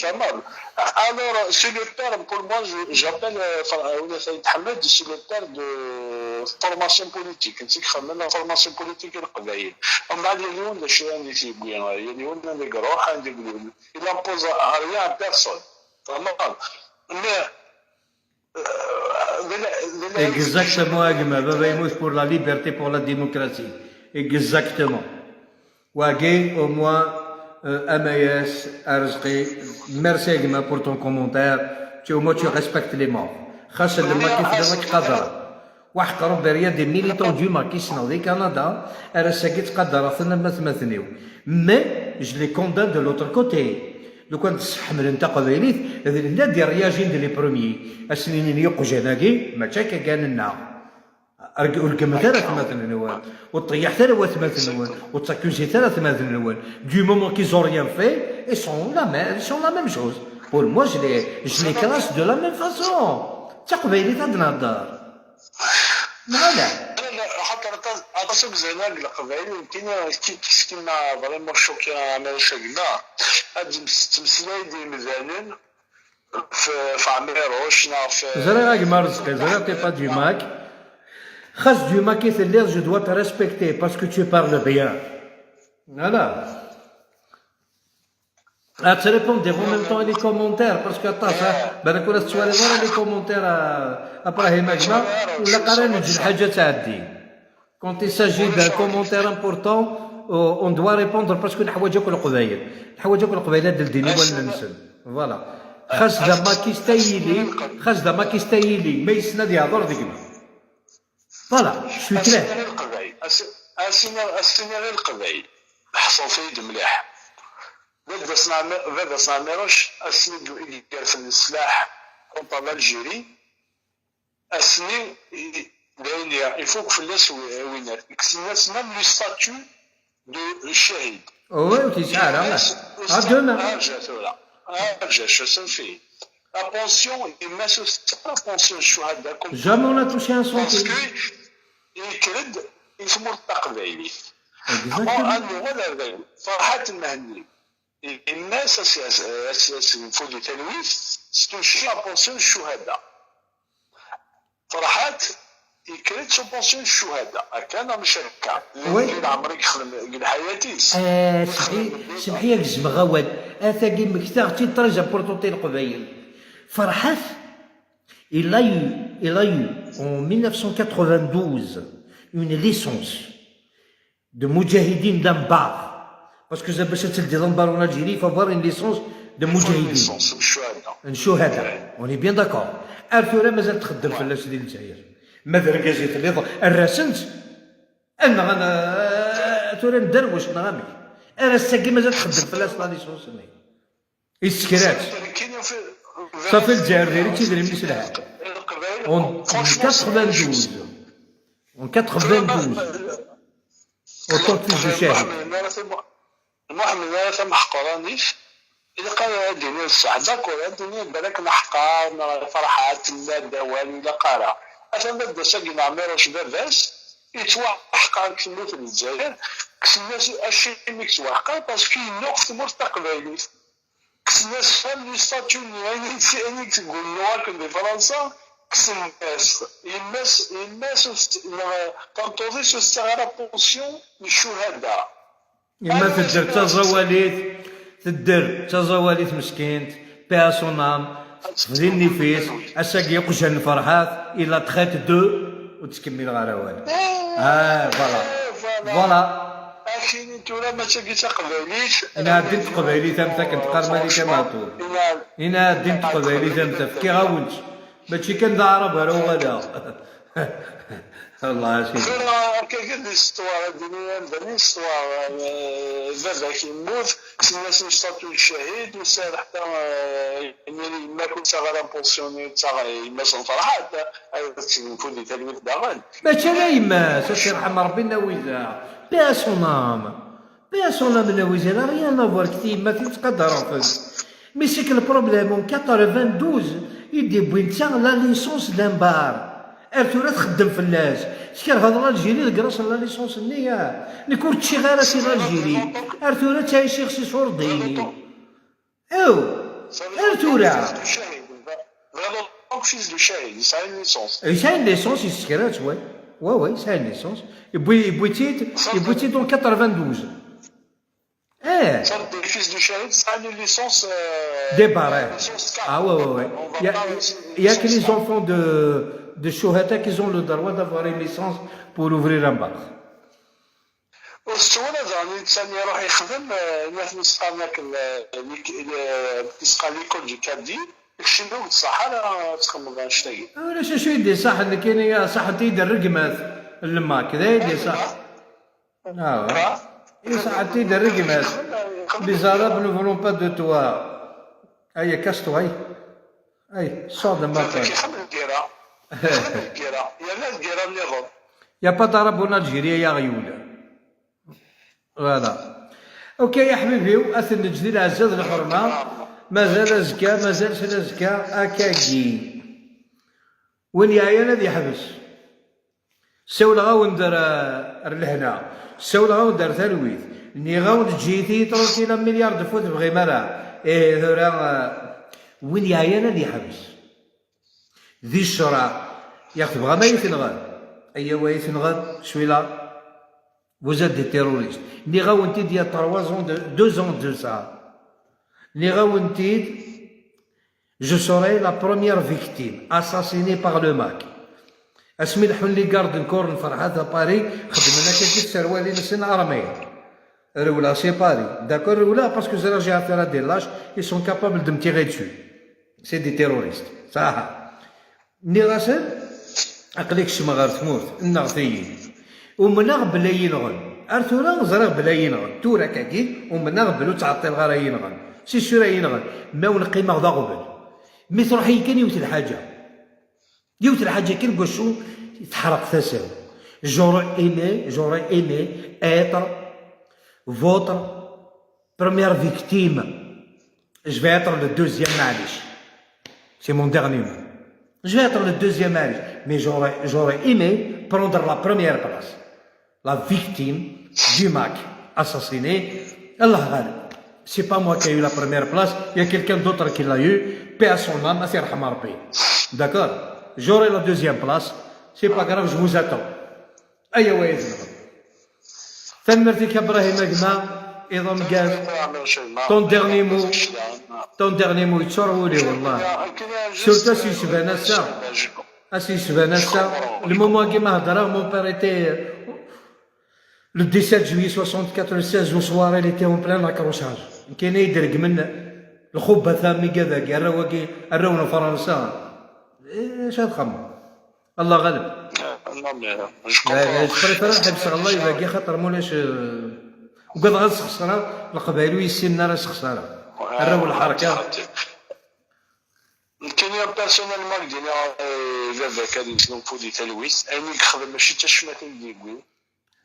Tamam. Alors, c'est le terme, pour moi, je, j'appelle, euh, Far-, Aouna Saïd Ahmed, c'est le terme de formation politique. C'est quand même la formation politique, le Qabaïl. On va aller loin de chez un ici, bien, euh, il y a un négro, un négro. Il n'impose rien à personne. Tamam. Mais, Exactement, a gma, baba yemmut pour la liberté, pour la démocratie. Exactement. Wagi, au moins, euh, Amayas, Arzqi, merci a gma pour ton commentaire. Tu, au moins, tu respectes les morts. Xas lma kif lma kqadra. Waḥeq Ṛebbi, il y a des militants du MAK i ssneɣ di Kanada, ar ass-agi ttqadareɣ-ten am atmaten-iw. Mais je les condamne de l'autre côté. Lukan sḥemmlen taqbaylit, d netta ad d-ireyajin d les premiers. Ad sen-inin iqjan-agi mačči akka kan-nneɣ. Ur reggmet ara atmaten-nwen, ur ṭṭeyyḥet ara watmaten-nwen, ur ttakusit ara atmaten-nwen. Du moment qu'ils ont rien fait, ils sont la même, ils sont la même chose. Pour moi, je les, je les classe de la même façon. D taqbaylit ad nhedder. Neɣ ala? Ala, axaṭer aṭas, aṭas n uzayna deg Leqbayel, nekkini kif kif kima vraiment choqué Ɛmiruc a gma, ad ttmeslayen d yimdanen f, f Ɛmiruc neɣ f. Ẓriɣ a gma Rezqi, ẓriɣ t'es pas du MAK. Xas du MAK i telliḍ, je dois te respecter parce que tu parles bien. Voilà. Ad trépondre en même temps les commentaires, parce que aṭas, ah, balak ur tettwaliḍ ara les commentaires, ah, Ibrahim a gma, ur ilaq ara neǧǧ lḥaǧa ad tɛeddi. Quand il s'agit d'un commentaire important, euh, on doit répondre parce que neḥwaǧ akk Leqbayel. Neḥwaǧ akk Leqbayel ad ldin i wallen-nsen. Voilà. Xas d amakist ay yili, xas d amakist ay yili, ma yessen ad yehḍer deg-neɣ. Voilà, je suis clair. As-iniɣ i Leqbayel, as-, as-iniɣ, as-iniɣ i Leqbayel, ḥṣut-iyi-d mliḥ. Baba-s n Ɛmi-, baba-s n Ɛmiruc, ass-nni i d-yerfen leslaḥ contre l'Algérie, ass-nni i, d ayen i, ifuk fell-as wi-, winat. Kksen-as même le statut de ccahid. Oui, ur t-yesɛi ara. Arǧa tura. Arǧa, acu asenfi. La pension, yemma-s ur tettu ara pension n ccuhada. Jamais on a touché un centime. Parce que yekker-d i tmurt taqbaylit. Exactement. Ad nuɣal ar dayen. Ferḥat Mhenni. Yemma-s ad s-, ad s-, ad s-, ad s-tenfu di talwit, s toucher la pension n ccuhada. Ferḥat yekker-d s pension n ccuhada. Akka neɣ mačči akka? Oui. Lli leɛmer i yexdem deg lḥayat-is. Ah, semḥi-, semḥi-ya gezmeɣ awal. Atagi mmektaɣ-tt-id très importante i Leqbayel. Ferḥat, il a eu, il a eu en mille neuf cent quatre-vingt-douze une licence de Moudjahidine d'Anbar. Parce que bac ad teldiḍ Anbar en Algérie, il faut avoir une licence de Moudjahidine. Une licence, une shuhada. Une shuhada. Ouais. On est bien d'accord. Ar tura mazal txeddem fell-as di Lezzayer. Ma d argaz i telliḍ, err-asen-tt. Anneɣ, anneɣ, tura nderwec, neɣ amek? Ar ass-agi mazal txeddem fell-as la licence-nni. Yessekra-tt. Safi Lezzayer diri-tt idrimen-is lhan. En quatre-vingt-douze. En quatre-vingt-douze. Autant que fils de cahid. Muḥemmed ara tameḥqranit, ilaq ara ad d-iniḍ ṣṣeḥ, d'accord, ad d-iniḍ balak neḥqer, neɣ Ferḥat, tenna-d awal, ilaq ara. Atan baba-s-agi n Ɛmiruc baba-s, yettwaḥqer deg tmurt n Lezzayer, kksen-as acimi yettwaḥqer, parce que yennuɣ f tmurt taqbaylit. Kksen-as même le statut-nni, ayen i t-, ayen i t-gulleɣ akken di Fransa, kksen-as. Yemma-s, yemma-s ur tt-, neɣ tameṭṭut-is ur tettaɣ ara pension n ccuhada. Yemma tedder d taẓawalit, tedder d taẓawalit meskint, paix à son âme, tefdi nnif-is, ass-agi iqjan n Ferḥat, il la traite de, ur ttkemmileɣ ara awal. Ah, voilà. Voilà. Akini tura ma tagi taqbaylit. Ina din teqbaylit am takken teqqar Malika Meɛṭuf. Ina din teqbaylit am ta, fkiɣ-awen-tt. Mačči kan d aɛrab ara uɣaleɣ. Allah a sidi. Tura akka kan di l'histoire, ad d-iniɣ amdan histoire, eh, baba-k yemmut, kksen-as statut n ccahid, ur sɛiɣ ḥetta, eh, yemma-k ur tesɛiɣ ara pension, ur tesɛiɣ yemma-s n Ferḥat, ad tesgunfu di talwit daɣen. Mačči ala yemma-s, ad tt-irḥem Rebbi, Nawiza. Paix à son âme. Paix à son âme, Nawiza, elle a rien à voir deg tyemmatin ttqadareɣ-tent. Mais c'est que le problème, en quatre-vingt-douze, i d-yewwin d ta la licence d'Anbar. Ar tura txeddem fell-as. Tkerheḍ l'Algérie deg ras n la licence-nni, ah. Nekk ur ččiɣ ara si l'Algérie. Ar tura ttɛiciɣ si Surdini. Aw! Ar tura! Bɣiɣ donc fils de cahid, yesɛa une licence. Yesɛa une licence, yessekra-tt, ouais. Ouais, ouais, yesɛa une licence. Yewwi-, yewwi-tt-id, yewwi-tt-id en quatre-vingt-douze. Eh! Sorte de fils de cahid, yesɛa une licence, euh, des barres. Licence quatre. Ah ouais, ouais, ouais. Il y a, il y a que les enfants de, de shuhada qui ont le droit d'avoir une licence pour ouvrir un bar. Ur tettwala daɣen netta mi iruḥ yexdem, eh, ayen i ten-isqaren akken, eh, lik-, eh, isqar l'école du cadi, Keččini ur d-ṣaḥ ara ad txedmeḍ annect-agi. Ulac acu i d-iṣaḥen, nekkini ṣaḥent-iyi-d rregmat n lmak, d ay d-iṣaḥ. Ah, iṣaḥent-iyi-d rregmat. Les Arabes ne voulons pas de toi. Ay, casse-toi, ay. Ay, sors de ma tête. Ixemmel lgirra. Ixemmel lgirra. Yerna lgirra nniḍen. Y a pas d'arabe en Algérie, ay aɣyul. Voilà. Ok, ya ḥbibi-w, ad ten-neǧǧ di lɛezza d lḥerma. Mazal azekka, mazal sel azekka, akkagi. Win yeɛyan ad yeḥbes. Ssawleɣ-awen-d ar, ar lehna. Ssawleɣ-awen-d ar talwit. Nniɣ-awen-d ǧǧet-iyi tranquille, am milliard de fois tebɣim ara. Ihi tura, eh, win yeɛyan ad yeḥbes. Di ccreɛ, yak tebɣam ad yi-tenɣem? Ayaw ad yi-tenɣem, celui-là. Vous êtes des terroristes. Nniɣ-awen-t-id il y a trois ans, de, deux ans de ça. Nniɣ-awen-t-id, je serai la première victime assassinée par le MAK. Asmi leḥḥun les gardes du corps n Ferḥat à Paris, xeddmen akka kif serwal-nsen armée. Rewleɣ c'est Paris. D'accord, rewleɣ parce que ẓriɣ j'ai affaire à des lâches, ils sont capables de me tirer dessus. C'est des terroristes. Saha. Nniɣ-asen, aql-i kecmeɣ ɣer tmurt, nneɣt-iyi. Umneɣ belli ay iyi-nɣen. Ar tura ẓriɣ belli ay iyi-nɣen. Tura akkagi, umneɣ belli ur ttɛeṭṭileɣ ara ay iyi-nɣen. C'est sûr ay iyi-nɣen. Ma wen qqimeɣ d aɣbel. Mi truḥ-iyi kan yiwet lḥaǧa. Yiwet lḥaǧa kan deg wacu teḥreq tasa-w. J'aurais aimé, j'aurais aimé être votre première victime. Je vais être le deuxième, معليش. C'est mon dernier mot. Je vais être le deuxième, معليش. Mais j'aurais, j'aurais aimé prendre la première place. La victime du MAK assassiné. Allah غالب. C'est pas moi qui a eu la première place, il y a quelqu'un d'autre qui l'a eu. Paix à son âme, ad t-yerḥem Rebbi. D'accord? J'aurai la deuxième place. C'est pas grave, je vous attends. Aya wa yezmer. Tanemmirt-ik a Brahim a gma. Iḍ ameggaz. Ton dernier mot. Ton dernier mot yeččur wul-iw, wallah. Surtout ass yecban ass-a. Ass yecban ass-a. Le moment-agi ma hedreɣ, mon père était, le dix-sept juillet soixante-quatre, le seize au soir, il était en plein accrochage. Nekkini i d-iregmen lxubbat-a, mi gad-agi, arraw-agi, arraw n Fransa. Eh, acu ad xemmeɣ? Allah ɣaleb. Je préfère ad ḥebseɣ live-agi, xaṭer mulac, eh, ugadeɣ ad sxeṣreɣ. Leqbayel ur yessinen ara sxeṣreɣ. Arraw n lḥerka. Nekkini personnellement, ad d-iniɣ, eh, baba-k ad yesnulfu di talwit. Ayen i yexdem mačči d tacmat i d-yewwin.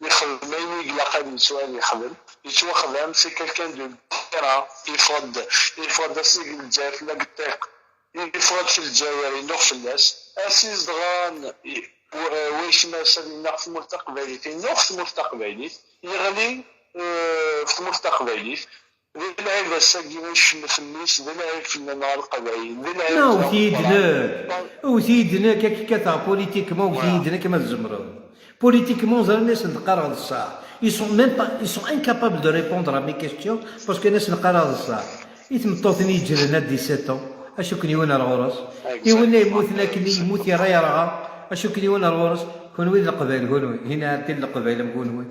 Yexdem ayen i ilaq ad yettu ad yexdem. Yettwaxdam, c'est quelqu'un de terrain. Yeffeɣ-d, yeffeɣ-d ass-agi deg Lezzayer tella deg ṭṭiq. Yeffeɣ-d si Lezzayer, yennuɣ fell-as. Ass izedɣen, i-, w-, eh, wayetma-s ad yennaɣ f tmurt taqbaylit, yennuɣ f tmurt taqbaylit. Yeɣli, eh, f tmurt taqbaylit. D lɛib ass-agi ad icmet mmi-s, d lɛib fell-aneɣ a Leqbayel, d lɛib. Non, ur t-iyi-d-nekk, ur t-iyi-d-nekk, ad k-kkateɣ politiquement, ur t-iyi-d-nekk ma tzemreḍ. Politiquement, ẓran asen-d-qqareɣ d ṣṣeḥ. Ils sont même pas, ils sont incapables de répondre à mes questions parce que asen-qqareɣ d ṣṣeḥ. I tmeṭṭut-nni yeǧǧren à dix-sept ans, acu ken-yewwin ar ɣur-s? I winna yemmuten akken yemmut yerra yerɣa, acu ken-yewwin ar ɣur-s? Kenwi d Leqbayel, kenwi. Hin ɛeddi Leqbayel am kenwi.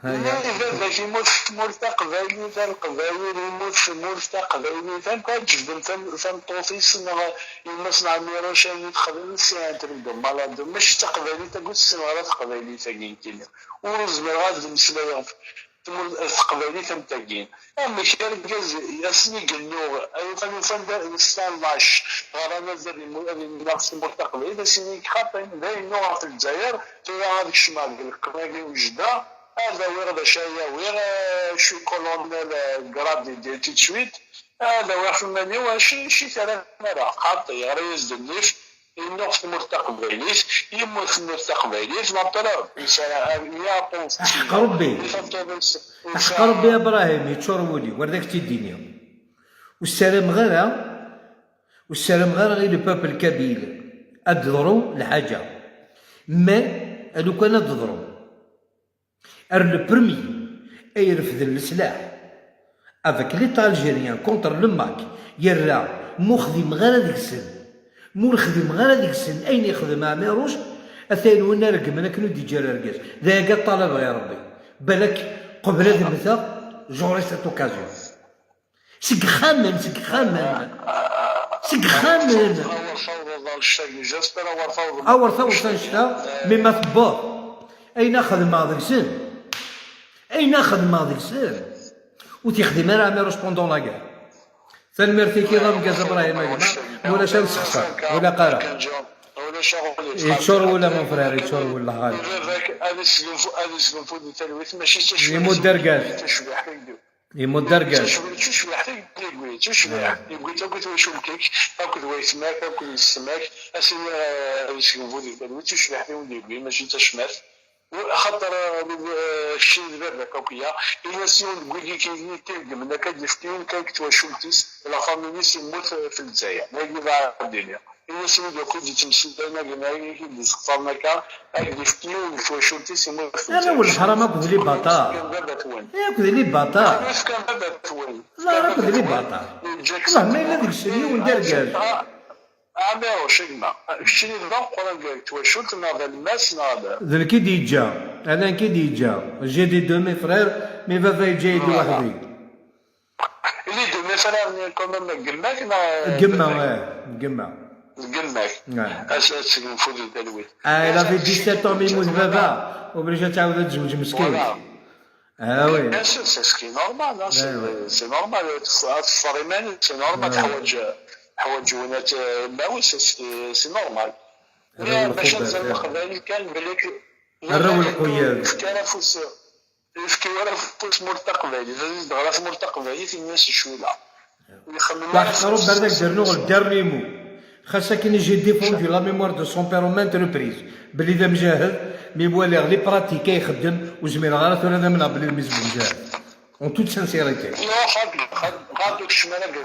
Nnan i baba-k yemmut f tmurt taqbaylit, a Leqbayel yemmut f tmurt taqbaylit, amek ad tjebdem tam-, tameṭṭut-is neɣ yemma-s n Ɛmiruc ayen i texdem, c'est un truc de malade, mačči d taqbaylit akk ur tessineḍ ara taqbaylit-agi nekkini. Ur zmireɣ ad d-mmeslayeɣ f tmurt, f teqbaylit am tagi. Amek argaz asmi yennuɣ, ay uxan ufan d, d stalnac, ɣran-as ad yemmu-, ad yennaɣ s tmurt taqbaylit, asmi xaṭi, d ayen nuɣ ɣef Lezzayer, tura ad kecmeɣ deg lqem-agi wejdeɣ, ad awiɣ d acu ay awiɣ, eh, je suis colonel, eh, gradé de tout de suite, ad awiɣ f iman-iw, acu, acu i terram ara, xaṭi, ɣer-iyi-as-d nnif, yennuɣ f tmurt taqbaylit, yemmut f tmurt taqbaylit, la preuve, il sera, il y a un... Aḥeqq Rebbi, aḥeqq Rebbi a Brahim, yeččur wul-iw, ar d ak-tt-id-iniɣ. Ur ssarameɣ ara, ur ssarameɣ ara i le peuple kabyle ad d-teḍru lḥaǧa. Mais, a lukan ad d-teḍru. Ar le premier ay irefden leslaḥ avec l'État algérien contre le MAK, yerra, ma ur xdimeɣ ara deg-sen, ma ur xdimeɣ ara deg-sen ayen yexdem Ɛmiruc, atan win ara regmen akken ur d-yeǧǧi ara argaz. D ayagi ṭṭalabeɣ i Rebbi. Balak, qbel ad mmteɣ, j'aurai cette occasion. Seg ixxamen, seg ixxamen. Seg yixxamen. Awer tawḍeḍ annect-agi, j'espère awer tawḍeḍ. Awer tawḍeḍ annect-a, mi ma tewweḍ. Ayen a xedmeɣ deg-sen. Ayen a xedmeɣ deg-sen. Ur t-yexdim ara Ɛmiruc pendant la guerre. Tanemmirt-ik iḍ ameggaz a Brahim a gma. Ma ulac ad nessexṣer, ur ilaq ara. Yeččur wul-a mon frère, yeččur wul, Allah ɣalib. Baba-k ad isgunfu, ad isgunfu di talwit, mačči d tacbiḥt. Yemmut d argaz. Tacbiḥt i d-, yemmut d argaz. Tacbiḥt, tacbiḥt i d-yewwi, tacbiḥt. Yewwi-d akk twacult-ik, akked waytma-k, akked yessetma-k, ad s-iniɣ, eh, ad isgunfu di talwit, tacbiḥt i wen-d-yewwi, mačči d tacmat. Axaṭer, eh, kečč d baba-k akk-ya, ini-as yiwen deg wigi i k-iregmen akka, ad d-yefk yiwen kan deg twacult-is, la famille-is yemmut, eh, f Lezzayer. Wagi d aɛdili. Ini-as i wid akk i d-yettmeslayen, akken ay i d-yesxeṣren akka, ad d-yefk yiwen deg twacult-is yemmut f Lezzayer. Arraw n leḥram akked libaṭar. Fkan baba-twen. Akked libaṭar. Fkan baba-twen. La, akked libaṭar. Yeǧǧa-k. Allah, ma yella deg-sen yiwen d argaz. Ɛmiruc, a gma, keččini d ameqqran deg twacult neɣ d alemmas neɣ d... D nekk i d-yeǧǧa, ala nekk i d-yeǧǧa. J'ai des deux mes frères, mais baba yeǧǧa-yi-d weḥd-i. Les deux mes frères-nni quand même, n gma-k neɣ... Gma, eh, gma. Gma-k. Ouais. As-, ad tesgunfu di talwit. Ah, il avait dix-sept ans mi yemmut baba, obligé ad tɛawed ad tezweǧ meskin. Voilà. Ah oui. Bien sûr, c'est ce qui est normal, hein, c'est, c'est normal. Ad tef-, ad teffer iman-is, c'est normal, teḥwaǧ, teḥwaǧ yiwen ad t-, bah oui, c'est, c'est, c'est normal. Arraw n lxubat, bac ad ẓren leqbayel kan belli k-, arraw n lquyad. Yefki ara afus, yefki ara afus mur taqbaylit, ad yezdeɣ ɣer tmurt taqbaylit, ini-as ccwila. Ur ixemmem ara. Laḥeqq Rebbi ad ak-d-rnuɣ le dernier mot. Xas akken j'ai défendu la mémoire de son père en maintes reprises, belli d amjahed, mi waliɣ les pratiques ay ixeddem, ur zmireɣ ara tura ad amneɣ belli d mmi-s n umjahed. En toute sincérité.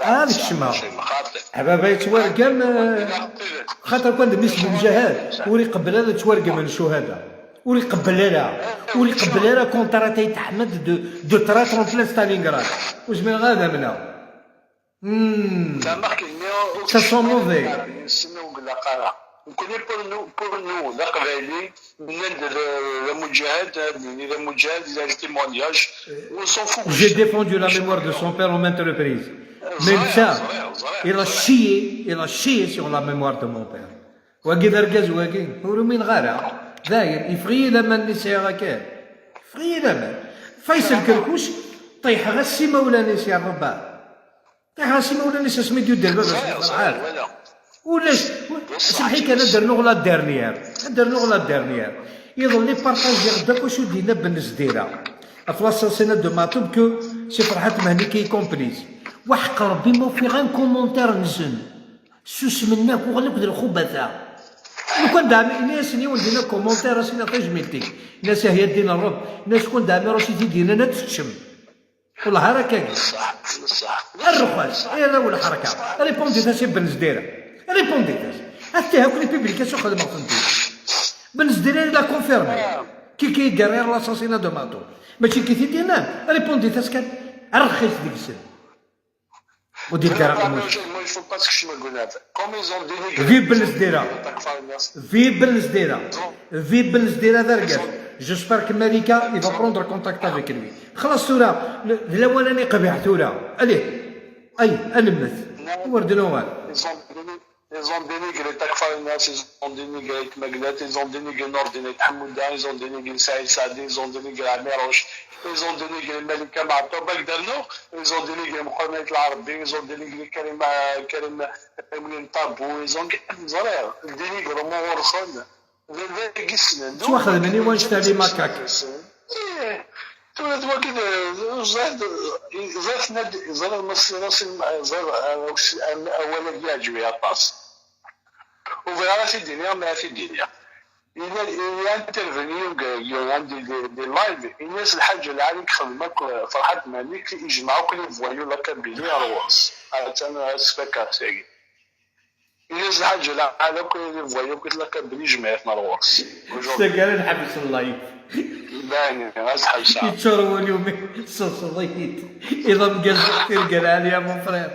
Ad kecmeɣ. A baba yettwargam, eh, xaṭer kan d mmi-s n umjahed, ur iqebbel ara ad ttwargamen ccuhada. Ur iqebbel ara, ur iqebbel ara contrat Ayt Ḥmed de, de traître en plein Stalingrad. Ur zmireɣ ara ad amneɣ. Hmm. Ça sent mauvais. Nekkni pour nous, pour nous, d aqbayli, nnan-d d, d amuǧahed, ad nini d amuǧahed, il a le témoignage. On s'en fout. J'ai défendu la mémoire de son père en maintes reprises. Mais netta, il a chié, il a chié sur la mémoire de mon père. Wagi d argaz wagi, ur umineɣ ara. Dayen, yeffeɣ-iyi laman-nni sɛiɣ akan. Yeffeɣ-iyi laman. Faysel Kerkuc, ṭiḥeɣ-as s imawlan-is, ya Rebbi. Ṭiḥeɣ-as s imawlan-is asmi d-yudder baba-s di Ferɛat. Ulac, semḥ-iyi kan ad d-rnuɣ la dernière. Ad d-rnuɣ la dernière. Iḍelli partagiɣ-d akk acu d-yenna Ben Zdira ɣef l'assassinat de Matoub, que c'est Ferḥat Mhenni qui est complice. Waḥeq Rebbi ma ufiɣ un commentaire-nsen. Susmen akk, uɣen akk d lxubata. Lukan d Ɛmi, ini-asen yiwen dinna commentaire, as-iniɣ tajmilt-ik. Ini-as ahya ddin n Ṛebb, ini-as lukan d Ɛmiruc i t-id-yennan ad teččem. Wellah ara kagi. Ṣṣeḥ, ṣṣeḥ. Arrux-as, ay arraw n lḥerka. Répondit-as i Ben Zdira. Répondit-as. Attah akk les publications xedmeɣ-tent-id. Ben Zdira il a confirmé. Qui, qui est derrière l'assassinat de Matoub. Mačči qui t-id-yennan. Répondit-as kan. Arrux-as deg-sen. Ur d-yeddi ara Qemmuc. Moi, il faut pas tkecmem deg unnar. Comme ils ont dénigré. Vive Ben Zdira. Vive Ben Zdira. Vive Ben Zdira d argaz. J'espère que Malika, il va prendre contact avec lui. Xlaṣ tura, le-, d lawan ad niqbiḥ tura. Allez. Ay, ad nemmet. Ur d-nuɣal. Ils ont déni-, ils ont dénigré Takfarinas, ils ont dénigré Tmaglat, ils ont dénigré Nourdine Thamouda, ils ont dénigré Saïd Saadi, ils ont dénigré Amirouche, ils ont dénigré Malika Maatoub, Bagdano, ils ont dénigré Mohamed Laarabi, ils ont dénigré Karim, Karim Emine Tabou, ils ont, ẓriɣ, dénigrement ur xun. D, d, d, ttwaxedmen i wanect-a les macaques. Ih, tura d wagi d, ẓriɣ, ẓriɣ, ẓriɣ, ẓriɣ, awal-agi yeɛǧeb-iyi aṭas. Ur bɣiɣ ara ad t-id-iniɣ, mi ara t-id-iniɣ. Yella, yella intervenu deg, deg, deg, deg live, ini-as Lḥaǧ Lɛali yexdem akk Ferḥat Malik, ijmeɛ akk les voyous la Kabylie ar ɣur-s. Attan ad s-fakkeɣ tagi. Ini-as Lḥaǧ Lɛali akk les voyous akk la Kabylie ijmeɛ-iten ar ɣur-s. S taggara nḥebbes live. Bani, ad ḥebseɣ. Yeččur wul-iw mi tesseḍseḍ-iyi-d. Iḍ ameggaz, tirga lɛali, mon frère.